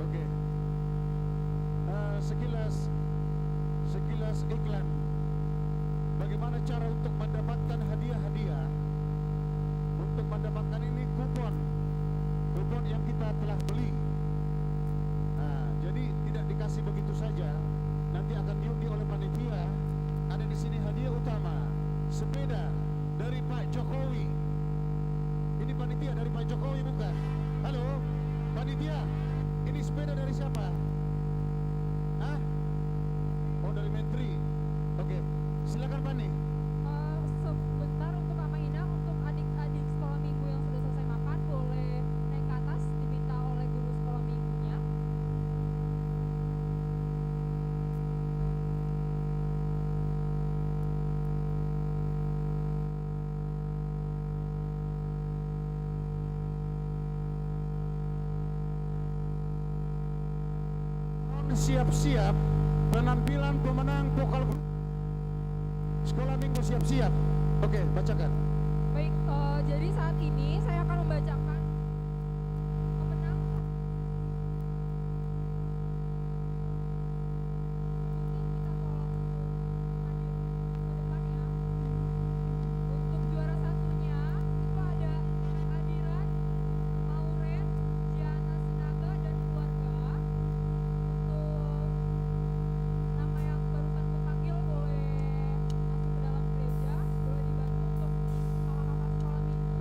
Oke. Eh, sekilas, sekilas iklan. Bagaimana cara untuk mendapatkan hadiah-hadiah? Untuk mendapatkan ini kupon, kupon yang kita telah beli. Nah, jadi tidak dikasih begitu saja. Nanti akan diundi oleh panitia. Ada di sini hadiah utama, sepeda dari Pak Jokowi. Ini panitia dari Pak Jokowi, bukan? Halo, panitia, ini sepeda dari siapa? Hah? Oh, dari Menteri. Oke, silakan, Fani. Eh, sebentar untuk Ama Inang, untuk adik-adik sekolah minggu yang sudah selesai makan, boleh naik ke atas, diminta oleh guru sekolah minggunya. Siap-siap penampilan pemenang vokal grup. Sekolah minggu siap-siap. Oke, bacakan. Baik, eh, jadi saat ini saya akan membacakan pemenang. Mungkin kita tolong untuk hadir ke depan, ya. Untuk juara satunya itu ada Adiran Mauren Diana Sinaga dan keluarga. Untuk nama yang barusan kupanggil boleh masuk ke dalam gereja, boleh dibantu untuk kakak-kakak sekolah minggu.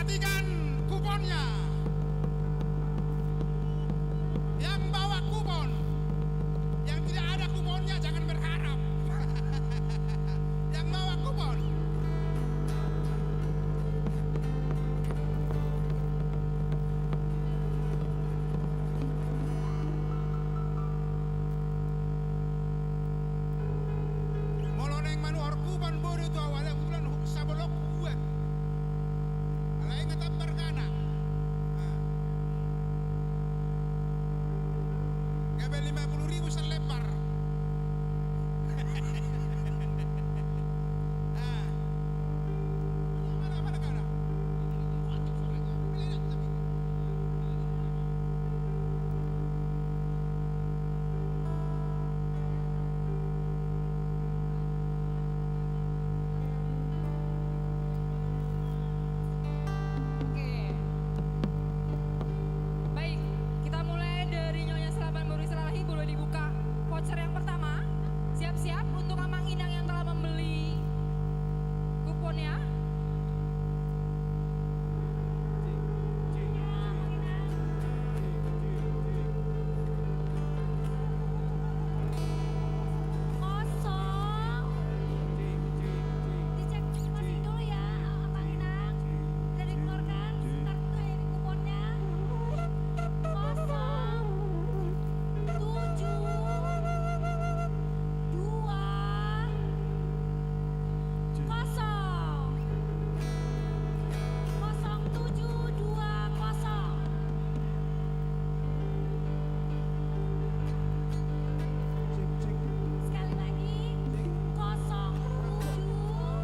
Bagikan kuponnya. Yang bawa kupon, yang tidak ada kuponnya jangan berharap. Yang bawa kupon. Molo naeng manuhor kupon boru tu au, alai kebetulan sabolongku hubuat. Alai nga tambar hana. Gabe lima puluh ribu salempar. Oke. Baik, kita mulai dari Nyonya Selamat Murni Salahi, boleh dibuka voucher yang pertama. Siap-siap untuk Amang Inang yang telah membeli kuponnya. Kosong. Dicek masing dulu ya, Amang Inang. Sudah dikeluarkan kartu, eh, kuponnya. Kosong tujuh dua kosong. Kosong tujuh dua kosong. Sekali lagi, kosong tujuh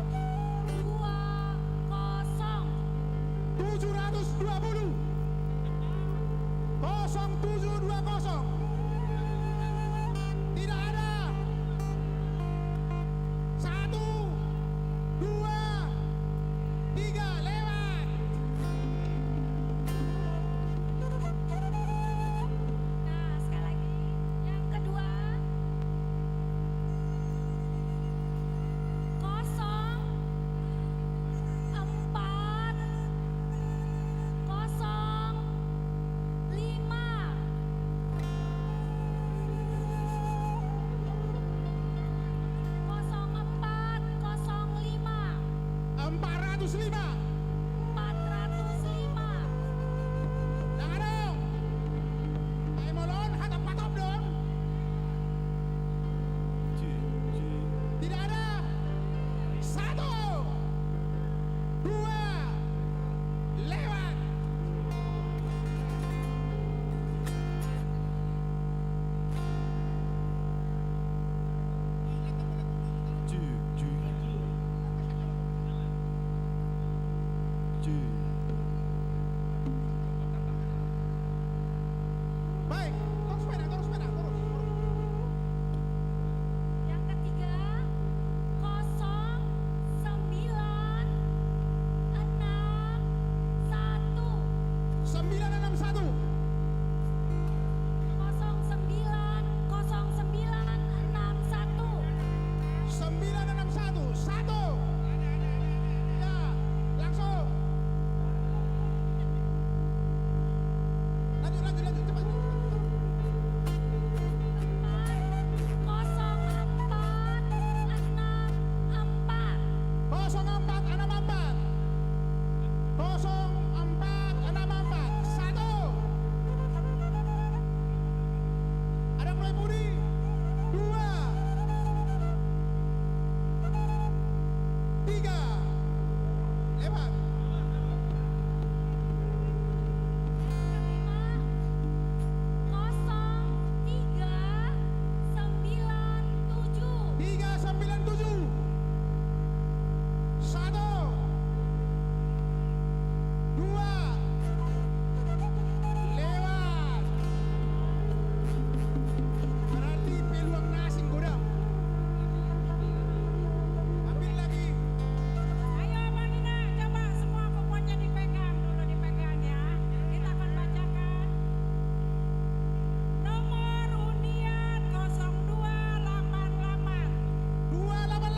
dua kosong. Tujuh ratus dua puluh. Kosong tujuh dua kosong. Tidak ada. Satu, dua, tiga, lewat. Nah, sekali lagi. Yang kedua. Kosong empat kosong lima. Kosong empat kosong lima. Empat ratus lima. Empat ratus lima. Dang adong. Ai molo on hata patop do on. Tidak ada. Satu. Dua. Lewat. Baik, terus, terus, terus. Yang ketiga, kosong sembilan enam satu. Sembilan enam satu. Kosong sembilan, kosong sembilan enam satu. Sembilan enam satu. Satu. Ya, langsung. Lanjut, lanjut, lanjut, cepat. Kosong empat enam empat. Kosong empat enam empat. Kosong empat enam empat. Satu. Ada mulai budi. Dua. Tiga. Lewat. Kosong tiga sembilan tujuh. Tiga sembilan tujuh. Satu. Dua. Lewat. Berarti peluang na asing godang. Ambil lagi. Ayo, Bang Ina, coba semua kuponnya dipegang dulu, dipegang ya. Kita akan bacakan. Nomor undian kosong dua delapan delapan. Dua delapan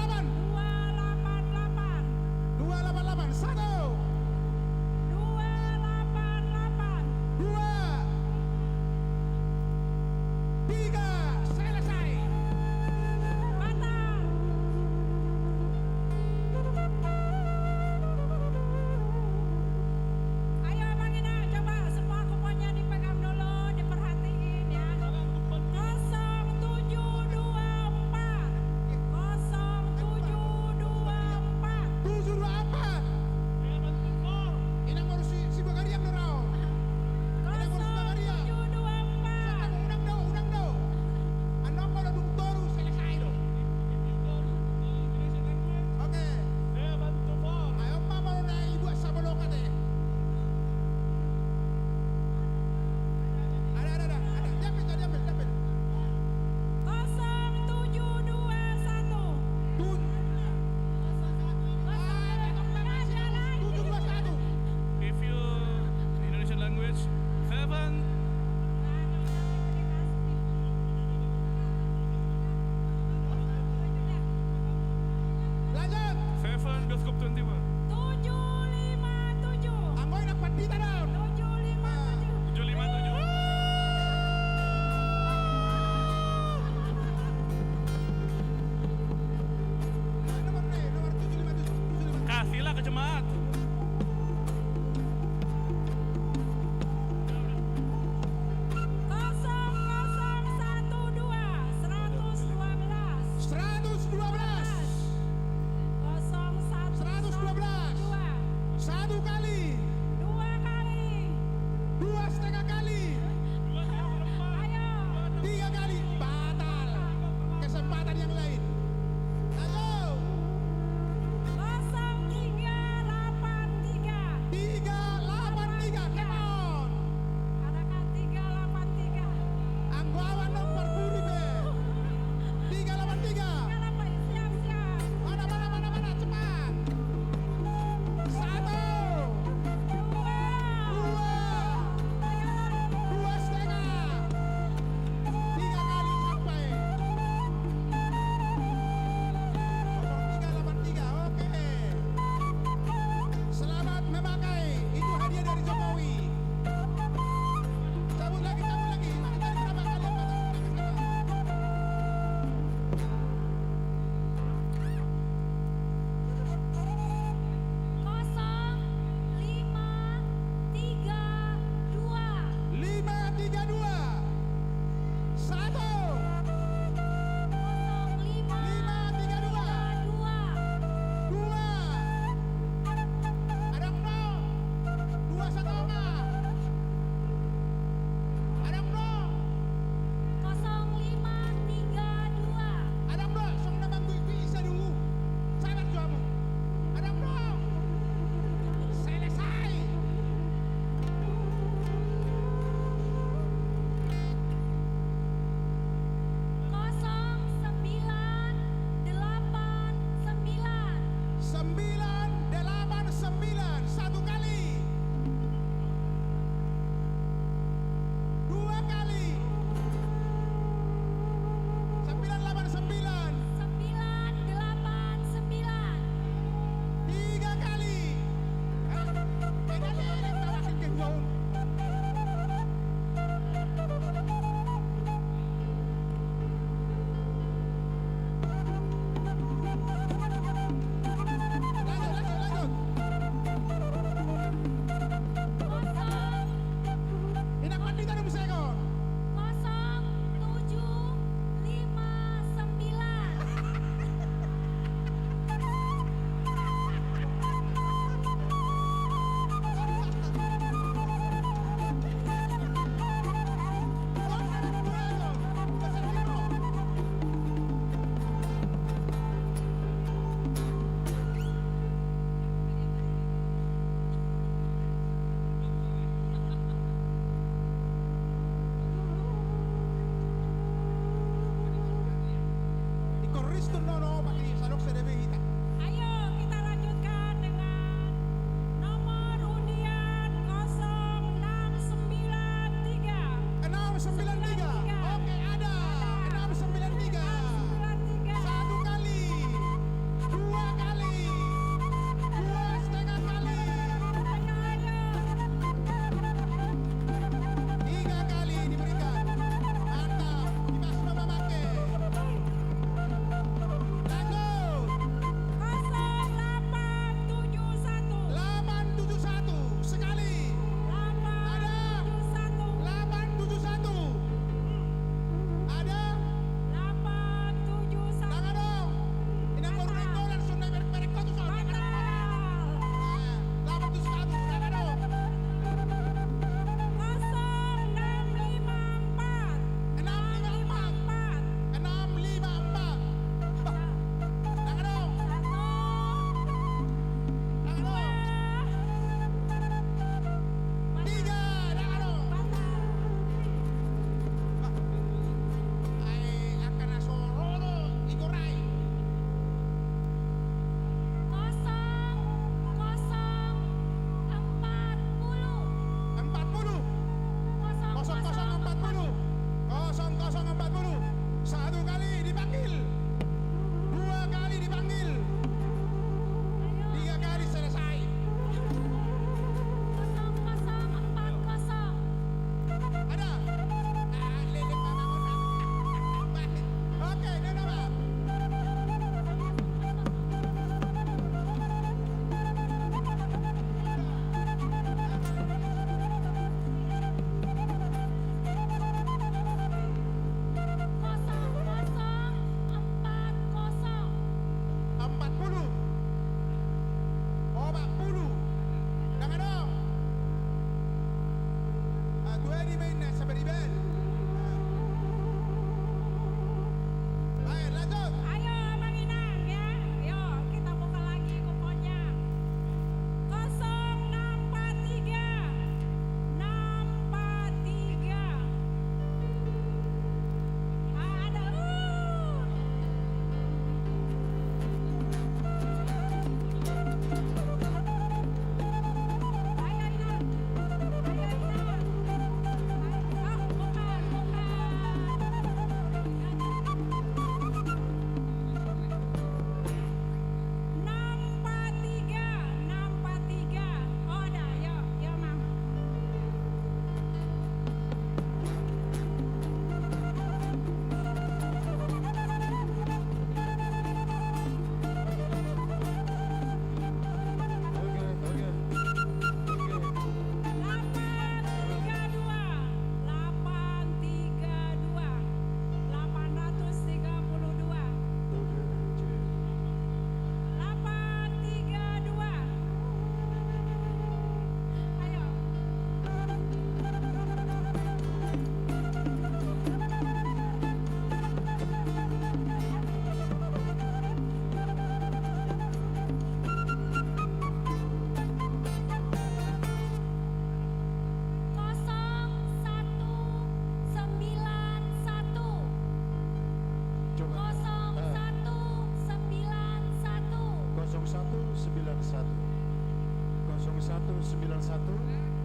Sembilan satu,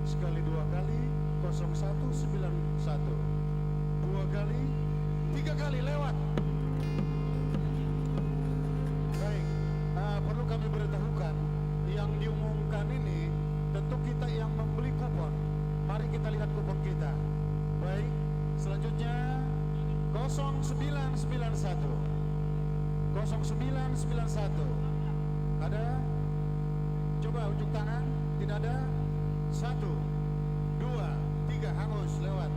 sekali dua kali, kosong satu sembilan satu. Dua kali, tiga kali, lewat. Baik, eh, perlu kami beritahukan, yang diumumkan ini tentu kita yang membeli kupon. Mari kita lihat kupon kita. Baik, selanjutnya kosong sembilan sembilan satu. Kosong sembilan sembilan satu. Ada? Coba unjuk tangan. Tidak ada? Satu, dua, tiga, hangus, lewat.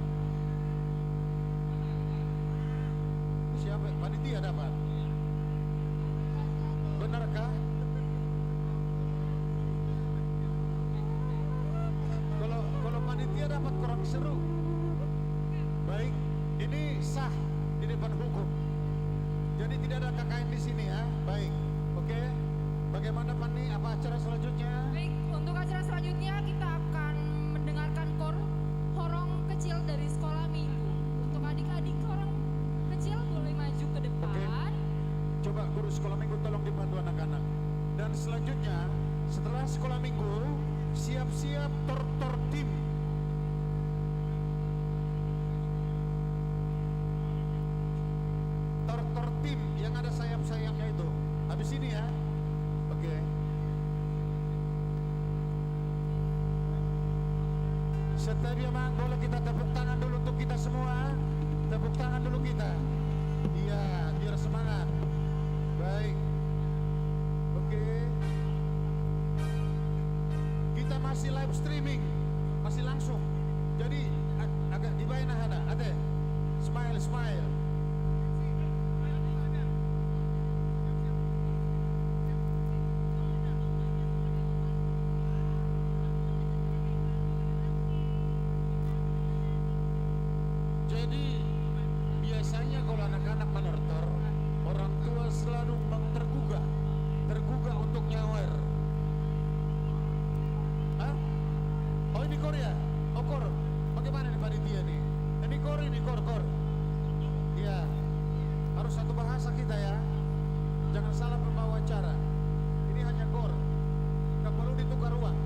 Siapa? Panitia dapat. Benarkah? Kalau, kalau panitia dapat, kurang seru. Baik, ini sah di depan hukum. Jadi tidak ada K K N di sini ya. Baik. Oke. Bagaimana, Pani? Apa acara selanjutnya? Baik, untuk acara selanjutnya kita akan mendengarkan kor Horong Kecil dari Sekolah Minggu. Untuk adik-adik horong kecil boleh maju ke depan. Oke. Coba guru Sekolah Minggu tolong dipandu anak-anak. Dan selanjutnya, setelah Sekolah Minggu, siap-siap tor-tor tim. Tor-tor tim yang ada sayap-sayapnya itu. Habis ini ya. Oke. Setia dia, Mang. Boleh kita tepuk tangan dulu untuk kita semua? Tepuk tangan dulu kita. Iya, biar semangat. Baik. Oke. Kita masih live streaming, masih langsung. Jadi, a-, agak dibaen ahana, ate. Smile, smile. Jadi, biasanya kalau anak-anak manortor, orang tua selalu meng-, tergugah, tergugah untuk nyawer. Hah? Oh, ini kor ya? Oh, kor. Bagaimana nih panitia nih? Ini kor, ini kor, kor. Iya. Harus satu bahasa kita ya. Jangan salah pembawa acara. Ini hanya kor. Nggak perlu ditukar uang.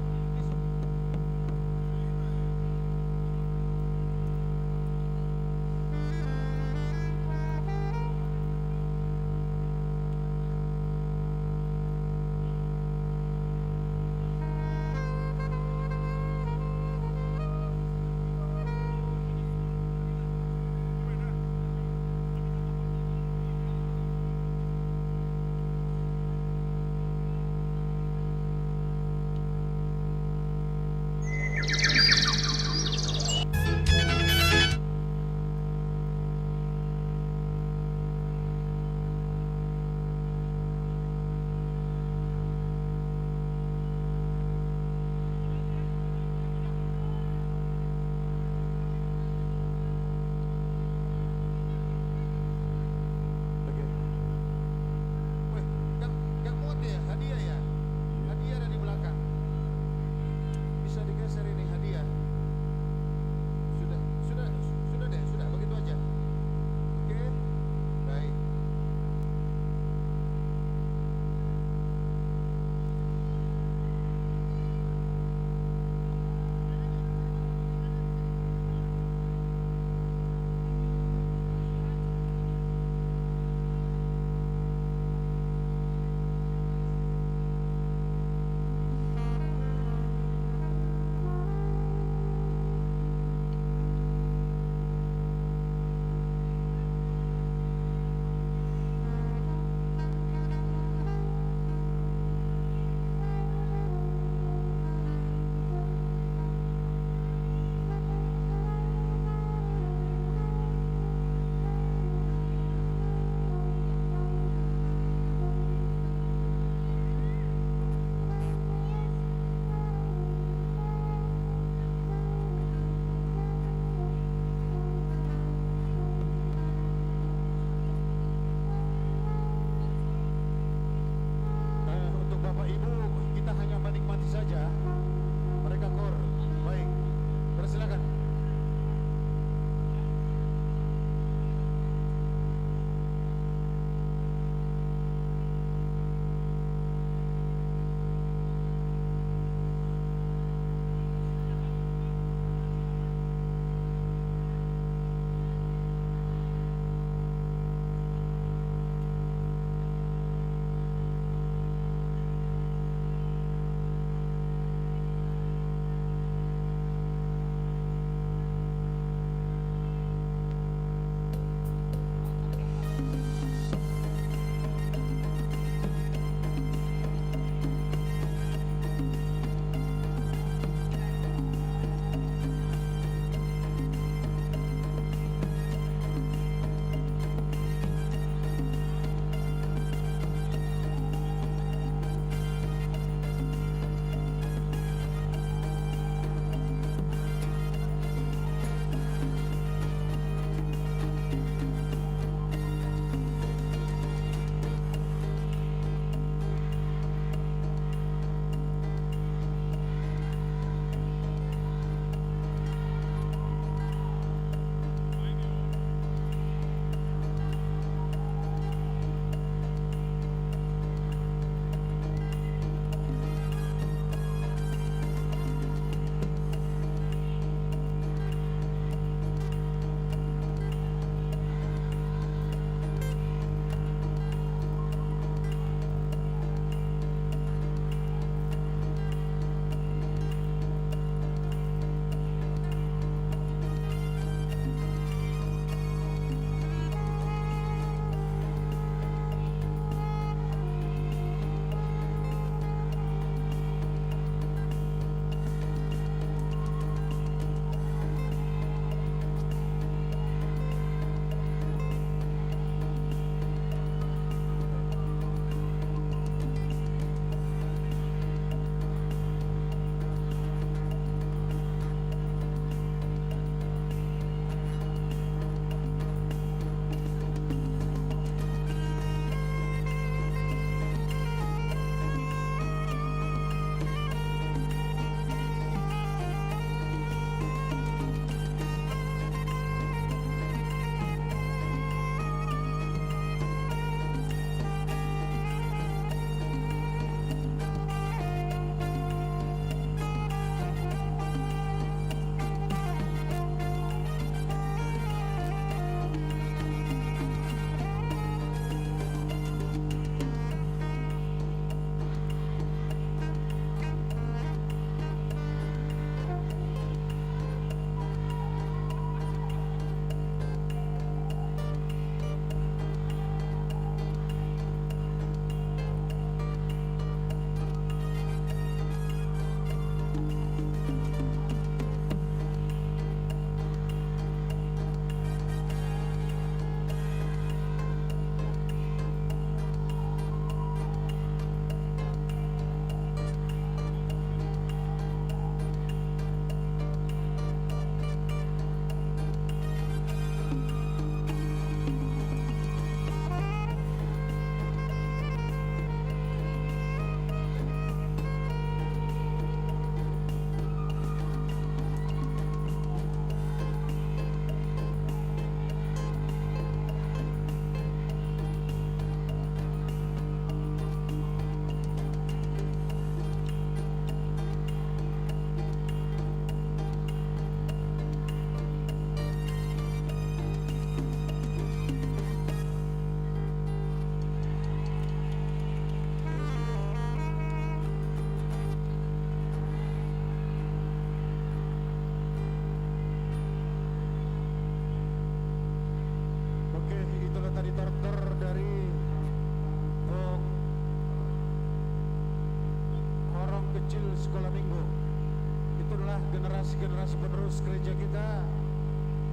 generasi penerus gereja kita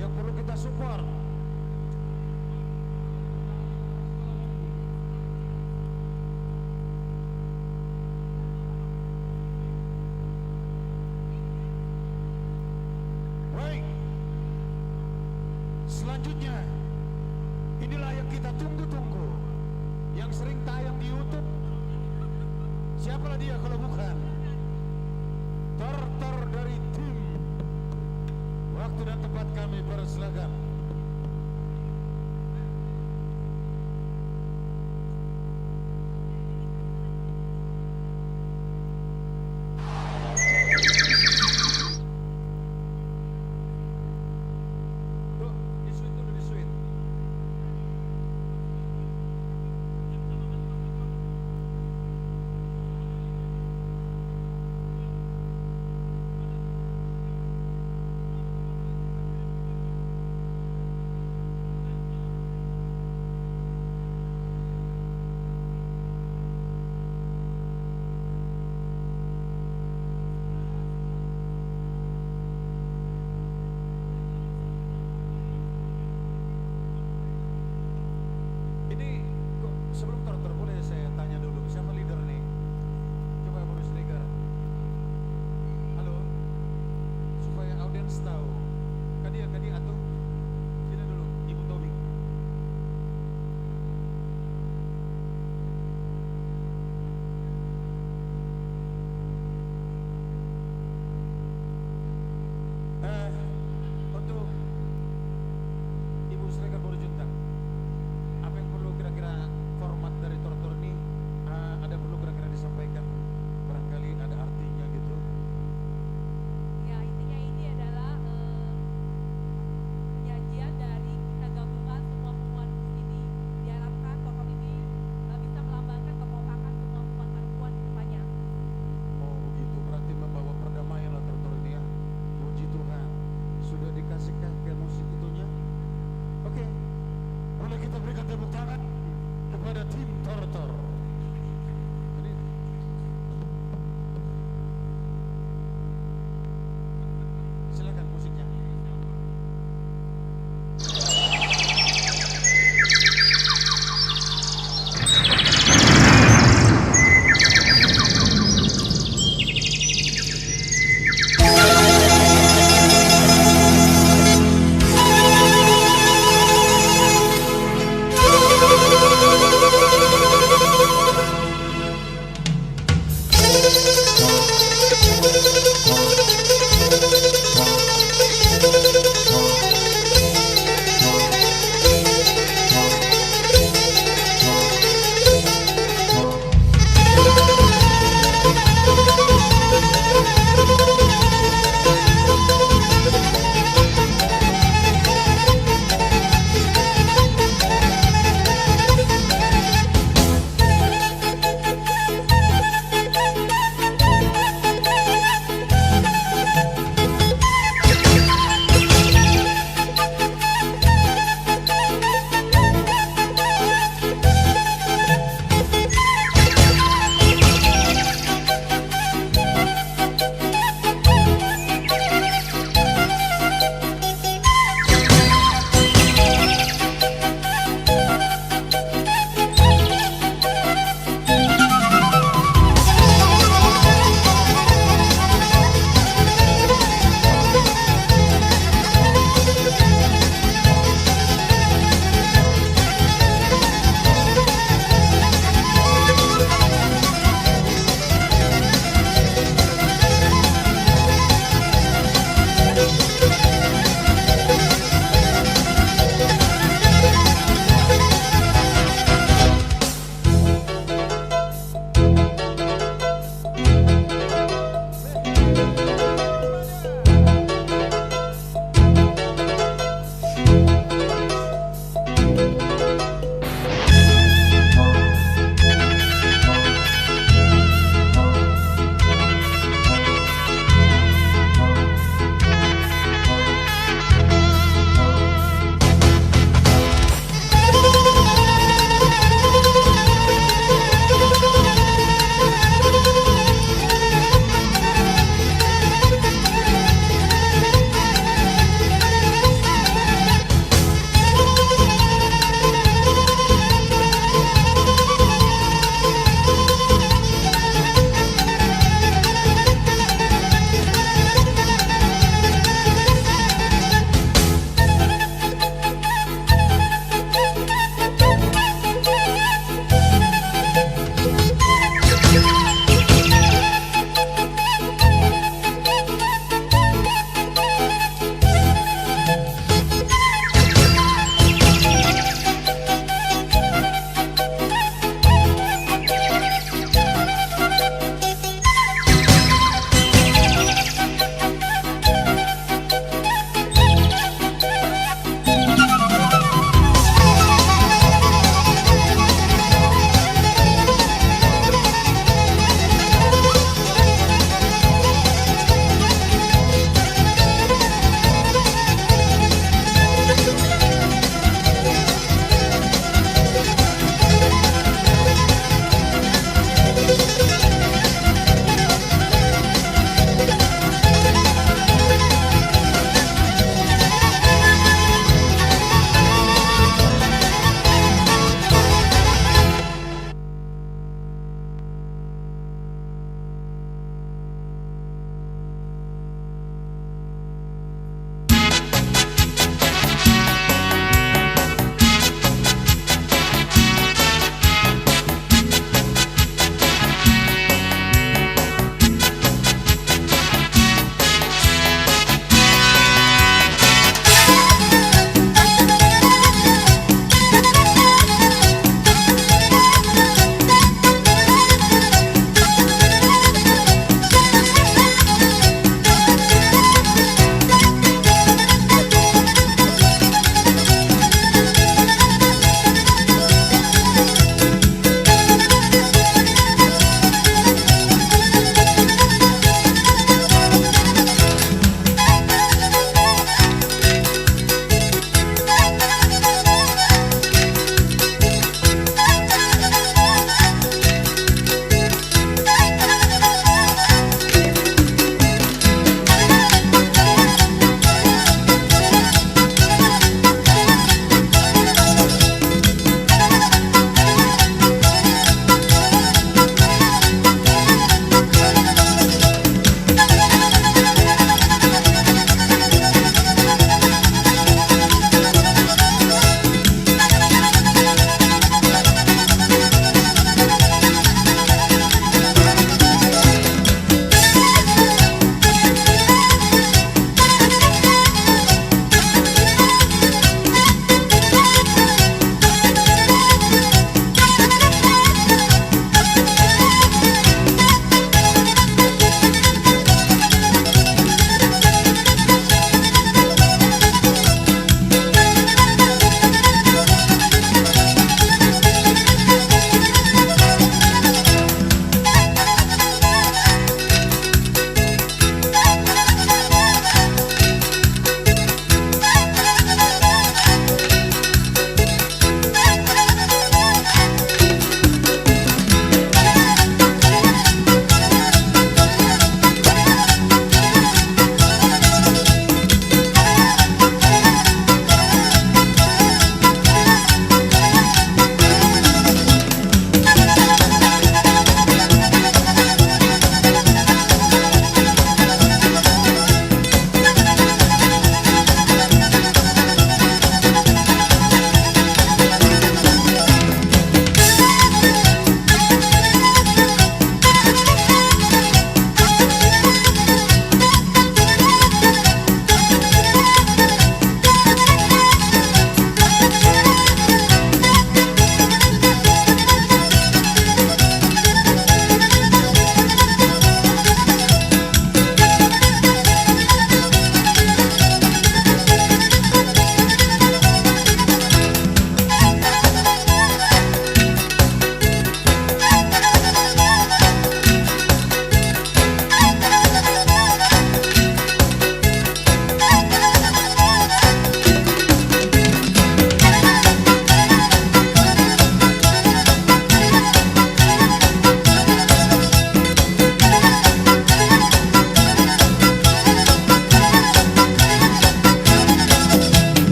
yang perlu kita support. Baik. Selanjutnya, inilah yang kita tunggu-tunggu, yang sering tayang di YouTube. Siapalah dia kalau bukan Tor-tor dari tim. Waktu dan tempat kami persilakan.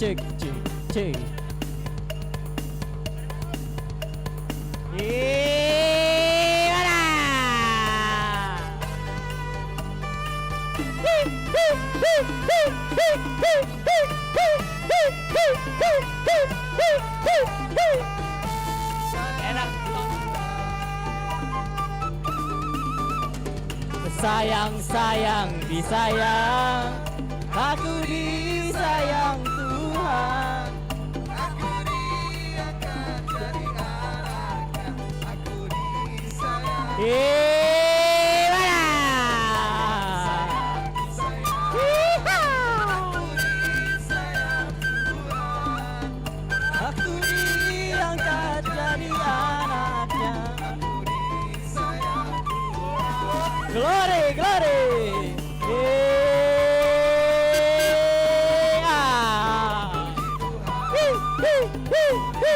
Cek, cek, cek. Gimana? Enak. Sayang, sayang, disayang, aku disayang Tuhan. Aku diangkat jadi anaknya, aku disayang. Gimana? Yeehaw. Aku diangkat jadi anaknya. Glory, glory. Eh, ah. Hu, hu, hu, hu.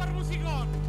Parmusikon.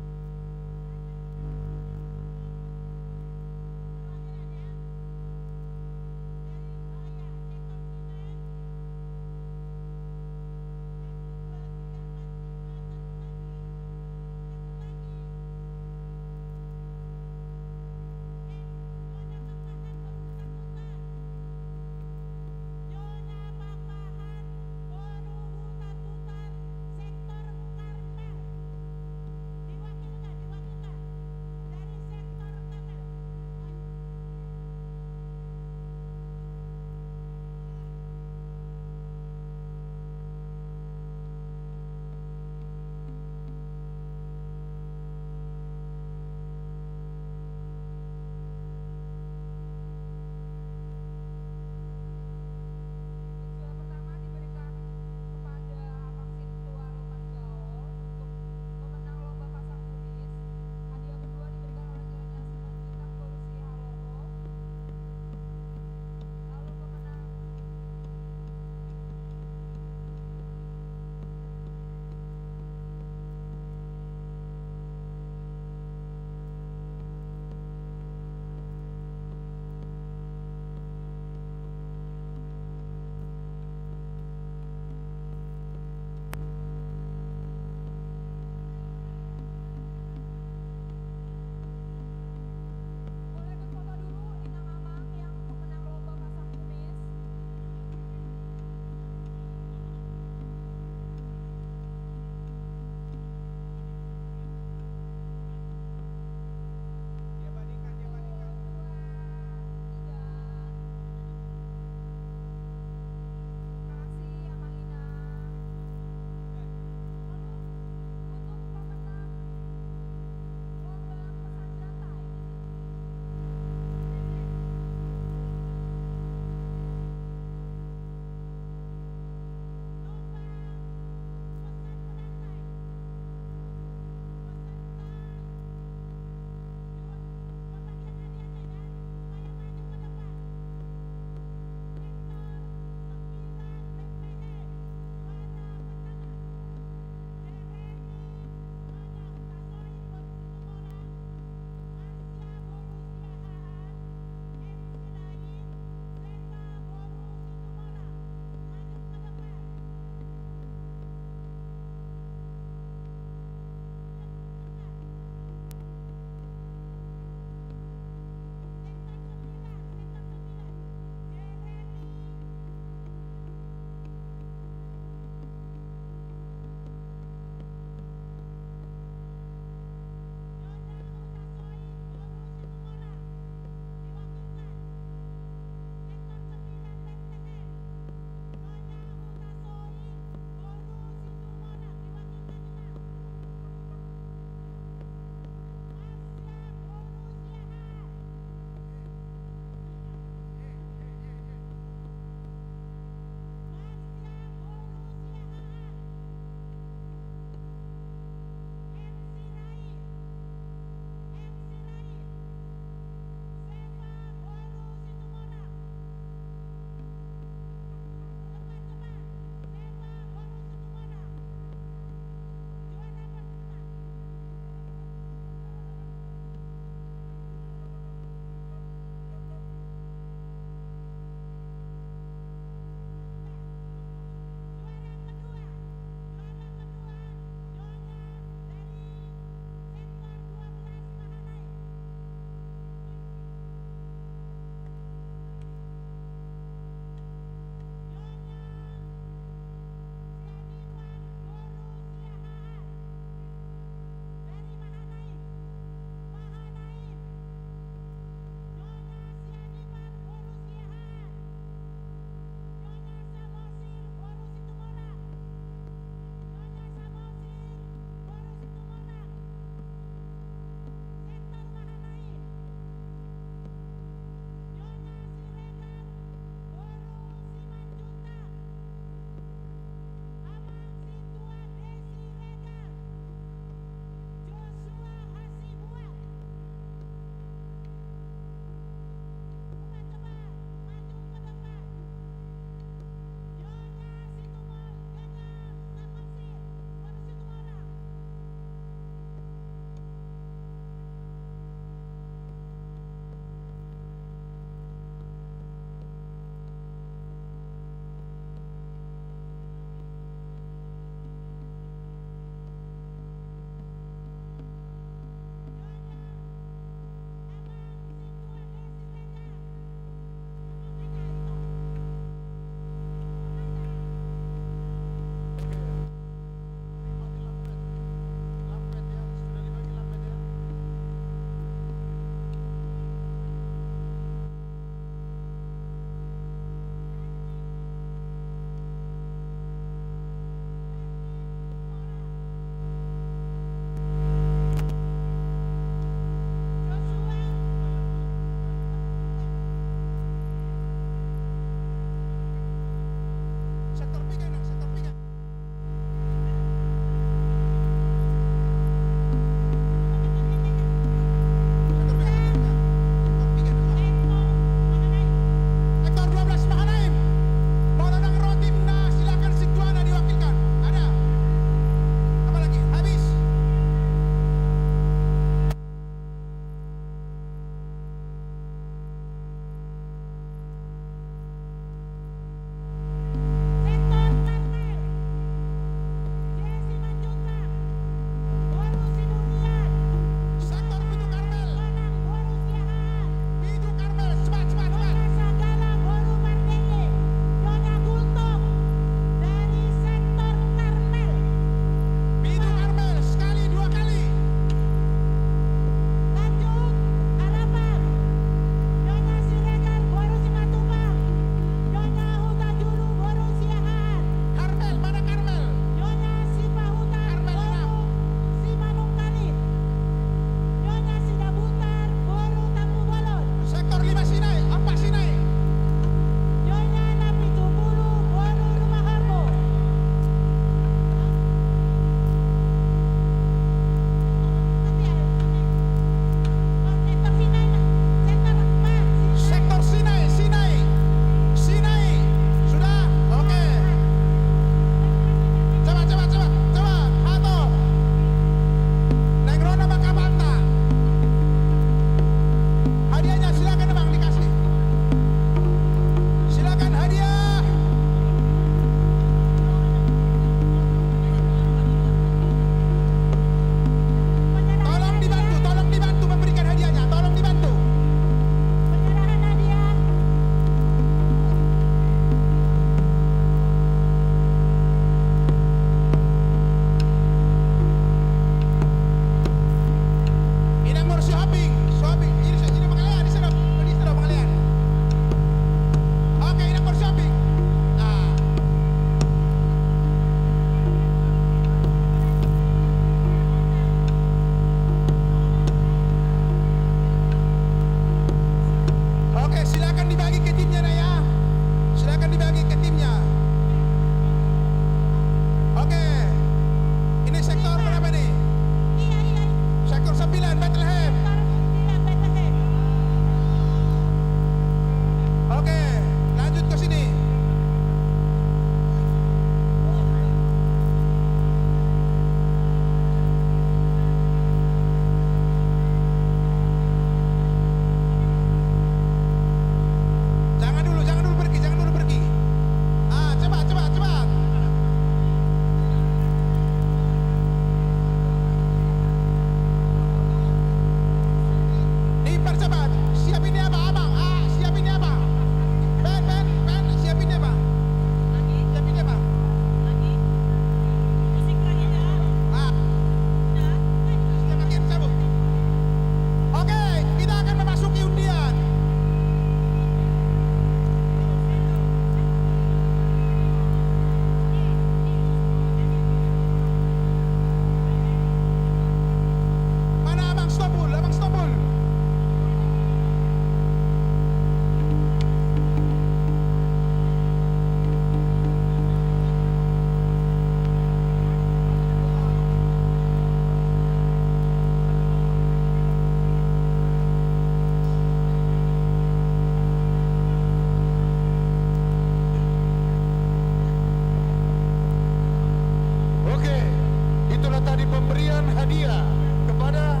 Iya, kepada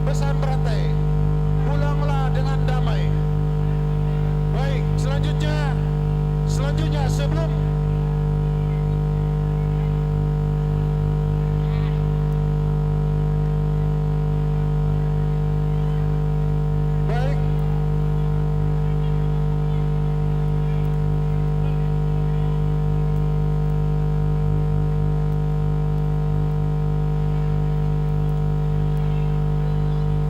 pesan berantai, pulanglah dengan damai. Baik, selanjutnya, selanjutnya sebelum, baik.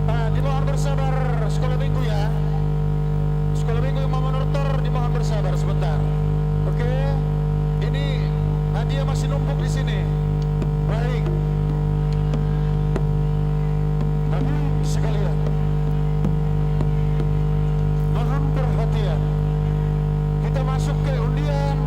Ah, dimohon bersabar, sekolah minggu ya. Sekolah minggu yang mau menertor, dimohon bersabar sebentar. Oke, ini hadiah masih numpuk di sini. Baik. Hadirin sekalian, mohon perhatian. Kita masuk ke undian.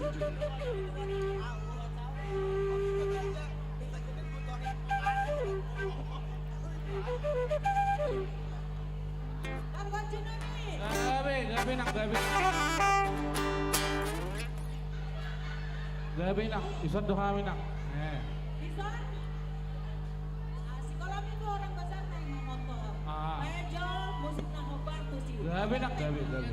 Gabe, gabe nang, gabe. Gabe nang, dison do hami nang. Eh. Dison? Ah, sikola minggu orang besar naik motor. Ah. Supaya jauh musik na hombar tu si. Gabe nang, gabe, gabe.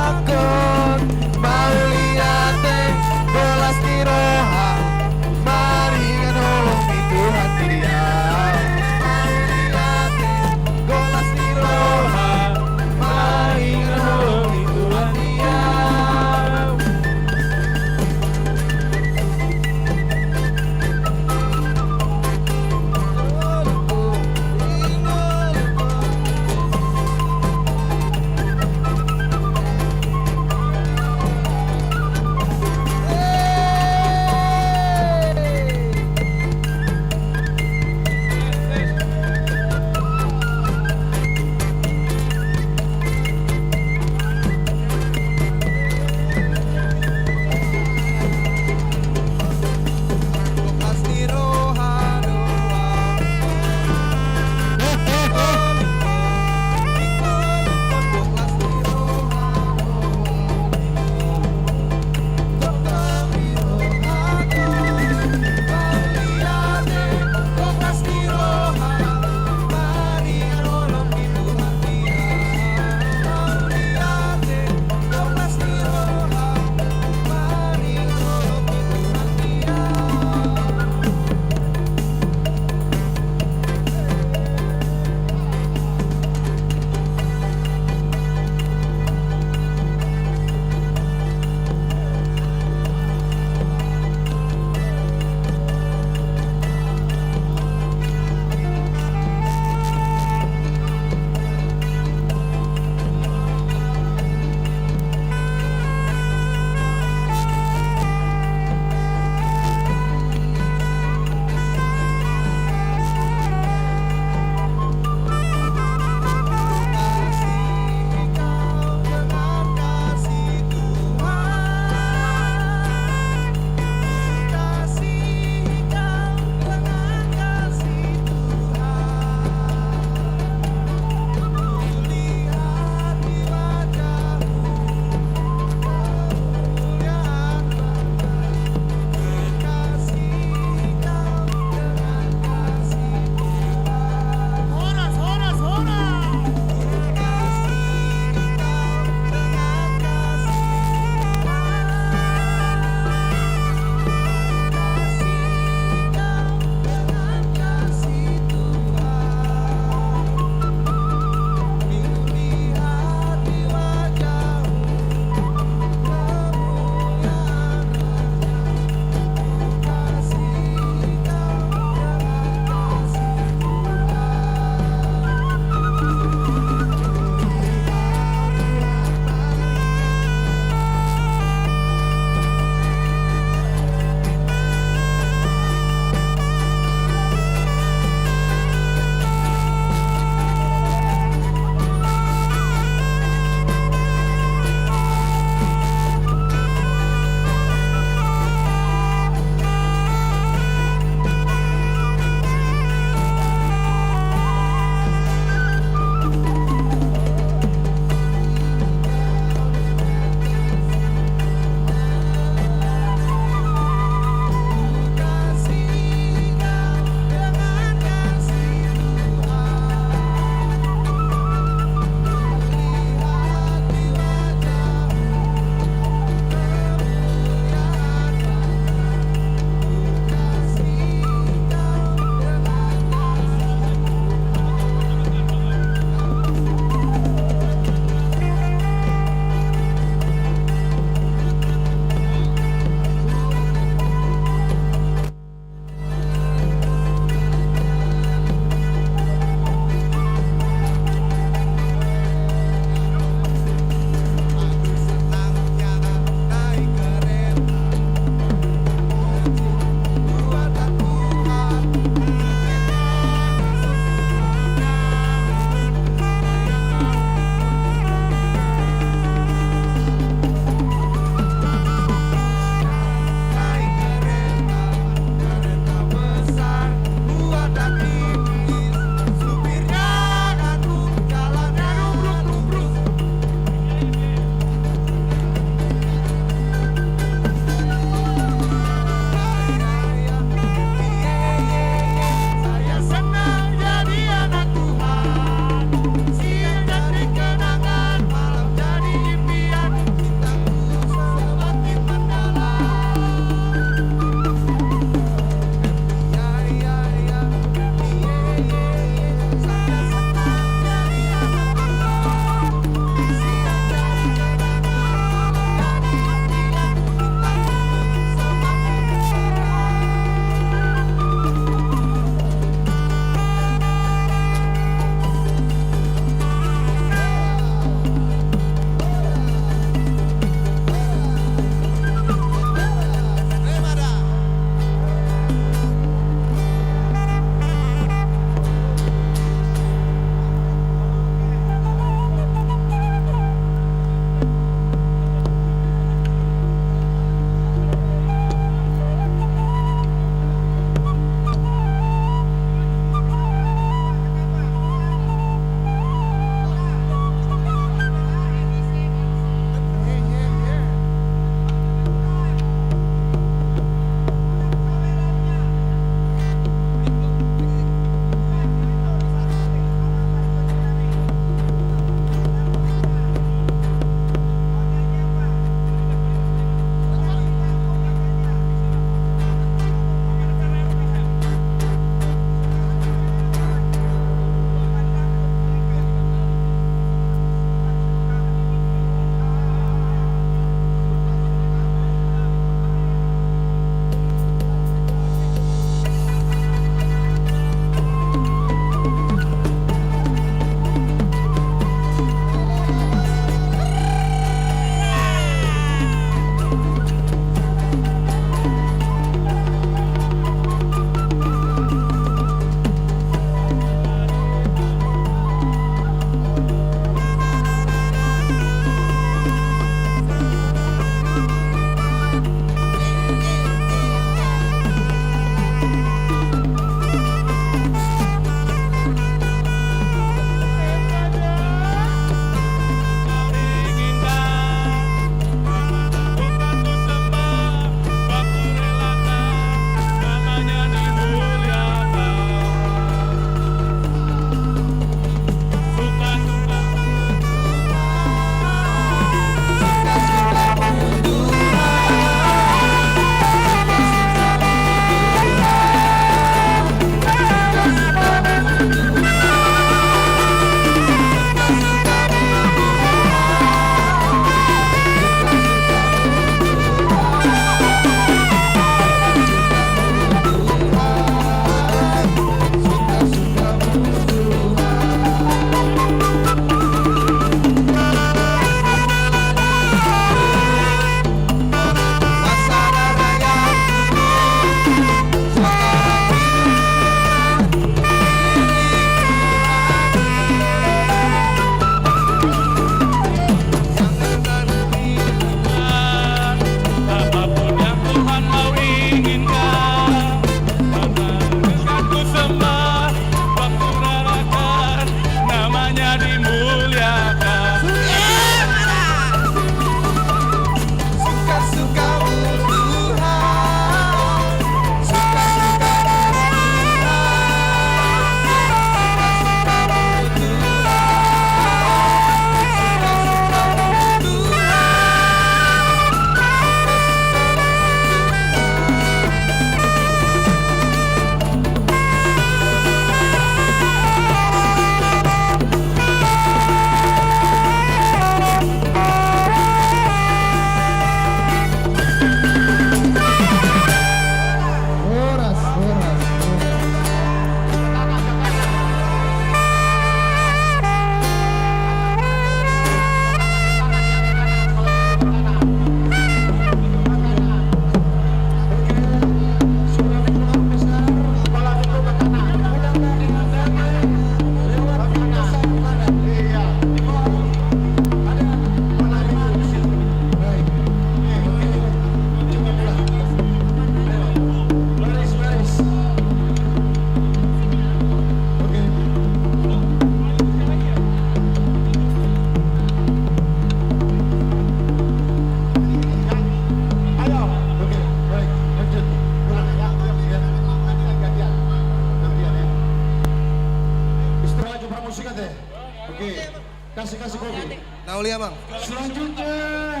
Selanjutnya,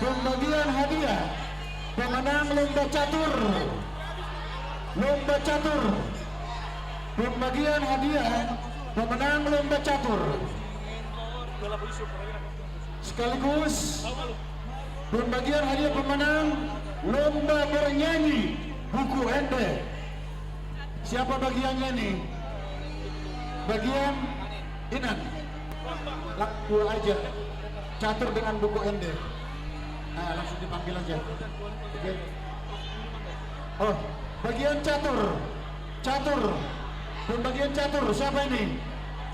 pembagian hadiah pemenang lomba catur. Lomba catur. Pembagian hadiah pemenang lomba catur. Sekaligus pembagian hadiah pemenang lomba bernyanyi buku ende. Siapa bagiannya nih? Bagian Inan. Lak dua aja. Catur dengan buku ende. Nah, langsung dipanggil aja. Oke. Oh, bagian catur. Catur. Pembagian catur. Siapa ini?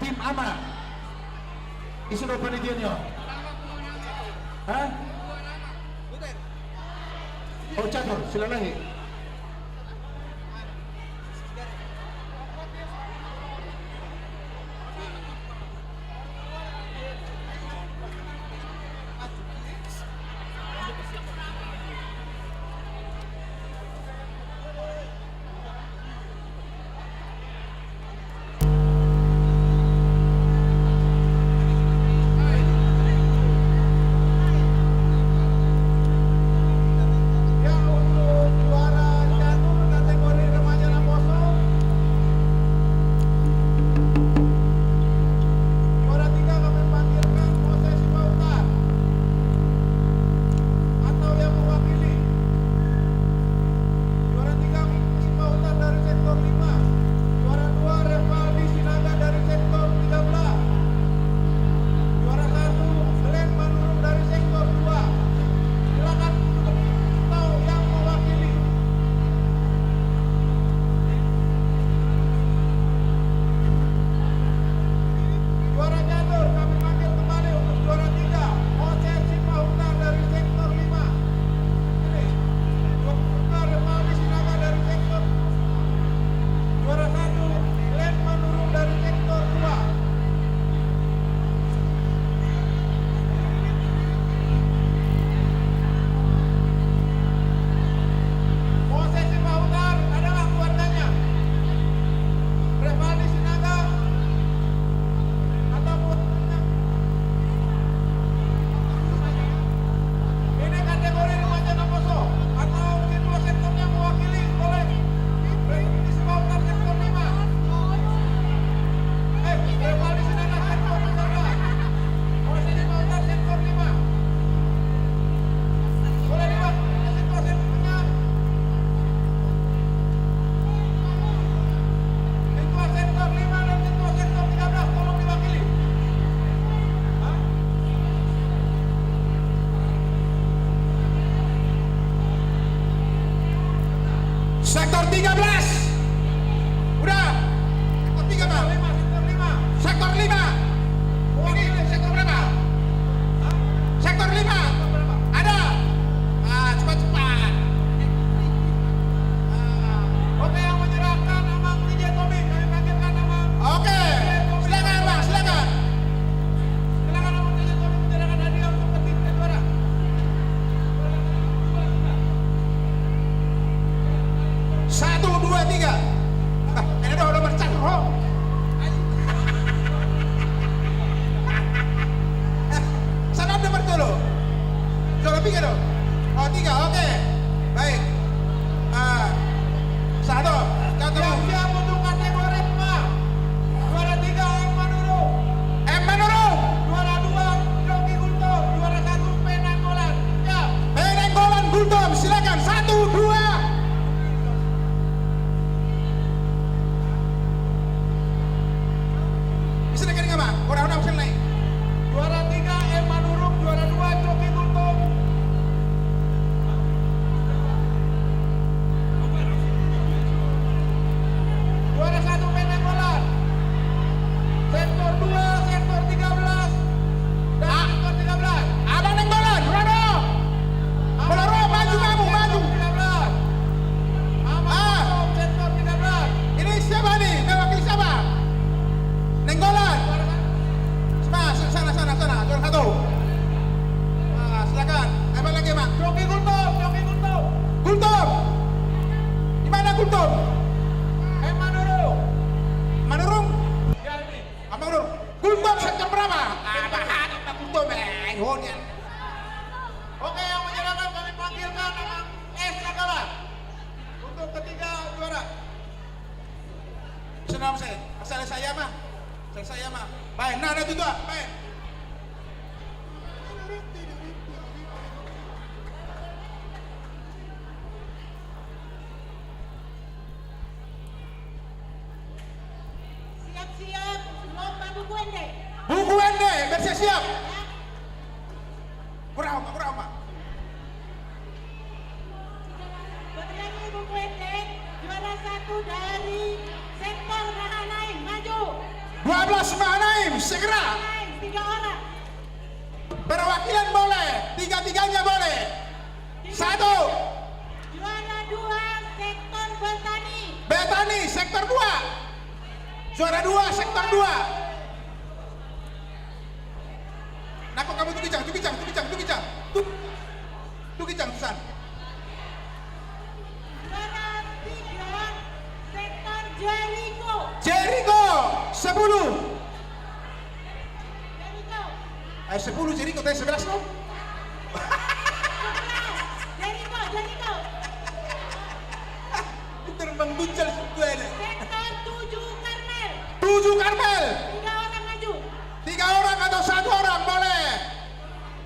Tim Ama. Ise do panitianya? Hah? Oh, catur, silalahi. Ya, untuk juara catur kategori remaja Naposo, juara tiga kami panggilkan Moses Simanjuntak atau yang mewakili. Juara tiga, Moses Simanjuntak dari sektor lima. Juara dua, Revaldi Sinaga dari sektor tiga belas. Juara satu, Glenn Manurung dari sektor dua. Silakan untuk tahu yang mewakili. Juara catur, kami panggil kembali untuk juara tiga, Moses Simanjuntak dari sektor lima. Ini, juara Revaldi Sinaga dari sektor, juara satu, Glenn Manurung dari sektor dua. Moses Simanjuntak adalah keluarganya. Revaldi Sinaga atau keluarganya. Ini kategori remaja Naposo atau ketua sektornya mewakili oleh Revaldi Simanjuntak sektor lima. Eh, Revaldi Sinaga sektor lima. Moses Simanjuntak sektor lima. Boleh, Pak? Sektor, sektor lima. Ketua sektor lima dan ketua sektor tiga belas, tolong diwakili. Hah? Sektor tiga belas. Udah. Sektor tiga, Bang. Sektor lima, sektor lima. Sektor lima. Ini sektor berapa? Hah? Sektor lima. Sektor berapa? Ada. Ah, cepat-cepat. Ah. Oke, yang menyerahkan Amang D J Tommy, kami panggilkan Amang D J Tommy. Oke. Silakan, Bang, silakan. Silakan, Amang D J Tommy, menyerahkan hadiah untuk tim juara. Satu, dua, tiga. Ah, ini dong, nomor satu, Bro. Salam nomor tolu. Nomor tiga dong. Oh, tiga, oke. Baik. Ah, satu, satu. Yang siap untuk kategori lima. Juara tiga, M Manurung. M Manurung. Juara dua, Coki Gultom. Juara satu, P Nainggolan. Siap. P Nainggolan, Gultom, silakan. Satu, dua. Bisa dekat dengan apa? Orang-orang bisa naik. Juara tiga, M Manurung. Juara dua, Coki Gultom. Juara satu, P Nainggolan. Sektor dua, sektor tiga belas, dan sektor tiga belas. Abang Nainggolan, Rono. Rono, maju, maju, maju. Sektor tiga belas. Abang Rono, sektor tiga belas. Ini siapa nih? Mewakili siapa? Nainggolan. Juara satu. Sana, sana, sana, sana. Juara satu. Ah, silakan. Apa lagi, Mak? Coki Gultom, Coki Gultom. Gultom. Di mana Gultom? Eh, Manurung. Manurung? Ya, ini. Apa Manurung? Gultom sektor berapa? Ah, bahat, apa Gultom ya? Oke, yang menyerahkan kami panggilkan Amang S Sagala untuk ketiga juara. Senam saya, selesai ya mah, selesai ya mah. Baik, nah ada juga, baik. Siap-siap lomba buku ende. Buku ende, bersiap-siap. Ya. Kurang, kurang. Berani buku ende, juara satu dari sektor Mahanaim, maju. Dua belas Mahanaim, segera. Mahanaim, tiga orang. Perwakilan boleh, tiga-tiganya boleh. Satu. Juara dua sektor Betani. Betani sektor dua. Juara dua sektor dua. Nah, kok kamu tuh kijang, tuh kijang, tuh kijang, tuh kijang. Tuh, tuh kijang, tuh san. Juara tiga sektor Jeriko. Jeriko sepuluh. Jeriko. Eh, sepuluh Jeriko, tadi sebelas lo. Sebelas. Jeriko, Jeriko. Pintar mengguncang semua ini. Sektor tujuh Karmel. Tujuh Karmel. Tiga orang maju. Tiga orang atau satu orang boleh.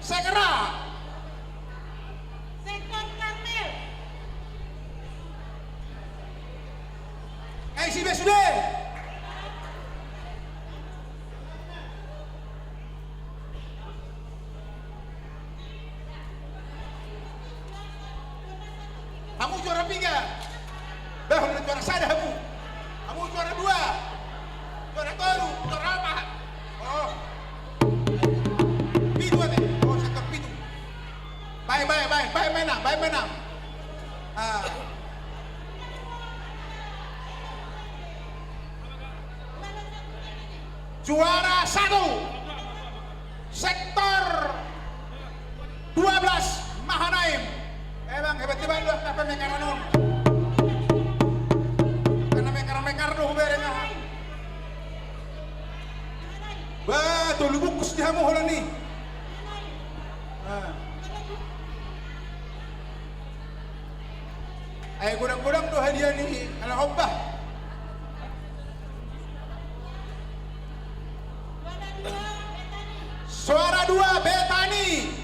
Segera. Sektor Karmel. Kaisi be sude. Hamu juara piga? Bah, udah juara sada hamu. Hamu juara dua. Juara tolu, juara opat. Oh. Pitu ate. Oh, sektor pitu. Bae, bae, bae, bae menang, bae menang. Ah. Juara satu. Sektor dua belas Mahanaim. Emang hebat-hebat lu, apa mekaranun? Karena mekar-mekar lu, bereng ah. Bah, tolu bungkus di hamu holan i. Ah. Ai godang-godang do hadiah ni ala hobah. Juara dua Betani.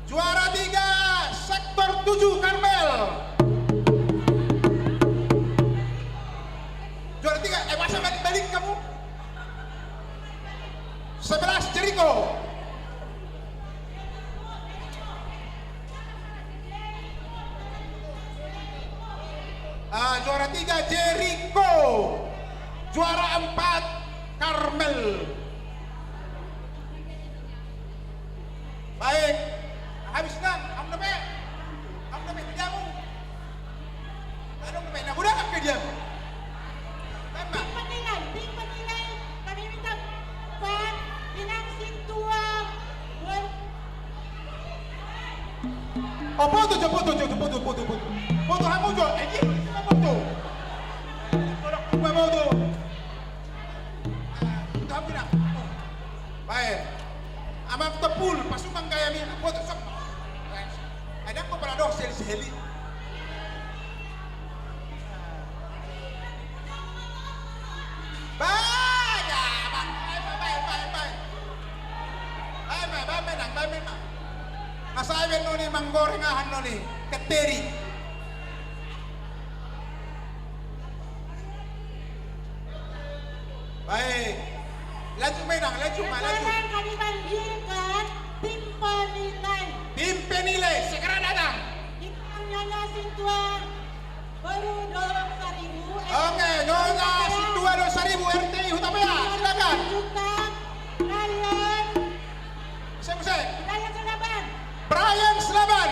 Juara tiga sektor tujuh Karmel. Juara tiga, eh, masa balik-balik kamu? Sebelas Jeriko. Ah, juara tiga Jeriko. Juara empat Karmel. Baik. Habis nang, am dope. Am dope, diamu. Adong pe na godang angka diamu. Tim penilai, tim penilai, kami minta Pak Pinang Sintua. Oh, foto jo, foto jo, foto, foto, foto. Foto hamu jo, eh, iya, foto. Tolong, foto. Ah, foto hamu na. Baik. Amang Tepul, pasuman gaya mina, foto semua. Ada apa pala doh sel-seli? Bae, ya, Bang. Bae, bae, bae, bae, bae. Bae, bae, bae, menang, bae, menang. Masa ai ben noni manggoreng ahan noni, keteri. Baik. Lanjut, menang, lanjut, Ma, lanjut. Sekarang kami panggilkan tim penilai. Tim penilai, segera datang. Kita Nyonya Sintua Boru Dolok Saribu, Oke, Nyonya Sintua Dolok Saribu, R T I Hutapea, silakan. Juta, Brian. Siapa, siapa? Brian Selaban. Brian Selaban.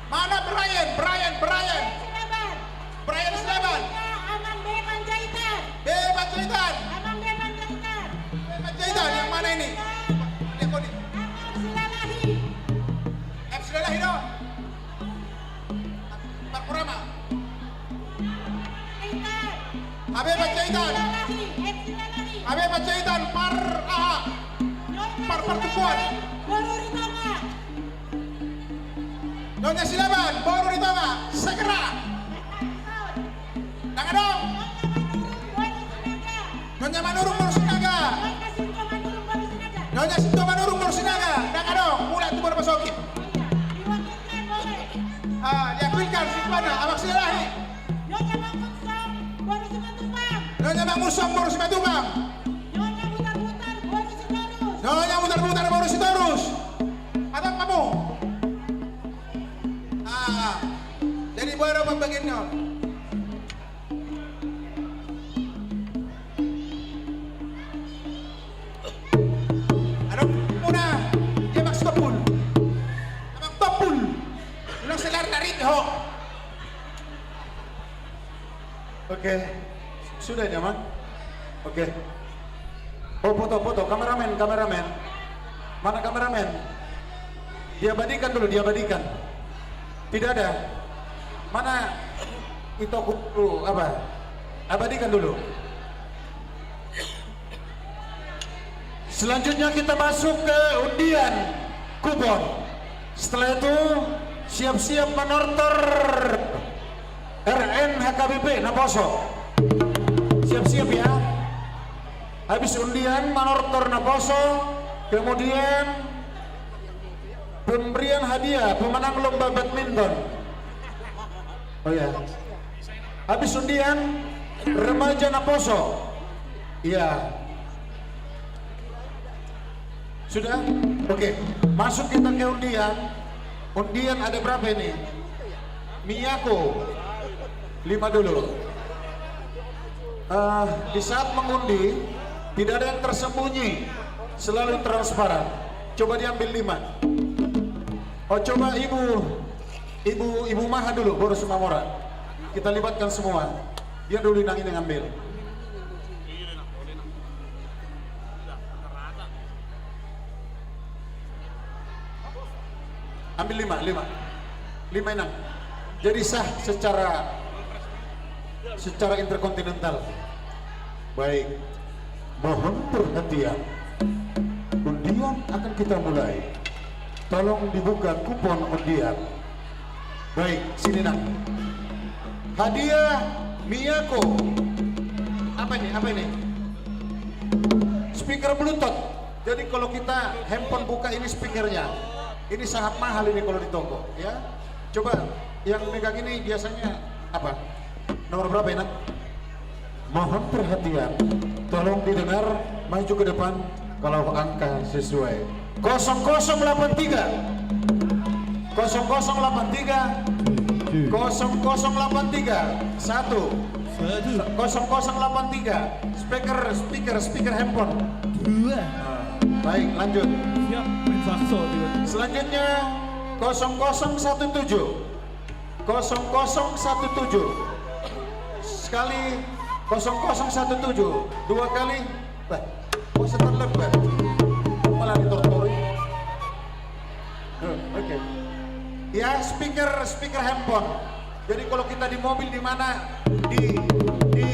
Mana Brian? Brian, Brian. Brian Selaban. Brian Selaban. Selanjutnya, Amang B Panjaitan. B Panjaitan. Amang B Panjaitan. B Panjaitan, yang mana ini? Selanjutnya, Lihat kau nih. Amang Silalahi. F Silalahi dong. Parkurama. Panjaitan. Abe Panjaitan. F Silalahi, F Silalahi. Abe Panjaitan, par aha. Partumpuan. Boru Ritonga. Nyonya Silaban, Boru Ritonga, segera. Ndang adong. Nyonya Manurung, Boru Sinaga. Nyonya Sinto Manurung, Boru Sinaga. Ndang adong, mulak tu Boru Pasogit. Ah, diakuikan si tuanna, Abang Silahi. Nyonya Mangunsong, Boru Simatupang. Nyonya Mangunsong, Boru Simatupang. Nyonya Mutar-mutar, Boru Sitorus. Nyonya Mutar-mutar, Boru Sitorus. Adong hamu. Ah, jadi boru pambagianna. Adong muna, dia Bang Sitompul. Abang Tompul. Ulang selar dari ho. Oke, sudah nyaman? Oke. Oh, foto, foto, kameramen, kameramen. Mana kameramen? Diabadikan dulu, diabadikan. Tidak ada. Mana itu aku, apa? Abadikan dulu. Selanjutnya kita masuk ke undian kupon. Setelah itu, siap-siap manortor R N H K B P naposo. Siap-siap ya. Habis undian, manortor naposo, kemudian pemberian hadiah pemenang lomba badminton. Oh ya. Habis undian, remaja naposo. Iya. Sudah? Oke. Masuk kita ke undian. Undian ada berapa ini? Miyako. Lima dulu. Eh, di saat mengundi, tidak ada yang tersembunyi. Selalu transparan. Coba diambil lima. Oh, coba ibu. Ibu, Ibu Maha dulu, Boru Simamora. Kita libatkan semua. Biar dulu Inang ini ngambil. Ambil lima, lima. Lima, Inang. Jadi sah secara, secara interkontinental. Baik. Mohon perhatian. Undian akan kita mulai. Tolong dibuka kupon undian. Baik, sini, Nang. Hadiah Miyako. Apa ini? Apa ini? Speaker Bluetooth. Jadi kalau kita handphone buka ini speakernya. Ini sangat mahal ini kalau di toko, ya. Coba yang megang ini biasanya apa? Nomor berapa, Inang? Mohon perhatian, tolong didengar, maju ke depan kalau angka sesuai. Kosong kosong delapan tiga. Kosong kosong delapan tiga. Kosong kosong delapan tiga. Satu. Satu. Kosong kosong delapan tiga. Speaker, speaker, speaker handphone. Dua. Nah, baik, lanjut. Siap, main saxo, gitu. Selanjutnya, kosong kosong satu tujuh. Kosong kosong satu tujuh. Sekali, kosong kosong satu tujuh. Dua kali. Bah, kok setan lebar? Malah ditortori. Eh, oke. Ya, speaker, speaker handphone. Jadi kalau kita di mobil di mana, di, di,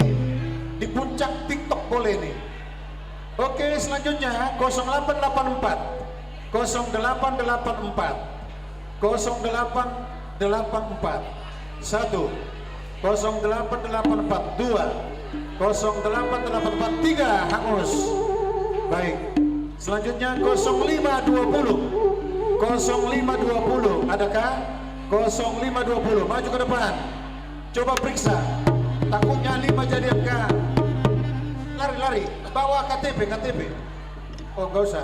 di puncak TikTok boleh nih. Oke, selanjutnya kosong delapan delapan empat. Kosong delapan delapan empat. Kosong delapan delapan empat. Satu. Kosong delapan delapan empat. Dua. Kosong delapan delapan empat. Tiga. Hangus. Baik. Selanjutnya kosong lima dua puluh. Kosong lima dua puluh. Adakah? Kosong lima dua puluh. Maju ke depan. Coba periksa. Takutnya lima jadi angka. Lari, lari. Bawa K T P, K T P. Oh, nggak usah.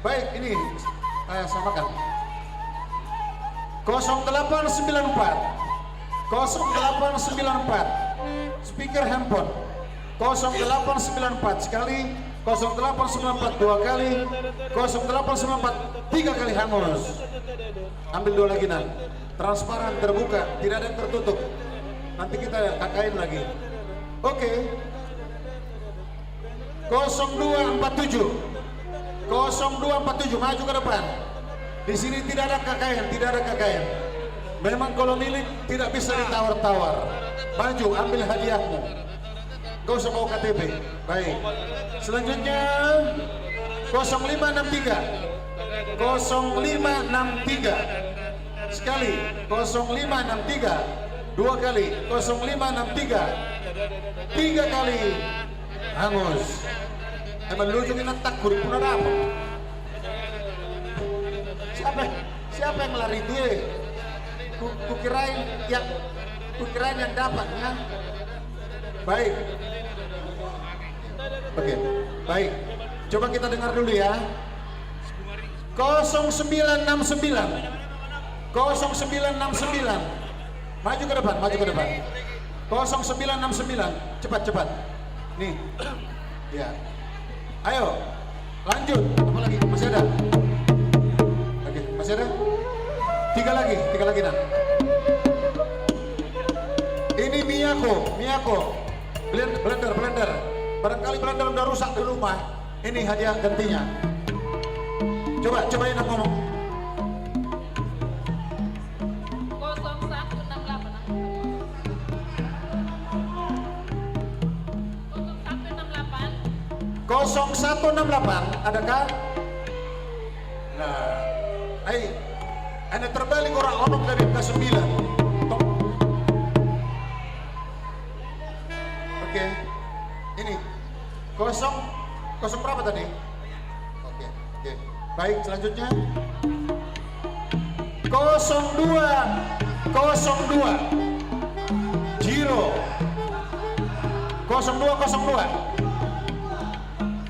Baik, ini, eh, samakan. Kosong delapan sembilan empat. Kosong delapan sembilan empat. Speaker handphone. Kosong delapan sembilan empat sekali. Kosong delapan sembilan empat dua kali. Kosong delapan sembilan empat tiga kali hangus. Ambil dua lagi, Nang. Transparan, terbuka, tidak ada yang tertutup. Nanti kita K K N lagi. Oke. Kosong dua empat tujuh. Kosong dua empat tujuh, maju ke depan. Di sini tidak ada K K N, tidak ada K K N. Memang kalau milik tidak bisa ditawar-tawar. Maju, ambil hadiahmu. Gak usah bawa K T P. Baik. Selanjutnya, Kosong lima enam tiga. Kosong lima enam tiga. Sekali, kosong lima enam tiga. Dua kali, kosong lima enam tiga. Tiga kali. Hangus. Emang lucu ini, tak kuripuna apa? Siapa, siapa yang lari itu, eh? Ku, kukirain yang, kukirain yang dapat, ya. Baik. Oke, baik. Coba kita dengar dulu, ya. Kosong sembilan enam sembilan. Kosong sembilan enam sembilan. Maju ke depan, maju ke depan. Kosong sembilan enam sembilan. Cepat, cepat. Nih. Ya. Ayo. Lanjut. Apa lagi? Masih ada? Oke, masih ada? Tiga lagi, tiga lagi, nah. Ini Miyako, Miyako. Blend-, blender, blender. Barangkali blender udah rusak di rumah. Ini hadiah gantinya. Coba, coba Inang ngomong. Kosong satu enam delapan. Kosong satu enam delapan. Kosong satu enam delapan, adakah? Nah, ai, ane terbalik orang, orang dari angka sembilan. Tok. Oke. Ini. Kosong, kosong berapa tadi? Oke, oke. Baik, selanjutnya. Kosong dua, kosong dua. Zero. Kosong dua, kosong dua.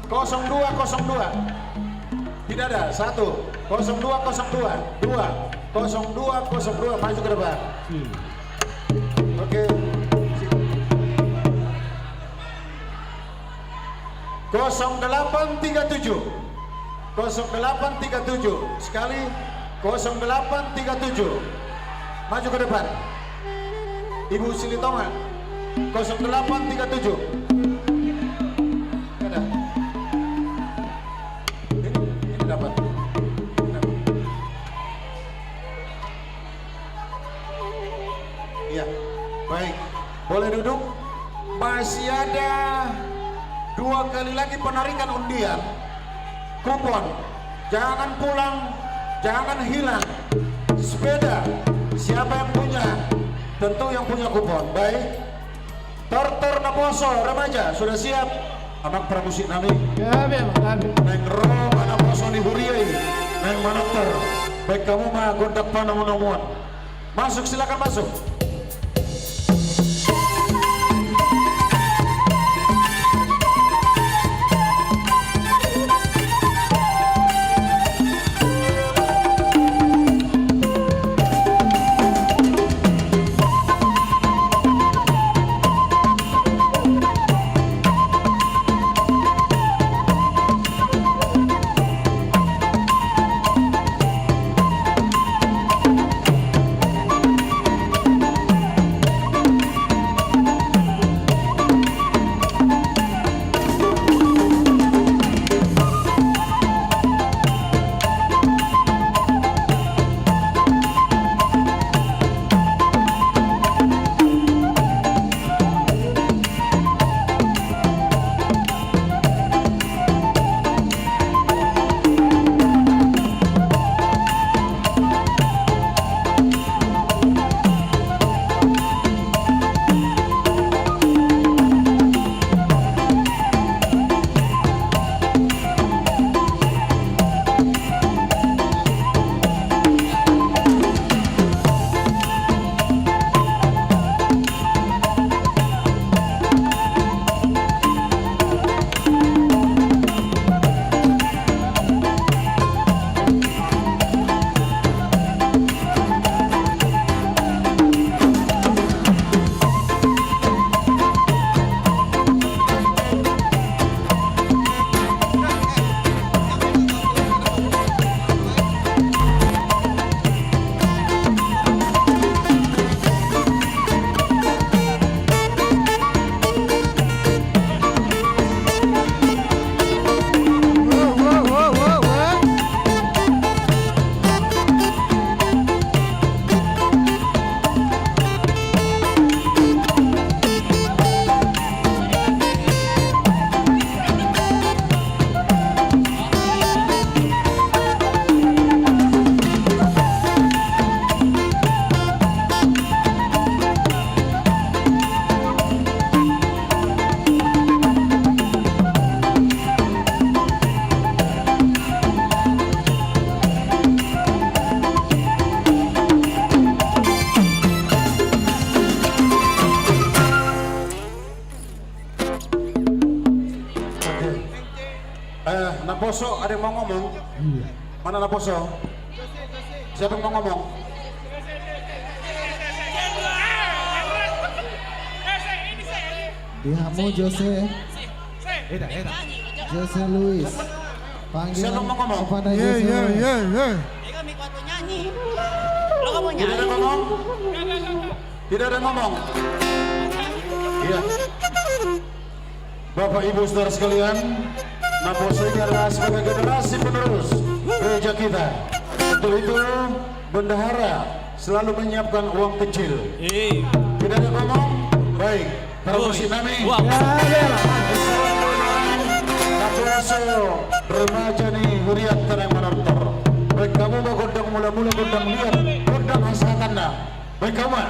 Kosong dua, kosong dua. Tidak ada. Satu. Kosong dua, kosong dua. Dua. Kosong dua, kosong dua. Maju ke depan. Oke. Kosong delapan tiga tujuh. Kosong delapan tiga tujuh. Sekali. Kosong delapan tiga tujuh. Maju ke depan. Ibu Silitonga. Kosong delapan tiga tujuh. Ada. Ini, ini dapat. Ini dapat. Iya, baik. Boleh duduk. Masih ada dua kali lagi penarikan undian. Kupon. Jangan pulang, jangan hilang. Sepeda. Siapa yang punya? Tentu yang punya kupon. Baik. Tortor naposo, remaja, sudah siap? Anak pramusik nami. Gabe, Amang, gabe. Naeng ro ma naposo ni huria i, naeng manortor. Baen hamu ma gondang panomunomuon. Masuk, silakan masuk. Poso, ada yang mau ngomong? Iya. Mana naposo? Siapa yang mau ngomong? Di hamu, Jose. Jose Luis. Panggil. Siapa yang mau ngomong? Kepada Jose Luis. Tidak ada ngomong? Tidak ada ngomong? Iya. Bapak Ibu Saudara sekalian, naposo ini adalah sebagai generasi penerus gereja kita. Untuk itu, bendahara selalu menyiapkan uang kecil. Tidak ada ngomong? Baik, para musik nami. Naposo remaja ni hurianta na manortor. Baik hamu ma gondang mula-mula, gondang liat, gondang hasahatanna. Baik hamu ma.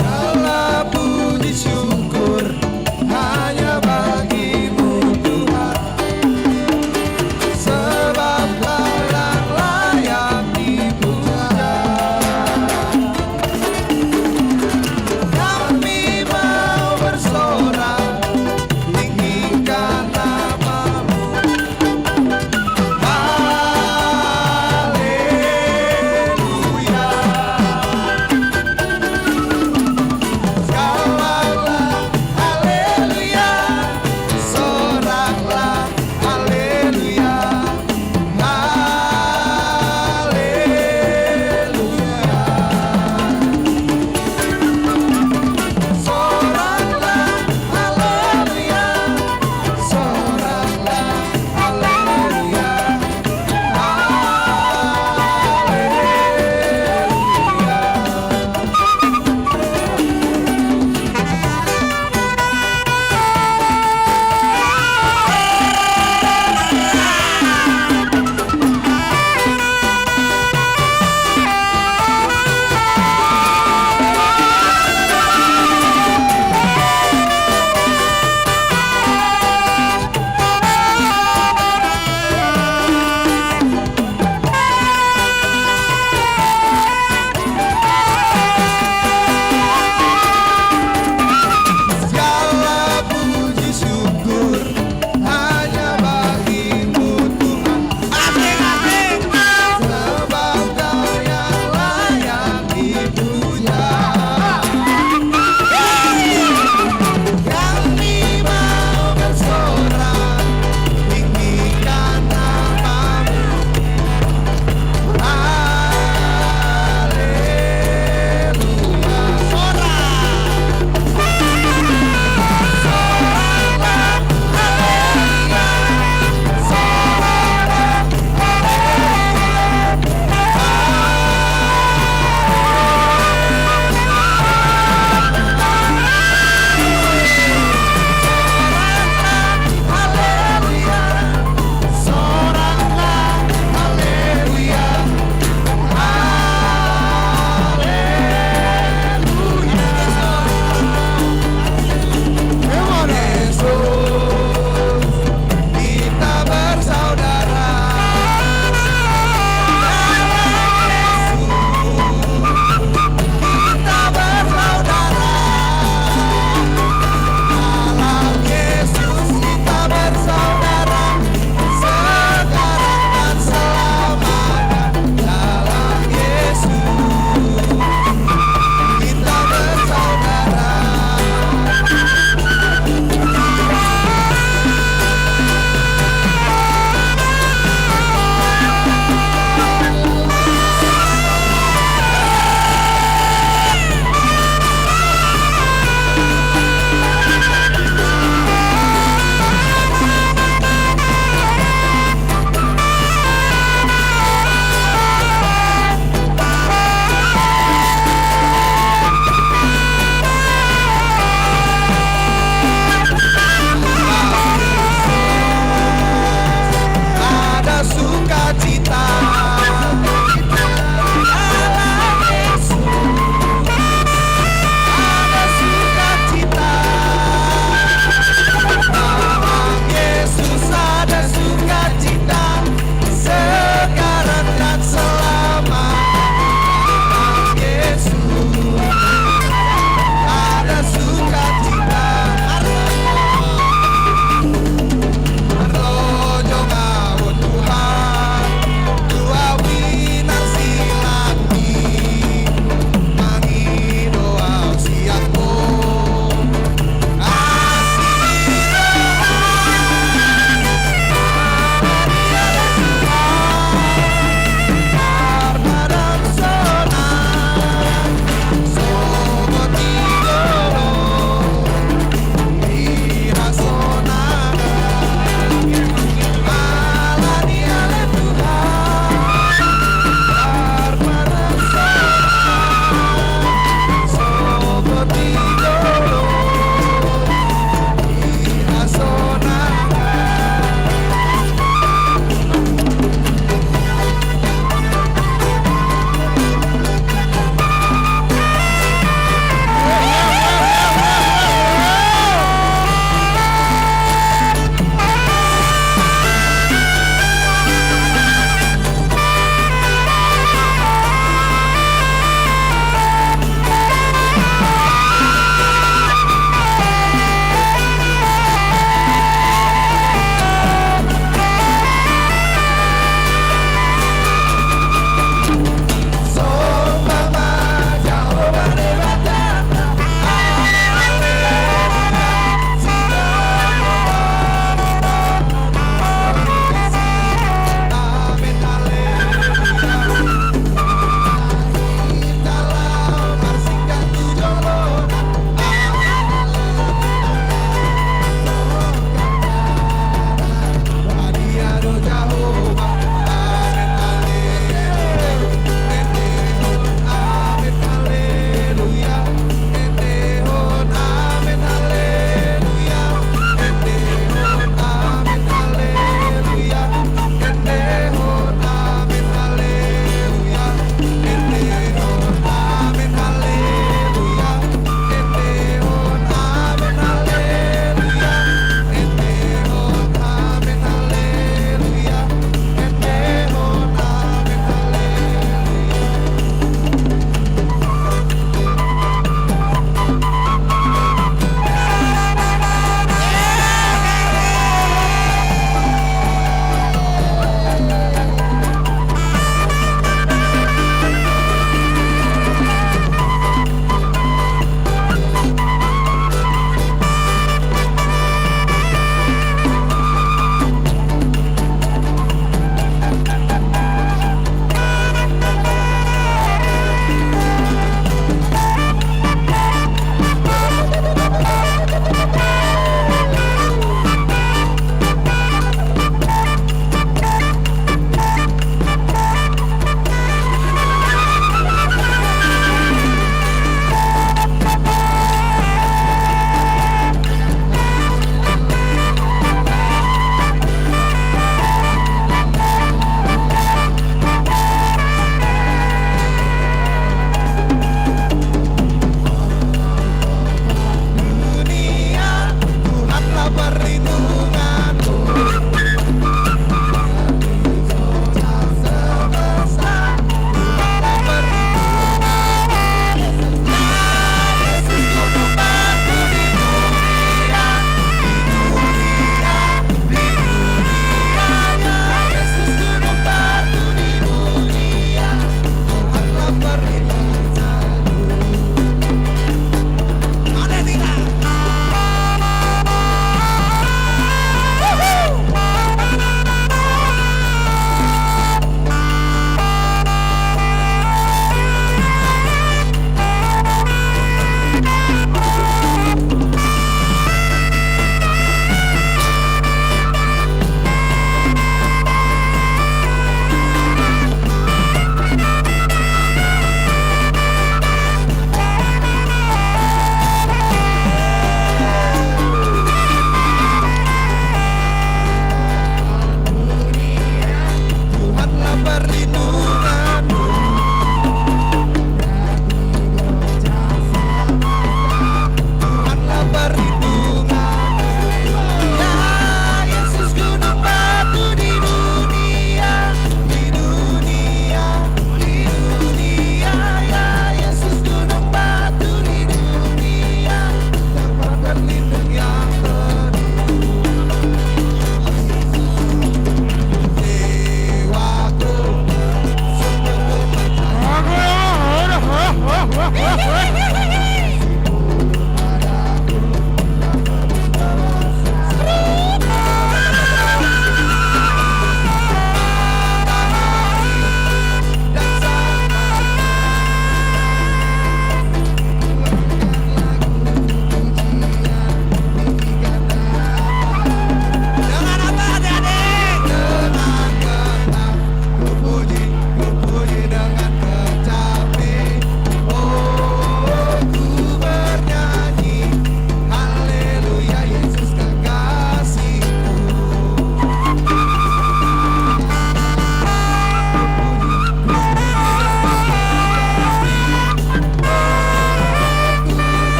Segala puji syukur hanya bagi-Mu, Tuhan, sebab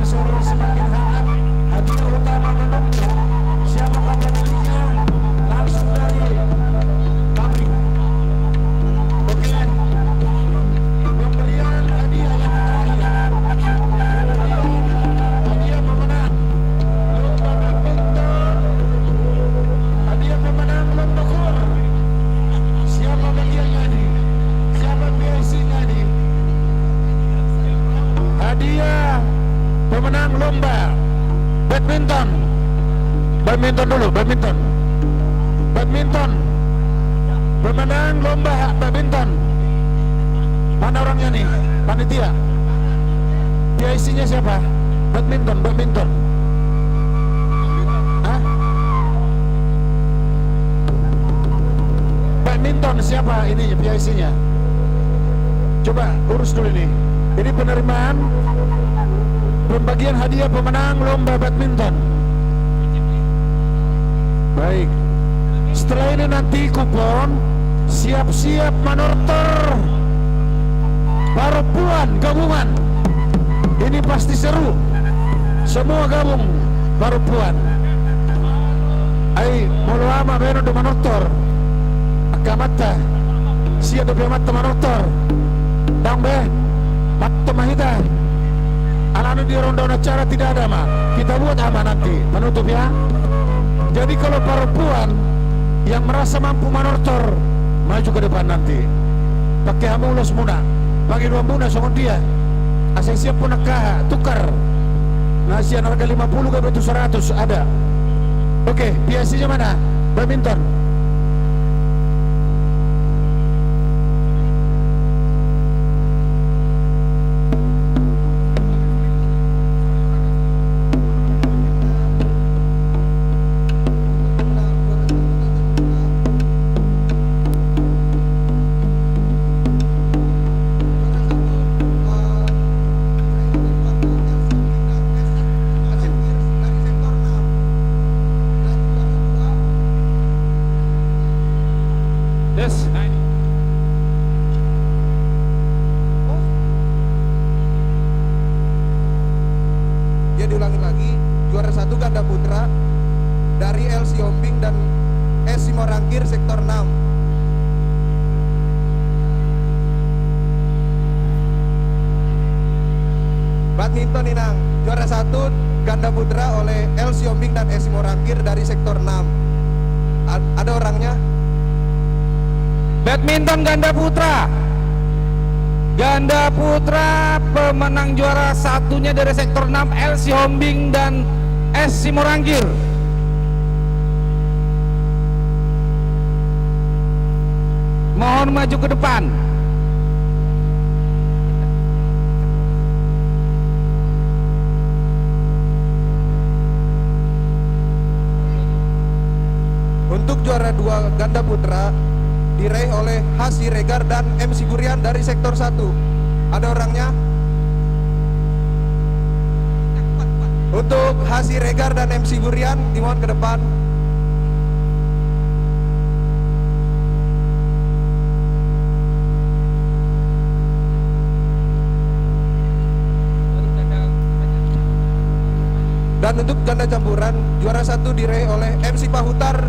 Semakin hangat, hadiah utama menunggu. Siapakah pemiliknya? Langsung dari pabrik. Oke. Pemberian hadiah yang terakhir. Pemberian hadiah pemenang lomba badminton. Hadiah pemenang lomba kor. Siapa bagiannya ini? Siapa P I C-nya ini? Hadiah pemenang lomba badminton. Badminton dulu, badminton. Badminton. Pemenang lomba badminton. Mana orangnya nih? Panitia. P I C-nya siapa? Badminton, badminton. Hah? Badminton siapa ini P I C-nya? Coba urus dulu ini. Ini penerimaan pembagian hadiah pemenang lomba badminton. Baik. Setelah ini nanti kupon, siap-siap manortor. Parompuan gabungan. Ini pasti seru. Semua gabung parompuan. Ai molo ama baenon do manortor. Angka amanta. Sian dope amanta manortor. Dang be. Manortor ma hita. Alana di rundown acara tidak ada ama. Kita buat ama nanti penutup ya. Jadi kalau parompuan yang merasa mampu manortor, maju ke depan nanti. Pakai hamu ulos muna. Pakai dua muna songon dia. Asa siap pun angka aha, tukar. Nah, sian harga lima puluh gabe tu seratus ada. Oke, P I C-nya mana? Badminton. Yes. Dia diulangi lagi, juara satu ganda putra dari L Sihombing dan S Simorangkir sektor enam. Badminton, Inang, juara satu ganda putra oleh L Sihombing dan S Simorangkir dari sektor enam. A-, ada orangnya? Badminton ganda putra. Ganda putra pemenang juara satunya dari sektor enam, L Sihombing dan S Simorangkir. Mohon maju ke depan. Untuk juara dua ganda putra diraih oleh H Siregar dan M Siburian dari sektor satu. Ada orangnya? Untuk H Siregar dan M Siburian, dimohon ke depan. Dan untuk ganda campuran, juara satu diraih oleh M Sipahutar,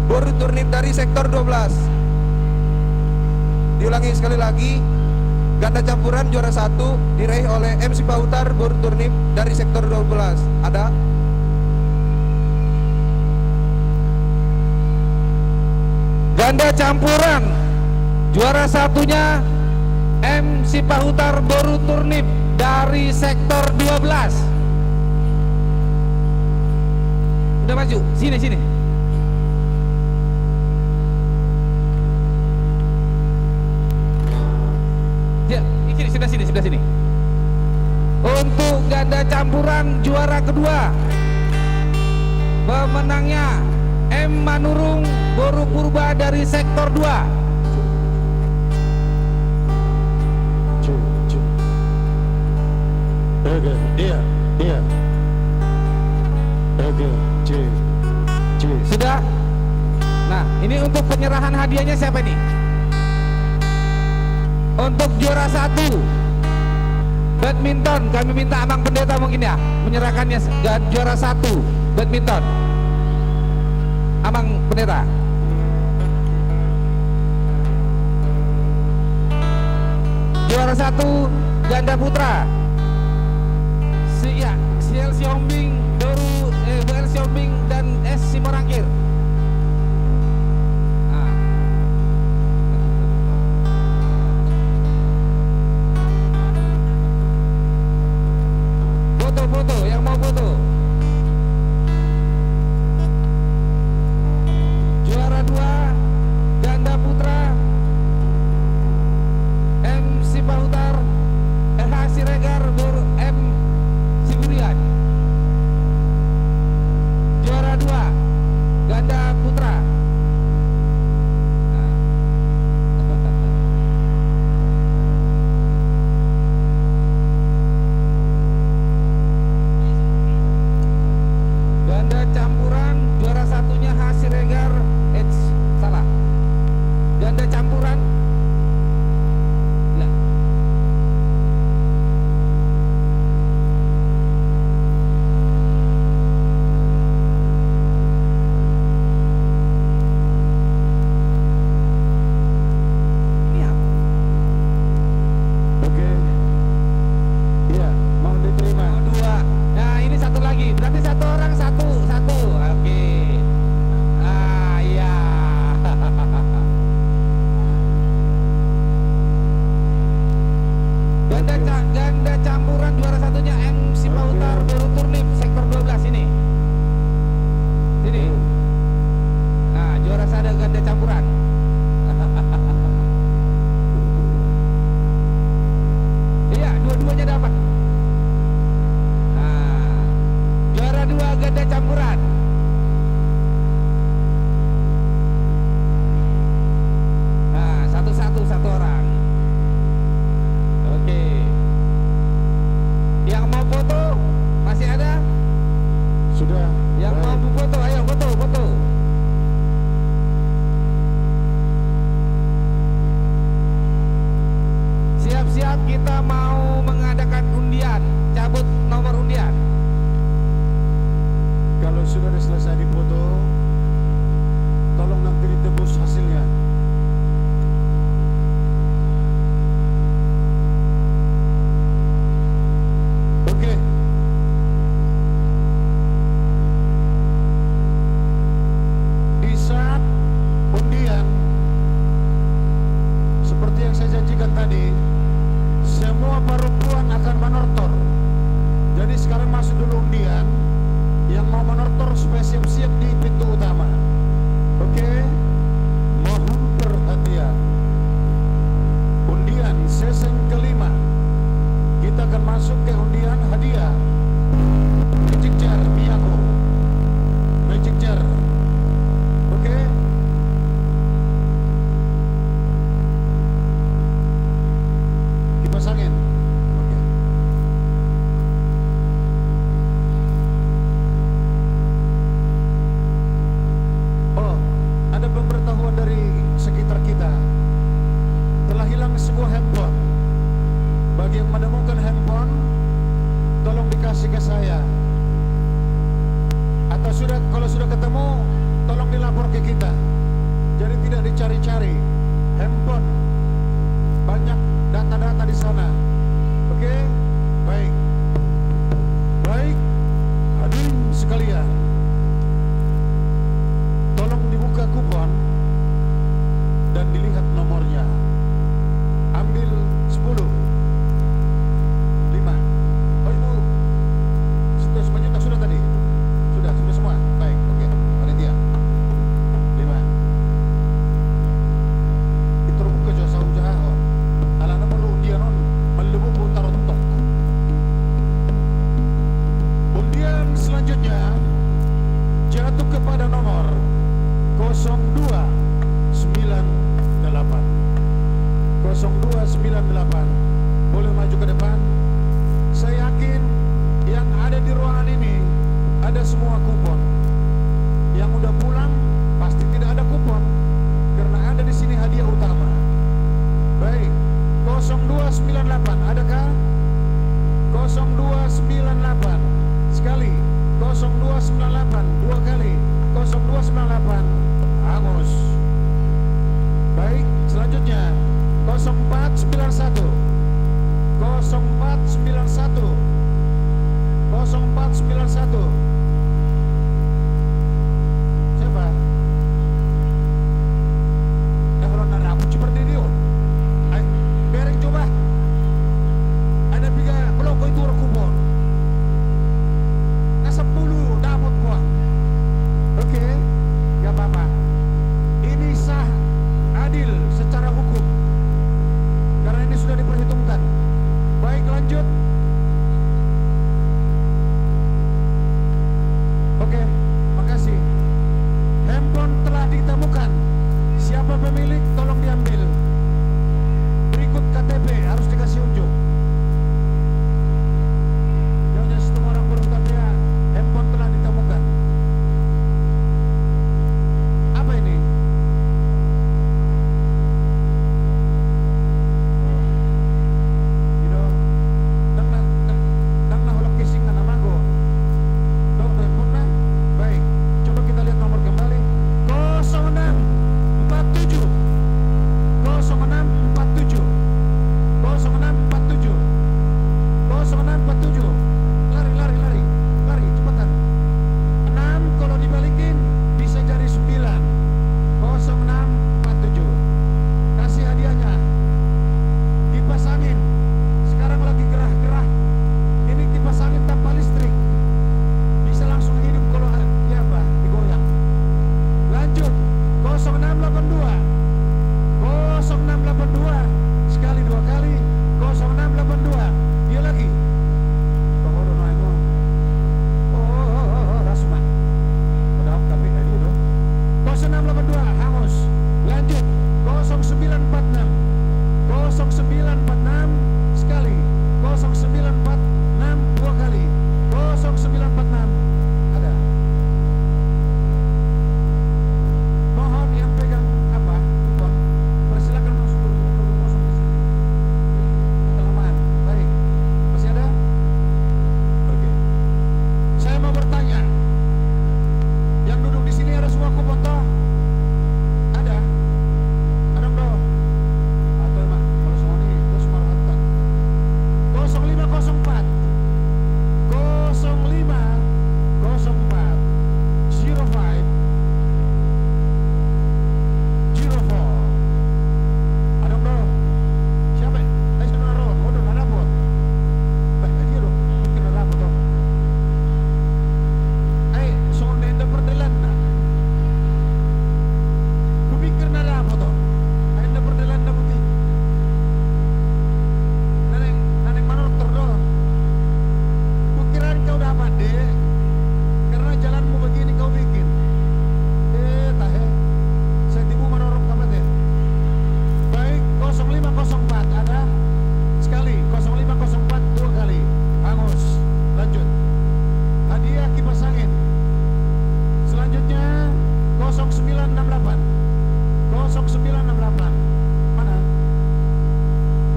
Boru Turnip dari sektor dua belas. Diulangi sekali lagi, ganda campuran juara satu diraih oleh M Sipahutar, Boru Turnip dari sektor dua belas. Ada? Ganda campuran juara satunya M Sipahutar, Boru Turnip dari sektor dua belas. Udah maju, sini, sini. Ya, sini, sebelah sini, sebelah sini. Untuk ganda campuran juara kedua, pemenangnya M Manurung, Boru Purba dari sektor dua. Oke, iya, iya. Oke, C, C. Sudah? Nah, ini untuk penyerahan hadiahnya siapa ini? Untuk juara satu, Badminton, kami minta Amang Pendeta mungkin ya, menyerahkannya s-, ga-, juara satu badminton. Amang Pendeta. Juara satu ganda putra. Si, ya, si L Sihombing, Doru, eh, Bu L Sihombing dan S Simorangkir. Nah. Foto, foto, yang mau foto. Juara dua, ganda putra, M Sipahutar, H Siregar, Bor-, M Siburian. Juara dua, ganda putra. Nah. Ganda campuran, juara satunya H Siregar, eh, salah. Ganda campuran. Nah. Ini apa? Oke. Iya, mau diterima. Oh, dua. Nah, ini satu lagi. Berarti satu orang satu, satu. Oke. Ah, iya. Ganda ca-, ganda campuran juara satunya M Sipahutar, Boru Turnip, sektor dua belas ini. Sini. Nah, juara sada ganda campuran. Iya, dua-duanya dapat. Nah, juara dua ganda campuran. Nah, satu-satu, satu orang. Oke. Yang mau foto, masih ada? Sudah. Yang mau foto, ayo foto, foto. Siap-siap, kita mau mengadakan undian, cabut nomor undian. Kalau sudah selesai dipoto, tolong nanti ditebus hasilnya. Oke. Di saat undian, seperti yang saya janjikan tadi, semua parompuan akan manortor. Jadi sekarang masuk dulu undian, yang mau manortor supaya siap-siap di pintu utama. Oke? Mohon perhatian. Undian sesi kelima. Kita akan masuk ke undian hadiah. Magic Jar, Miyako. Magic Jar. Oke? Kipas angin. Oke. Oh, ada pemberitahuan dari sekitar kita. Telah hilang sebuah handphone. Bagi yang menemukan handphone, tolong dikasih ke saya. Atau sudah, kalau sudah ketemu, tolong dilapor ke kita. Jadi tidak dicari-cari handphone. Banyak data-data di sana. Oke? Baik. Baik. Hadirin sekalian, tolong dibuka kupon dan dilihat nomornya. Ambil sepuluh. Lima. Oh, itu sudah sebanyak, sudah tadi? Sudah, sudah semua? Baik, oke. Panitia. Lima. Itu buka jo, saujahahon. Alana molo undian on, mallebu putar ontok. Undian selanjutnya jatuh kepada nomor kosong dua sembilan delapan. Kosong dua sembilan delapan. Boleh maju ke depan. Saya yakin yang ada di ruangan ini ada semua kupon. Yang udah pulang pasti tidak ada kupon, karena ada di sini hadiah utama. Baik, kosong dua sembilan delapan, adakah? Kosong dua sembilan delapan. Sekali. Kosong dua sembilan delapan. Dua kali. Kosong dua sembilan delapan. Hangus. Baik, selanjutnya. Kosong empat sembilan satu. Kosong empat sembilan satu. Kosong empat sembilan satu. Siapa? Dah, kalau na dapot seperti dia. Ai, bereng coba. Ai na piga blok itu orang kupon. Na sepuluh dapot gua. Oke, nggak apa-apa. Ini sah, adil secara hukum. Karena ini sudah diperhitungkan. Baik, lanjut. Oke, makasih. Handphone telah ditemukan. Siapa pemilik? Tolong diambil. Berikut K T P harus dikasih unjuk. Yang jelas semua orang berhutang dia, handphone telah ditemukan. Apa ini? Ido, dang na, dang, dang na holan casing na mago. Dok, handphone na. Baik, coba kita lihat nomor kembali. Kosong enam empat tujuh. Kosong enam empat tujuh. Kosong enam empat tujuh. Kosong enam empat tujuh. Lari, lari, lari. Lari, cepetan. Enam kalau dibalikin bisa jadi sembilan. Kosong enam empat tujuh. Kasih hadiahnya. Kipas angin. Sekarang lagi gerah-gerah. Ini kipas angin tanpa listrik. Bisa langsung hidup kalau, ya apa, digoyang. Lanjut. Kosong enam delapan dua. Kosong enam delapan dua. Sekali, dua kali. Kosong enam delapan dua. Dia lagi. Kosong enam delapan dua, hangus. Lanjut. Kosong sembilan empat enam. Kosong sembilan empat enam. Sekali. Kosong sembilan empat enam, dua kali. Kosong sembilan empat enam. Ada. Mohon yang pegang apa, kupon, persilakan masuk dulu. Kosong di sini. Kelamaan. Baik. Masih ada? Oke. Saya mau bertanya. Yang duduk di sini ada semua kupon, toh? Ada? Ada, bro? Atau emang, kalau semua ini, terus maruhanta. Kosong lima kosong empat. Kosong lima kosong empat. Zero five. Zero four. Adong do. Siapa? Ai, sudah na ro. Waduh, na dapot. Bah, dia do. Pikir na dapot, oh. Ai, songon na enda perdelanna. Kupikir na dapot, oh. Ai, enda perdelanna putih. Na naeng, na naeng manortor do. Kukira kau dapat, Dek. Karena jalanmu begini kau bikin. Eh, tahe. Saya tibu marorong kapat, eh. Baik, kosong lima kosong empat ada. Sekali, kosong lima kosong empat dua kali. Hangus. Lanjut. Hadiah kipas angin. Selanjutnya, kosong sembilan enam delapan. Kosong sembilan enam delapan. Mana?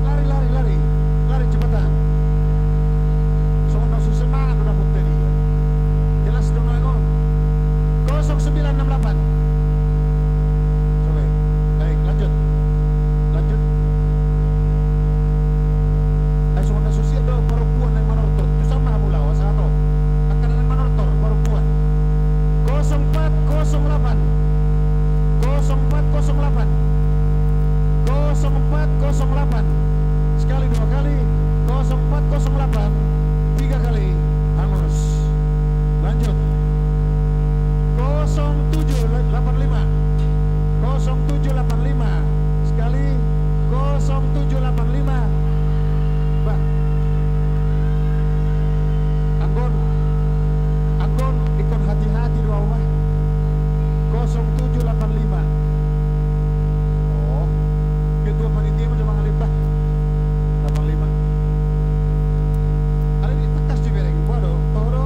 Lari, lari, lari. Lari, cepetan. Songon na so semangat do dapot tadi. Jelas do, Mang, on. Kosong sembilan enam delapan. Oke. Baik, lanjut. Lanjut. Eh, songon na so siap do parompuan naeng manortor. Tu sama hamu laho, asa to. Angka na naeng manortor, parompuan. Kosong empat kosong delapan. Kosong empat kosong delapan. Kosong empat kosong delapan. Sekali, dua kali. Kosong empat kosong delapan. Tiga kali. Hangus. Lanjut. Kosong tujuh delapan lima. Kosong tujuh delapan lima. Sekali. Kosong tujuh delapan lima. Bah. Anggo on. Anggo on, ingkon hati-hati do ahu, bah. Kosong tujuh delapan lima. Oh. Ketua panitia ma do mangalap, bah. Delapan lima. Alai di tangkas dibereng, boha do, toho do.